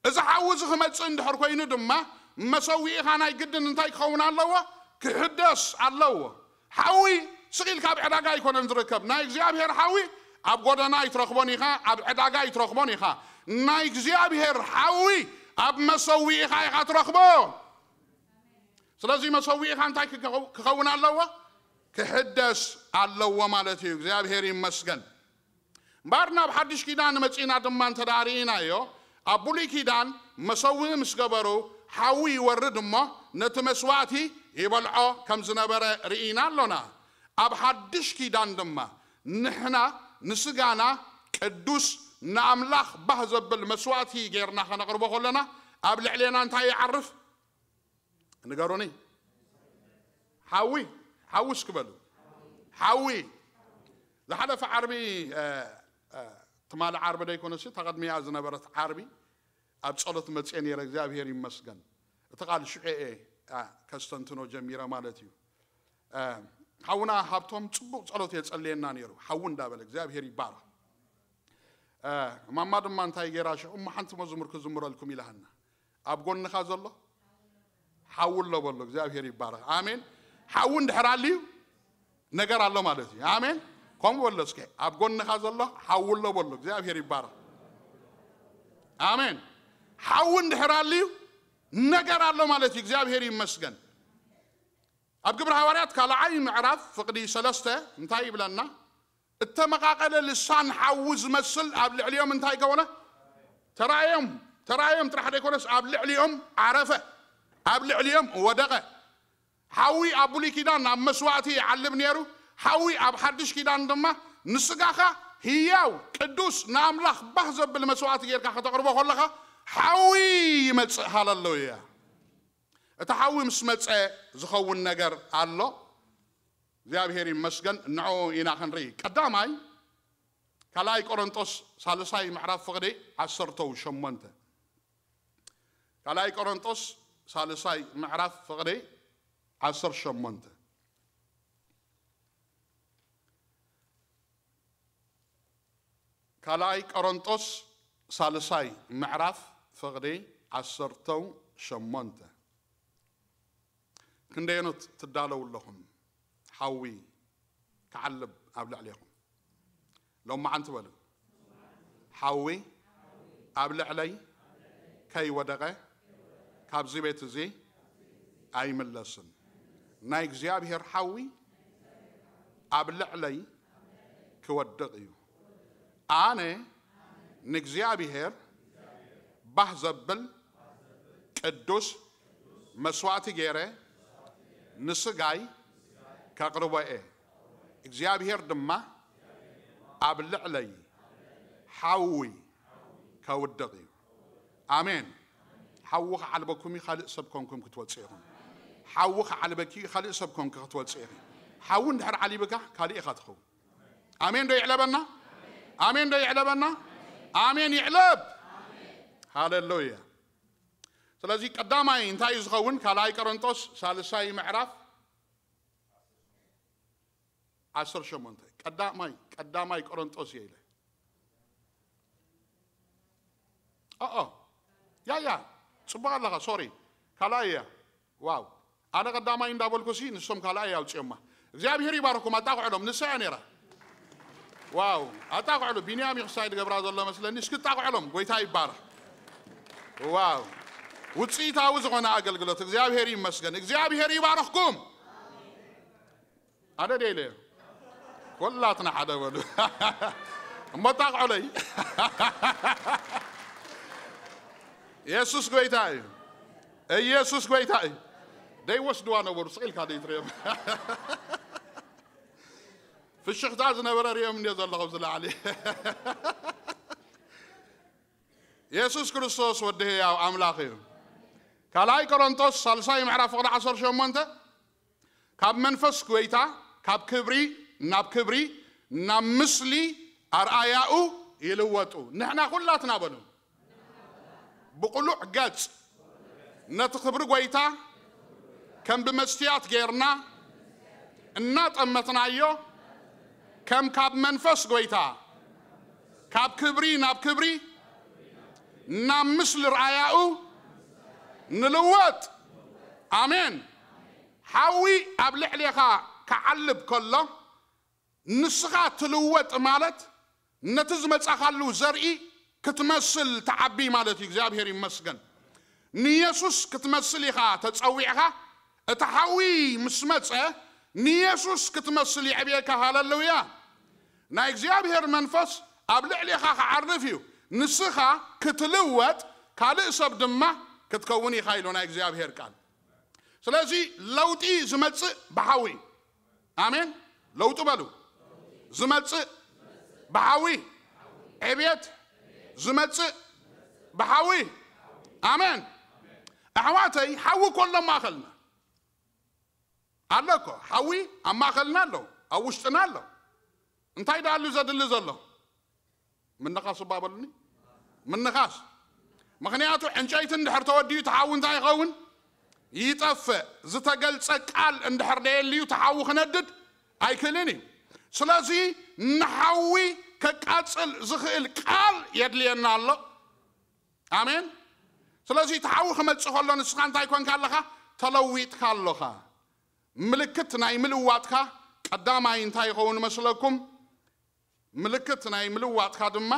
እዚ ሓዊ እዚ ክመጽእ እንድሕር ኮይኑ ድማ መሰዊኢኻ ናይ ግድን እንታይ ክኸውን ኣለዎ? ክሕደስ ኣለዎ። ሓዊ ስቕ ኢልካ ኣብ ዕዳጋ ኣይኮነን ዝርከብ። ናይ እግዚኣብሔር ሓዊ ኣብ ጎደና ኣይትረኽቦን ኢኻ፣ ኣብ ዕዳጋ ኣይትረኽቦን ኢኻ። ናይ እግዚኣብሔር ሓዊ ኣብ መሰዊኢኻ ኢኻ ትረኽቦ። ስለዚ መሰዊኢኻ እንታይ ክኸው-፣ ክኸውን ኣለዎ? ክሕደስ ኣለዎ ማለት እዩ። እግዚኣብሔር ይመስገን። እምበኣር ናብ ሓድሽ ኪዳን መጺእና ድማ እንተ ደኣ ርኢናዮ፣ ኣብ ብሉይ ኪዳን መሰውኢ ምስ ገበሩ ሓዊ ይወርድ እሞ ነቲ መስዋእቲ ይበልዖ ከም ዝነበረ ርኢና ኣሎና። ኣብ ሓድሽ ኪዳን ድማ ንሕና ንስጋና ቅዱስ ንኣምላኽ ባህ ዘብል መስዋእቲ ጌርና ከነቕርቦ ከለና ኣብ ልዕሌና እንታይ ይዓርፍ? ንገሩኒ። ሓዊ፣ ሓዊ እስኪ በሉ። ሓዊ። ዝሓለፈ ዓርቢ ትማሊ ዓርቢ ደይኮነሲ እታ ቅድሚያ ዝነበረት ዓርቢ ኣብ ጸሎት መጽኤ ነይረ። እግዚኣብሔር ይመስገን። እቲ ቃል ሽዑ እየ ከስተንትኖ ጀሚረ ማለት እዩ። ሓውና ሃብቶም ጽቡቕ ጸሎት የጸልየና ነይሩ። ሓው እንዳበለ እግዚኣብሔር ይባረኽ። ማማ ድማ እንታይ ገይራ ሽዑ እሞ ሓንቲ መዝሙር ክዝምረልኩም ኢላሃና። ኣብ ጎንኻ ዘሎ ሓው ኣሎ በሎ። እግዚኣብሔር ይባረኽ። ኣሜን። ሓው እንድሕር ኣልዩ ነገር ኣሎ ማለት እዩ። ኣሜን። ከምኡ በሎ እስኪ፣ ኣብ ጎንኻ ዘሎ ሓው ኣሎ በሎ። እግዚኣብሔር ይባረኽ። ኣሜን። ሓው እንድሕር ኣልዩ ነገር ኣሎ ማለት እዩ። እግዚኣብሔር ይመስገን። ኣብ ግብሪ ሃዋርያት ካልኣይ ምዕራፍ ፍቕዲ ሰለስተ እንታይ ይብለና? እተመቓቐለ ልሳን ሓዊ ዝመስል ኣብ ልዕሊኦም እንታይ ገበረ? ተራእዮም። ተራእዮም ጥራሕ ዘይኮነስ ኣብ ልዕሊኦም ዓረፈ፣ ኣብ ልዕሊኦም ወደቐ። ሓዊ ኣብ ብሉይ ኪዳን ኣብ መስዋእቲ ይዓልብ ነይሩ። ሓዊ ኣብ ሓድሽ ኪዳን ድማ ንስጋኻ ህያው ቅዱስ ንኣምላኽ ባህ ዘብል መስዋእቲ ጌርካ ከተቕርቦ ከለኻ ሓዊ ይመጽእ። ሃለሉያ። እቲ ሓዊ ምስ መጸ ዝኸውን ነገር ኣሎ። እግዚኣብሔር ይመስገን። ንዕኡ ኢና ክንርኢ። ቀዳማይ ካልኣይ ቆሮንጦስ ሳልሳይ ምዕራፍ ፍቕዲ ዓሰርተው ሸሞንተ። ካልኣይ ቆሮንጦስ ሳልሳይ ምዕራፍ ፍቕዲ ዓሰርተ ሸሞንተ። ካልኣይ ቆሮንጦስ ሳልሳይ ምዕራፍ ፍቕዲ ዓሰርተው ሸሞንተ። ክንደየኖት ትዳለዉ ኣለኹም ሓዊ ክዓልብ ኣብ ልዕሌኹም? ሎማዓንቲ በሉ። ሓዊ ኣብ ልዕለይ ከይወደቐ ካብዚ ቤት እዚ ኣይምለስን። ናይ እግዚኣብሔር ሓዊ ኣብ ልዕለይ ክወድቕ እዩ። ኣነ ንእግዚኣብሔር ባህ ዘብል ቅዱስ መስዋእቲ ገይረ ንስጋይ ከቕርቦ እየ። እግዚኣብሔር ድማ ኣብ ልዕለይ ሓዊ ከውድቕ እዩ። ኣሜን። ሓዊ ክዓልበኩም እዩ፣ ካልእ ሰብ ኮንኩም ክትወፅእ ኢኹም። ሓዊ ክዓልበኪ እዩ፣ ካልእ ሰብ ኮንኪ ክትወፅእ ኢኺ። ሓዊ እንድሕር ዓሊብካ ካልእ ኢኻ ትኸውን። ኣሜን ዶ ይዕለበና? ኣሜን ዶ ይዕለበና? ኣሜን ይዕለብ። ሃሌሉያ። ስለዚ ቀዳማይ እንታይ እዩ ዝኸውን? ካልኣይ ቆሮንጦስ ሳልሳይ ምዕራፍ ዓሰርተ ሸሞንተ። ቀዳማይ ቀዳማይ ቆሮንጦስ እየ ኢለ። ኦኦ፣ ያ ያ፣ ጽቡቕ ኣለኻ። ሶሪ፣ ካልኣይ እያ። ዋው፣ ኣነ ቀዳማይ እንዳበልኩ ሲ ንሶም ካልኣይ ኣውጽዮማ። እግዚኣብሔር ይባርኩም። ኣጣቕዕሎም፣ ንሳ እያ ነይራ። ዋው፣ ኣጣቕዕሉ። ቢንያም ይኽሳይ ዝገብራ ዘሎ መስለኒ። እስኪ ጣቕዕሎም። ጎይታ ይባረኽ። ዋው፣ ውጽኢታዊ ዝኾነ ኣገልግሎት። እግዚኣብሔር ይመስገን። እግዚኣብሔር ይባርኽኩም። ኣነ ደይለ ኩላትና ሓደ በሉ። እሞ ጣቕዑለይ። የሱስ ጎይታ እዩ። ኢየሱስ ጎይታ እዩ። ደይወስድዋ ነበሩ፣ ስቕ ኢልካ ደይትርእዮም። ፍሽኽታ ዝነበረ ርእዮም እንድዮ ዘለኹም ዝለዓሊ። የሱስ ክርስቶስ ወዲ ህያው ኣምላኽ እዩ። ካልኣይ ቆሮንጦስ ሳልሳይ ምዕራፍ ፍቕዲ ዓሰርተ ሸሞንተ፣ ካብ መንፈስ ጎይታ ካብ ክብሪ ናብ ክብሪ ናብ ምስሊ ኣርኣያኡ ይልወጡ። ንሕና ኩላትና በሉ ብቕሉዕ ገጽ ነቲ ክብሪ ጎይታ ከም ብመስትያት ጌርና እናጠመትናዮ፣ ከም ካብ መንፈስ ጎይታ ካብ ክብሪ ናብ ክብሪ ናብ ምስሊ ርኣያኡ ንልወጥ። ኣሜን። ሓዊ ኣብ ልዕሌኻ ክዓልብ ከሎ ንስኻ ትልወጥ ማለት ነቲ ዝመጻኻሉ ዘርኢ ክትመስል ትዓቢ ማለት እዩ። እግዚኣብሔር ይመስገን። ንየሱስ ክትመስል ኢኻ ተጸዊዕኻ። እቲ ሓዊ ምስ መጸ ንየሱስ ክትመስል የዕብየካ። ሃለሉያ። ናይ እግዚኣብሔር መንፈስ ኣብ ልዕሌኻ ክዓርፍ እዩ። ንስኻ ክትልወጥ ካልእ ሰብ ድማ ክትከውን ኢኻ ኢሉ ናይ እግዚኣብሔር ቃል። ስለዚ ለውጢ ዝመጽእ ብሓዊ። ኣሜን። ለውጢ በሉ። ዝመጽእ ብሓዊ። ዕብየት ዝመጽእ ብሓዊ። ኣሜን። ኣሕዋተይ፣ ሓዊ እኮ ኣሎ ማእኸልና። ኣሎ እኮ ሓዊ ኣብ ማእኸልና ኣሎ፣ ኣብ ውሽጥና ኣሎ። እንታይ ደኣሉ ዘድሊ ዘሎ? ምንኻስ እባ በሉኒ። ምንኻስ። ምኽንያቱ ዕንጨይቲ እንድሕር ተወዲኡ እቲ ሓዊ እንታይ ይኸውን? ይጠፍእ። ዝተገልጸ ቃል እንድሕር ደየልዩ እቲ ሓዊ ክነድድ ኣይክእልን እዩ። ስለዚ ንሓዊ ከቃጽል ዝኽእል ቃል የድልየና ኣሎ። ኣሜን። ስለዚ እቲ ሓዊ ክመጽእ ከሎ ንስኻ እንታይ ኮንካ ኣለኻ? ተለዊጥካ ኣለኻ። ምልክት ናይ ምልዋጥካ ቀዳማይ እንታይ ይኸውን መስለኩም? ምልክት ናይ ምልዋጥካ ድማ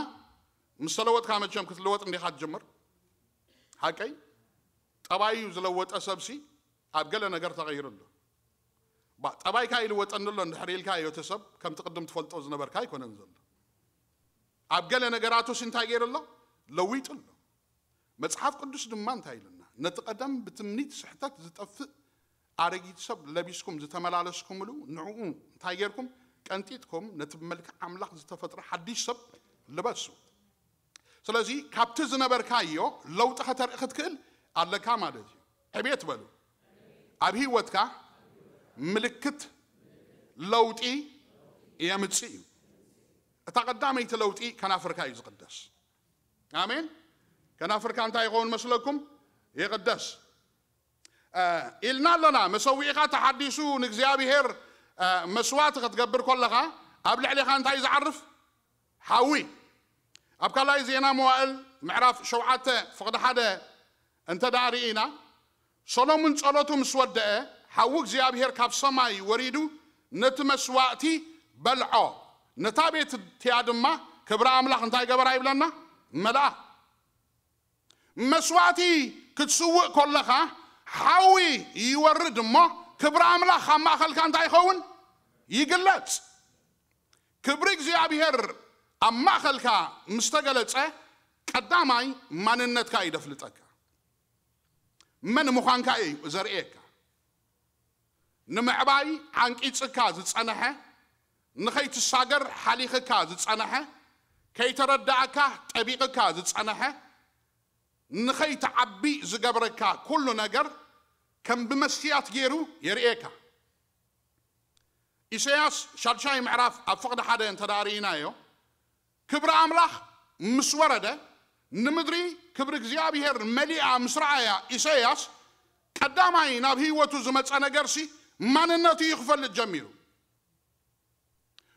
ምስ ተለወጥካ መቸም ክትልወጥ እንዲኻ ትጅምር። ሓቀይ ጠባዩ ዝለወጠ ሰብሲ ኣብ ገለ ነገር ተቐይሩ ኣሎ። ባ ጠባይካ ይልወጠኒ ኣሎ እንድሕር ኢልካዮ እቲ ሰብ ከምቲ ቅድም ትፈልጦ ዝነበርካ ኣይኮነን ዘሎ። ኣብ ገለ ነገራቱስ እንታይ ገይሩ ኣሎ? ለዊጡ ኣሎ። መጽሓፍ ቅዱስ ድማ እንታይ ኢሉና? ነቲ ቀደም ብትምኒት ስሕተት ዝጠፍእ ኣረጊት ሰብ ለቢስኩም ዝተመላለስኩምሉ ንዕኡ እንታይ ጌርኩም? ቀንጢጥኩም ነቲ ብመልክዕ ኣምላኽ ዝተፈጥረ ሓድሽ ሰብ ልበሱ። ስለዚ ካብቲ ዝነበርካዮ ለውጢ ከተርኢ ክትክእል ኣለካ ማለት እዩ። ዕቤት በሉ። ኣብ ህይወትካ ምልክት ለውጢ የምጽእ እዩ። እታ ቀዳመይቲ ለውጢ ከናፍርካ እዩ ዝቕደስ። ኣሜን። ከናፍርካ እንታይ ይኸውን መስለኩም? ይቕደስ። እ፣ ኢልና ኣለና። መሰዊእኻ ተሓዲሱ ንእግዚኣብሔር፣ እ፣ መስዋዕቲ ክትገብር ከለኻ ኣብ ልዕሌኻ እንታይ ዝዓርፍ? ሓዊ። ኣብ ካልኣይ ዜና መዋእል ምዕራፍ ሸውዓተ ፍቕዲ ሓደ እንተ ደኣ ርኢና፣ ሰሎሙን ጸሎቱ ምስ ወደአ፣ ሓዊ እግዚኣብሔር ካብ ሰማይ ወሪዱ ነቲ መስዋእቲ በልዖ። ነታ ቤት እቲኣ ድማ ክብሪ ኣምላኽ እንታይ ገበራ ይብለና? መልኣ። መስዋእቲ ክትስውእ ከለኻ ሓዊ ይወርድ እሞ ክብሪ ኣምላኽ ኣብ ማእኸልካ እንታይ ይኸውን? ይግለጽ። ክብሪ እግዚኣብሔር ኣብ ማእኸልካ ምስ ተገለጸ ቀዳማይ ማንነትካ እዩ ደፍልጠካ። መን ምዃንካ እዩ ዘርእየካ። ንምዕባይ ዓንቂጽካ ዝጸንሐ፣ ንኸይትሳገር ሓሊኽካ ዝጸንሐ፣ ከይተረዳእካ ጠቢቕካ ዝጸንሐ፣ ንኸይትዓቢ ዝገብረካ ኩሉ ነገር ከም ብመስትያት ገይሩ የርእየካ። ኢሳያስ ሻድሻይ ምዕራፍ ኣብ ፍቕዲ ሓደ እንተ ደኣ ርኢናዮ፣ ክብሪ ኣምላኽ ምስ ወረደ፣ ንምድሪ ክብሪ እግዚኣብሔር መሊኣ ምስ ረኣያ ኢሳያስ፣ ቀዳማይ ናብ ህይወቱ ዝመጸ ነገርሲ ማንነቱ እዩ ክፈልጥ ጀሚሩ።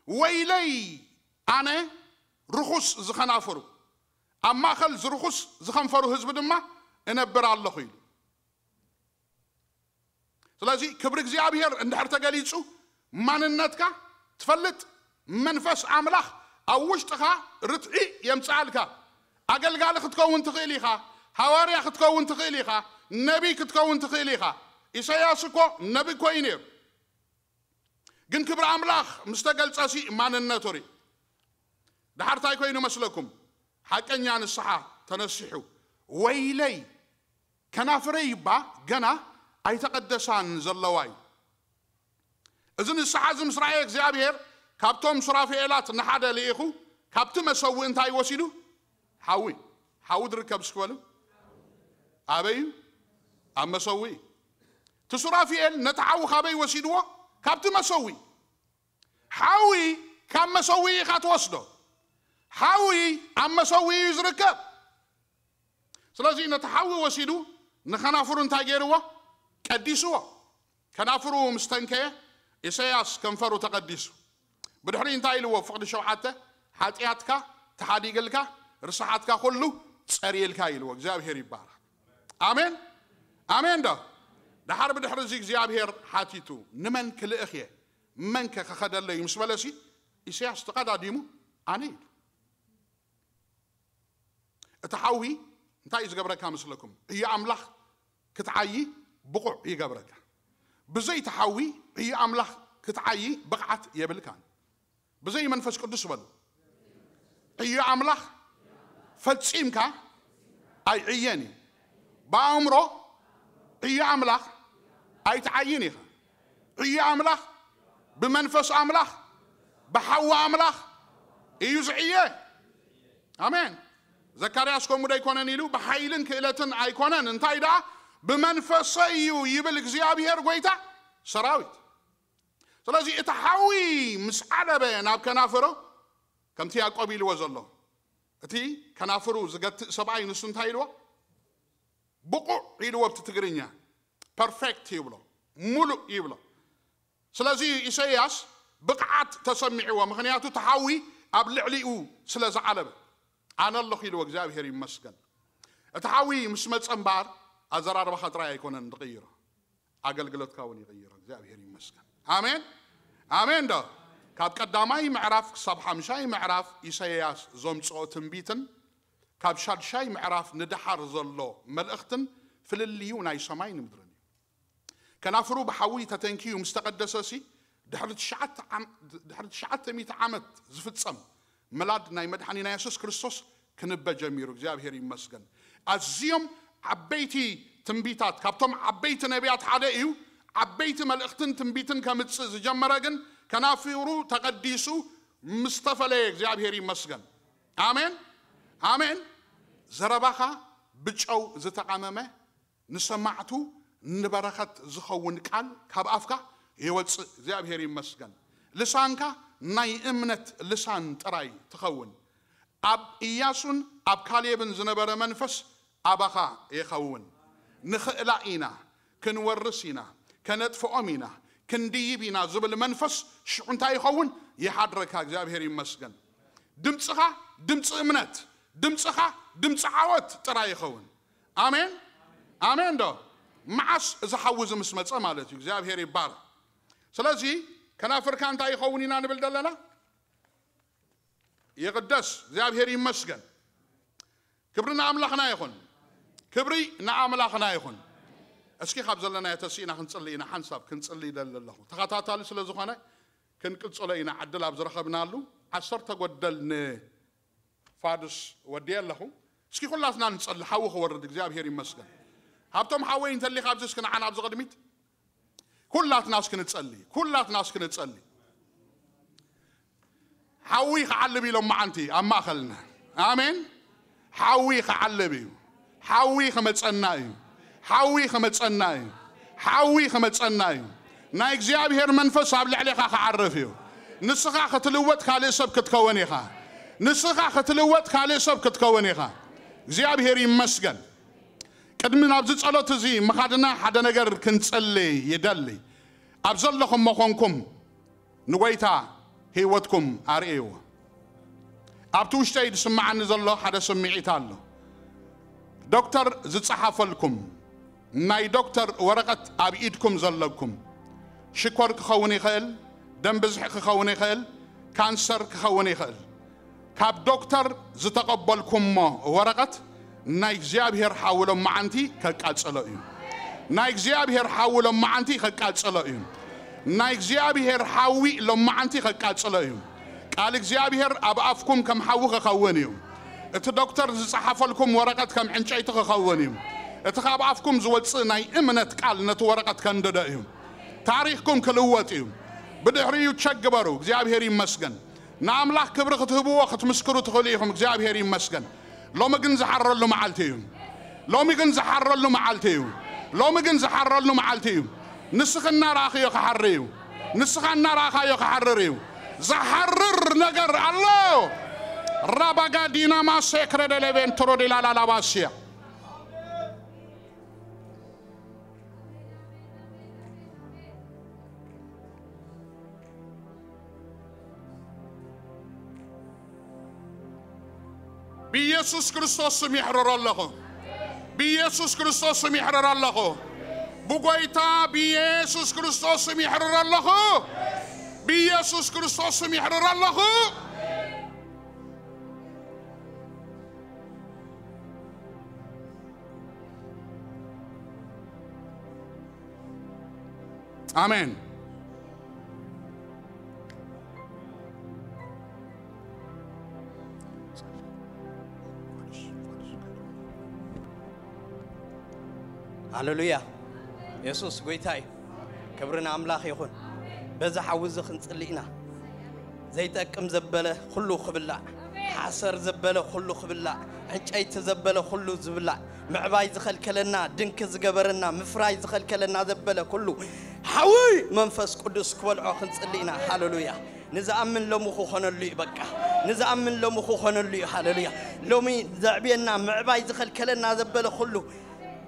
"ወይለይ ኣነ ርኹስ ዝኸናፍሩ፣ ኣብ ማእከል ዝርኹስ ዝኸንፈሩ ህዝቢ ድማ እነብር ኣለኹ" ኢሉ። ስለዚ ክብሪ እግዚኣብሔር እንድሕር ተገሊጹ ማንነትካ ትፈልጥ፣ መንፈስ ኣምላኽ ኣብ ውሽጥኻ ርትዒ የምጽኣልካ። ኣገልጋሊ ክትከውን ትኽእል ኢኻ፣ ሃዋርያ ክትከውን ትኽእል ኢኻ፣ ነቢይ ክትከውን ትኽእል ኢኻ። ኢሳያስ እኮ ነቢ እኮ እዩ ነይሩ። ግን ክብሪ ኣምላኽ ምስ ተገልጸሲ ማንነቱ ርኢ። ደሓር እንታይ ኮይኑ መስለኩም? ሓቀኛ ንስሓ ተነሲሑ፣ "ወይለይ፣ ከናፍረይ እባ ገና ኣይተቐደሳን ዘለዋ" እዩ። እዚ ንስሓ እዚ ምስ ረኣየ እግዚኣብሔር ካብቶም ሱራፌላት ንሓደ ልኢኹ፣ ካብቲ መሰውኢ እንታይ ወሲዱ? ሓዊ። ሓዊ ድርከብ እስኪ በሉ። ኣበይ እዩ? ኣብ መሰውኢ። እቲ ሱራፊኤል ነቲ ሓዊ ካበይ ወሲድዎ? ካብቲ መሰውኢ። ሓዊ ካብ መሰውኢ ኢኻ ትወስዶ። ሓዊ ኣብ መሰውኢ እዩ ዝርከብ። ስለዚ ነቲ ሓዊ ወሲዱ ንኸናፍሩ እንታይ ገይርዎ? ቀዲስዎ። ከናፍሩ ምስ ተንከየ ኢሳያስ ከንፈሩ ተቐዲሱ። ብድሕሪ እንታይ ኢልዎ? ፍቕዲ ሸውዓተ፣ "ሓጢኣትካ ተሓዲግልካ፣ ርስሓትካ ኩሉ ጸርየልካ" ኢልዎ። እግዚኣብሔር ይባረክ። ኣሜን፣ ኣሜን ዶ? ደሓር ብድሕሪ እዚ እግዚኣብሔር ሓቲቱ፣ "ንመን ክልእኽ እየ? መንከ ክኸደለይ?" ምስ በለሲ፣ ኢሳያስ ተቐዳዲሙ፣ "ኣነ" ኢሉ። እቲ ሓዊ እንታይ እዩ ዝገብረካ መስለኩም? ዕዮ ኣምላኽ ክትዓዪ ብቑዕ ይገብረካ። ብዘይ እቲ ሓዊ ዕዮ ኣምላኽ ክትዓዪ ብቕዓት የብልካን። ብዘይ መንፈስ ቅዱስ በሉ። ዕዮ ኣምላኽ ፈጺምካ ኣይዕየን እዩ። ብኣእምሮ ዕዮ ኣምላኽ ኣይትዓይን ኢኻ። ዕዮ ኣምላኽ ብመንፈስ ኣምላኽ ብሓዊ ኣምላኽ እዩ ዝዕየ። ኣሜን። ዘካርያስ ከምኡ ዶ ኣይኮነን ኢሉ? ብሓይልን ክእለትን ኣይኮነን፣ እንታይ ደኣ ብመንፈሰይ እዩ ይብል እግዚኣብሔር ጐይታ ሰራዊት። ስለዚ እቲ ሓዊ ምስ ዓለበ ናብ ከናፍሮ፣ ከምቲ ያዕቆብ ኢልዎ ዘሎ፣ እቲ ከናፍሩ ዝገትእ ሰብኣይ ንሱ እንታይ ኢልዎ? ብቑዕ ኢልዎ ብቲ ትግርኛ፣ ፐርፌክት ይብሎ፣ ሙሉእ ይብሎ። ስለዚ ኢሳይያስ ብቕዓት ተሰሚዕዎ፣ ምኽንያቱ እቲ ሓዊ ኣብ ልዕሊኡ ስለ ዝዓለበ። ኣነ ኣለኹ ኢልዎ፣ እግዚኣብሔር ይመስገን። እቲ ሓዊ ምስ መጸ እምበኣር ኣዘራርባኻ ጥራይ ኣይኮነን ዝቕይሮ፣ ኣገልግሎትካ እውን ይቕይሮ። እግዚኣብሔር ይመስገን። ኣሜን፣ ኣሜን ዶ? ካብ ቀዳማይ ምዕራፍ ክሳብ ሓምሻይ ምዕራፍ ኢሳይያስ ዘምጽኦ ትንቢትን ካብ ሻድሻይ ምዕራፍ ንደሓር ዘሎ መልእኽትን ፍልልዩ ናይ ሰማይን ምድርን እዩ። ከናፍሩ ብሓዊ ተተንክዩ ምስ ተቐደሰሲ፣ ድሕሪ ትሽዓተ ዓም-፣ ድሕሪ ትሽዓተ ሚእቲ ዓመት ዝፍጸም ምላድ ናይ መድሓኒና የሱስ ክርስቶስ ክንበ ጀሚሩ። እግዚኣብሔር ይመስገን። ኣዝዮም ዓበይቲ ትንቢታት፣ ካብቶም ዓበይቲ ነቢያት ሓደ እዩ። ዓበይቲ መልእኽትን ትንቢትን ከምጽእ ዝጀመረ ግን ከናፍሩ ተቐዲሱ ምስ ተፈለየ እግዚኣብሔር ይመስገን። ኣሜን፣ ኣሜን። ዘረባኻ ብጨው ዝተቐመመ፣ ንሰማዕቱ ንበረኸት ዝኸውን ቃል ካብ ኣፍካ ይወጽእ። እግዚኣብሔር ይመስገን። ልሳንካ ናይ እምነት ልሳን ጥራይ ትኸውን። ኣብ ኢያሱን ኣብ ካሌብን ዝነበረ መንፈስ ኣባኻ ይኸውን። ንኽእላ ኢና፣ ክንወርስ ኢና፣ ከነጥፍኦም ኢና፣ ክንድይብ ኢና ዝብል መንፈስ ሽዑ እንታይ ይኸውን? ይሓድረካ። እግዚኣብሔር ይመስገን። ድምፅኻ ድምፂ እምነት፣ ድምፅኻ ድምፂ ዓወት ጥራይ ይኸውን። ኣሜን፣ ኣሜን ዶ? መዓስ? እዚ ሓዊ እዚ ምስ መፀ ማለት እዩ። እግዚኣብሔር ይባረክ። ስለዚ ከናፍርካ እንታይ ይኸውን ኢና ንብል ዘለና? ይቕደስ። እግዚኣብሔር ይመስገን። ክብሪ ንኣምላኽና ይኹን። ክብሪ ንኣምላኽና ይኹን። እስኪ ካብ ዘለናዮ ተስኢና ክንጽሊ ኢና። ሓንሳብ ክንጽሊ ይደሊ ኣለኹ። ተኸታታሊ ስለ ዝኾነ ክንቅጽሎ ኢና። ዕድል ኣብ ዝረኸብናሉ ዓሰርተ ጎደል ንፋዱስ ወዲ ኣለኹ። እስኪ ኩላትና ንጸሊ። ሓዊ ክወርድ እግዚኣብሔር ይመስገን። ሃብቶም ሓወይ እንተሊኻ ኣብዚ እስኪ ንዓና ኣብዚ ቅድሚት ኩላትና እስኪ ንጸሊ። ኩላትና እስኪ ንጸሊ። ሓዊ ክዓልብ እዩ ሎማዓንቲ ኣብ ማእኸልና። ኣሜን። ሓዊ ክዓልብ እዩ። ሓዊ ክመጸና እዩ። ሓዊ ክመጸና እዩ። ሓዊ ክመጸና እዩ። ናይ እግዚኣብሔር መንፈስ ኣብ ልዕሌኻ ክዓርፍ እዩ። ንስኻ ክትልወጥ ካልእ ሰብ ክትከውን ኢኻ። ንስኻ ክትልወጥ ካልእ ሰብ ክትከውን ኢኻ። እግዚኣብሔር ይመስገን። ቅድሚ ናብዚ ጸሎት እዚ ምኻድና ሓደ ነገር ክንጽሊ ይደሊ። ኣብ ዘለኹሞ ኾንኩም ንጎይታ ህይወትኩም ኣርእይዎ። ኣብቲ ውሽጠይ ዝስምዓኒ ዘሎ ሓደ ስምዒት ኣሎ። ዶክተር ዝጸሓፈልኩም ናይ ዶክተር ወረቐት ኣብ ኢድኩም ዘለኩም፣ ሽኮር ክኸውን ይኽእል፣ ደም ብዝሒ ክኸውን ይኽእል፣ ካንሰር ክኸውን ይኽእል። ካብ ዶክተር ዝተቐበልኩሞ ወረቐት ናይ እግዚኣብሔር ሓዊ ሎማዓንቲ ከቃጽሎ እዩ። ናይ እግዚኣብሔር ሓዊ ሎማዓንቲ ከቃጽሎ እዩ። ናይ እግዚኣብሔር ሓዊ ሎማዓንቲ ከቃጽሎ እዩ። ቃል እግዚኣብሔር ኣብ ኣፍኩም ከም ሓዊ ክኸውን እዩ። እቲ ዶክተር ዝጸሓፈልኩም ወረቐት ከም ዕንጨይቲ ክኸውን እዩ። እቲ ካብ ኣፍኩም ዝወጽእ ናይ እምነት ቃል ነቲ ወረቐት ከንድዶ እዩ። ታሪኽኩም ክልወጥ እዩ። ብድሕሪኡ ቸክ ግበሩ። እግዚኣብሔር ይመስገን። ንኣምላኽ ክብሪ ክትህብዎ ክትምስክሩ ትኽእሉ ኢኹም። እግዚኣብሔር ይመስገን። ሎሚ ግን ዝሓረሉ መዓልቲ እዩ። ሎሚ ግን ዝሓረሉ መዓልቲ እዩ። ሎሚ ግን ዝሓረሉ መዓልቲ እዩ። ንስኺ እናረኣኽዮ ክሓሪ እዩ። ንስኻ እናረኣኻዮ ክሓርር እዩ። ዝሓርር ነገር ኣሎ። ራባጋዲና ማሴክረደሌቬንትሮዲላላላባስያ ብኢየሱስ ክርስቶስ ስም ይሕርሮ ኣለኹ። ብኢየሱስ ክርስቶስ ስም ይሕርሮ ኣለኹ። ብጎይታ ብኢየሱስ ክርስቶስ ስም ይሕርሮ ኣለኹ። ብኢየሱስ ክርስቶስ ስም ይሕርሮ ኣለኹ። ኣሜን። ሃሌሉያ። የሱስ ጎይታ እዩ። ክብሪ ንኣምላኽ ይኹን። በዚ ሓዊ እዚ ክንጽሊ ኢና። ዘይጠቅም ዘበለ ኩሉ ክብላዕ፣ ሓሰር ዘበለ ኩሉ ክብላዕ፣ ዕንጨይቲ ዘበለ ኩሉ ዝብላዕ፣ ምዕባይ ዝኸልከለና፣ ድንክ ዝገበረና፣ ምፍራይ ዝኸልከለና ዘበለ ኩሉ ሓውይ መንፈስ ቅዱስ ክበልዖ ክንጽሊ ኢና። ሃሌሉያ። ንዝኣምን ሎሚ ክኾነሉ እዩ። በቃ ንዝኣምን ሎሚ ክኾነሉ እዩ። ሃሌሉያ። ሎሚ ዘዕብየና ምዕባይ ዝኸልከለና ዘበለ ኩሉ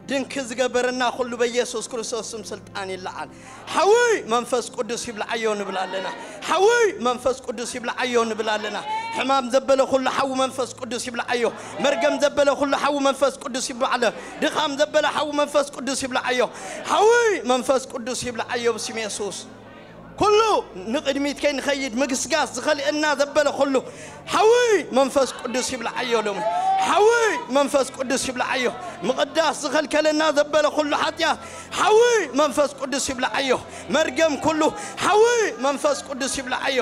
ድንክ ዝገበረና ኩሉ በኢየሱስ ክርስቶስ ስም ስልጣን ይለዓል። ሓውይ መንፈስ ቅዱስ ይብልዓዮ ንብል ኣለና። ሓውይ መንፈስ ቅዱስ ይብልዓዮ ንብል ኣለና። ሕማም ዘበለ ኩሉ ሓው መንፈስ ቅዱስ ይብልዓዮ። መርገም ዘበለ ኩሉ ሓው መንፈስ ቅዱስ ይብልዓዮ። ድኻም ዘበለ ሓው መንፈስ ቅዱስ ይብልዓዮ። ሓውይ መንፈስ ቅዱስ ይብልዓዮ ብስም የሱስ። ኩሉ ንቕድሚት ከይንኸይድ ምግስጋስ ዝኸልእና ዘበለ ኩሉ ሓውይ መንፈስ ቅዱስ ይብልዓዮ ሎሚ። ሓውይ መንፈስ ቅዱስ ይብልዓዮ። ምቕዳስ ዝኸልከለና ዘበለ ኩሉ ሓጢኣት ሓውይ መንፈስ ቅዱስ ይብልዓዮ። መርገም ኩሉ ሓውይ መንፈስ ቅዱስ ይብልዓዮ።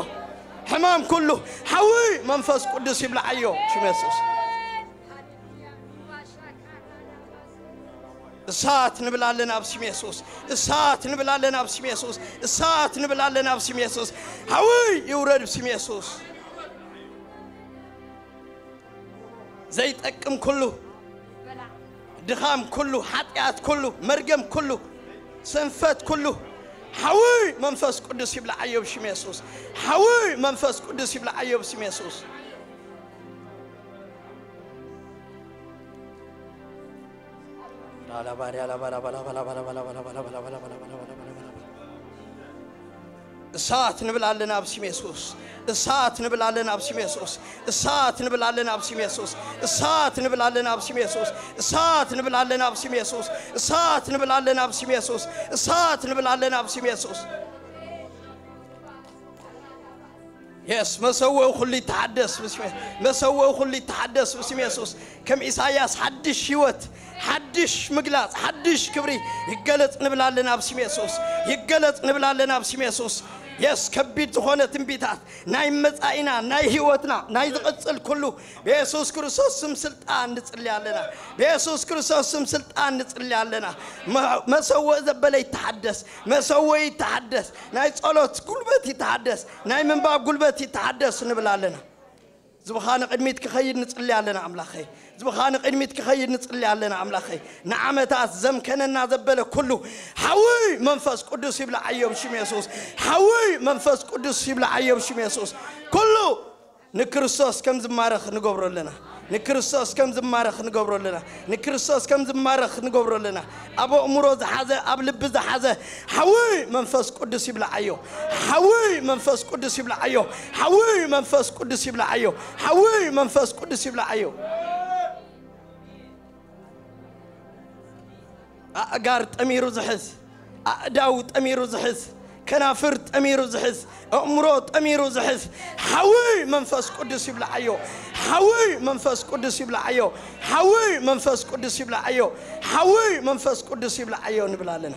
ሕማም ኩሉ ሓውይ መንፈስ ቅዱስ ይብልዓዮ። ሽም የሱስ። እሳት ንብል ኣለና ኣብ ስም የሱስ። እሳት ንብል ኣለና ኣብ ስም የሱስ። እሳት ንብል ኣለና ኣብ ስም የሱስ። ሓውይ ይውረድ ብስም የሱስ። ዘይጠቅም ኩሉ፣ ድኻም ኩሉ፣ ሓጢኣት ኩሉ፣ መርገም ኩሉ፣ ስንፈት ኩሉ ሓውይ መንፈስ ቅዱስ ይብልዓዮ ብሽም የሱስ። ሓውይ መንፈስ ቅዱስ ይብልዓዮ ብስም የሱስ። እሳት ንብል ኣለና ኣብ ስም የሱስ። እሳት ንብል ኣለና ኣብ ስም የሱስ። እሳት ንብል ኣለና ኣብ ስም የሱስ። እሳት ንብል ኣለና ኣብ ስም የሱስ። እሳት ንብል ኣለና ኣብ ስም የሱስ። እሳት ንብል ኣለና ኣብ ስም የሱስ። እሳት ንብል ኣለና ኣብ ስም የሱስ። የስ መሰውኡ ኩሉ ይተሓደስ ብስም፣ መሰውኡ ኩሉ ይተሓደስ ብስም የሱስ። ከም ኢሳያስ ሓድሽ ህይወት፣ ሓድሽ ምግላጽ፣ ሓድሽ ክብሪ ይገለጽ ንብል ኣለና ኣብ ስም የሱስ። ይገለጽ ንብል ኣለና ኣብ ስም የሱስ። የስ ከቢድ ዝኾነ ትንቢታት ናይ መጻኢና፣ ናይ ህይወትና፣ ናይ ዝቕጽል ኩሉ ብየሱስ ክርስቶስ ስም ስልጣን ንጽሊ ኣለና። ብየሱስ ክርስቶስ ስም ስልጣን ንጽሊ ኣለና። መ-፣ መሰውእ ዘበለ ይተሓደስ፣ መሰውእ ይተሓደስ፣ ናይ ጸሎት ጉልበት ይተሓደስ፣ ናይ ምንባብ ጉልበት ይተሓደስ ንብል ኣለና። ዝብኻ ንቕድሚት ክኸይድ ንጽሊ ኣለና ኣምላኸይ። ዝብኻ ንቕድሚት ክኸይድ ንጽሊ ኣለና ኣምላኸይ። ንዓመታት ዘምከነና ዘበለ ኩሉ ሓውይ መንፈስ ቅዱስ ይብልዓዮ ብሽም የሱስ። ሓውይ መንፈስ ቅዱስ ይብልዓዮ ብሽም የሱስ። ኩሉ ንክርስቶስ ከም ዝማረኽ ንገብሮ ኣለና። ንክርስቶስ ከም ዝማረኽ ንገብሮ ኣለና። ንክርስቶስ ከም ዝማረኽ ንገብሮ ኣለና። ኣብ ኣእምሮ ዝሓዘ፣ ኣብ ልቢ ዝሓዘ ሓውይ መንፈስ ቅዱስ ይብልዓዮ። ሓውይ መንፈስ ቅዱስ ይብልዓዮ። ሓውይ መንፈስ ቅዱስ ይብልዓዮ። ሓውይ መንፈስ ቅዱስ ይብልዓዮ። ኣእጋር ጠሚሩ ዝሕዝ፣ ኣእዳው ጠሚሩ ዝሕዝ፣ ከናፍር ጠሚሩ ዝሕዝ፣ ኣእምሮ ጠሚሩ ዝሕዝ ሓውይ መንፈስ ቅዱስ ይብልዓዮ። ሓውይ መንፈስ ቅዱስ ይብልዓዮ። ሓውይ መንፈስ ቅዱስ ይብልዓዮ። ሓውይ መንፈስ ቅዱስ ይብልዓዮ ንብል ኣለና።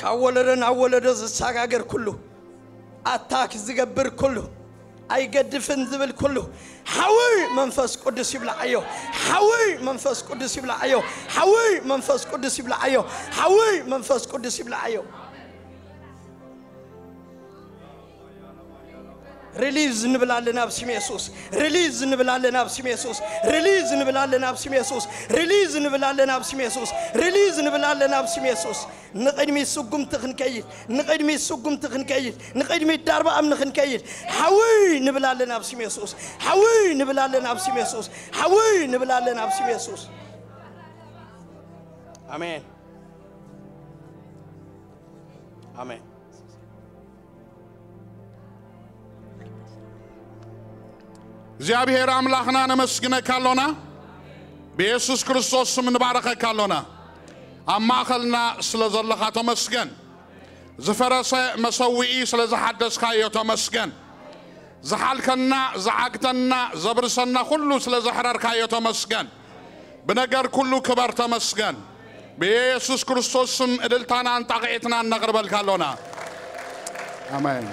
ካብ ወለዶ ናብ ወለዶ ዝሰጋገር ኩሉ፣ ኣታክ ዝገብር ኩሉ፣ ኣይገድፍን ዝብል ኩሉ ሓውይ መንፈስ ቅዱስ ይብልዓዮ። ሓውይ መንፈስ ቅዱስ ይብልዓዮ። ሓውይ መንፈስ ቅዱስ ይብልዓዮ። ሓውይ መንፈስ ቅዱስ ይብልዓዮ። ሪሊዝ ንብል ኣለና ኣብ ስም የሱስ። ሪሊዝ ንብል ኣለና ኣብ ስም የሱስ። ሪሊዝ ንብል ኣለና ኣብ ስም የሱስ። ሪሊዝ ንብል ኣለና ኣብ ስም የሱስ። ሪሊዝ ንብል ኣለና ኣብ ስም የሱስ። ንቕድሚት ስጉምቲ ክንከይድ፣ ንቕድሚት ስጉምቲ ክንከይድ፣ ንቕድሚት ዳርባ እምኒ ክንከይድ ሓውይ ንብል ኣለና ኣብ ስም የሱስ። ሓውይ ንብል ኣለና ኣብ ስም የሱስ። ሓውይ ንብል ኣለና ኣብ ስም የሱስ። ኣሜን። ኣሜን። እግዚኣብሔር ኣምላኽና ነመስግነካ ኣሎና። ብየሱስ ክርስቶስ ስም ንባረኸካ ኣሎና። ኣብ ማእኸልና ስለ ዘለኻ ተመስገን። ዝፈረሰ መሰውኢ ስለ ዝሓደስካዮ ተመስገን። ዝሓልከና፣ ዝዓግተና፣ ዘብርሰና ኩሉ ስለ ዘሕረርካዮ ተመስገን። ብነገር ኩሉ ክበር ተመስገን። ብየሱስ ክርስቶስ ስም እልልታናን ጣቕዒትናን ነቕርበልካ ኣሎና። ኣሜን።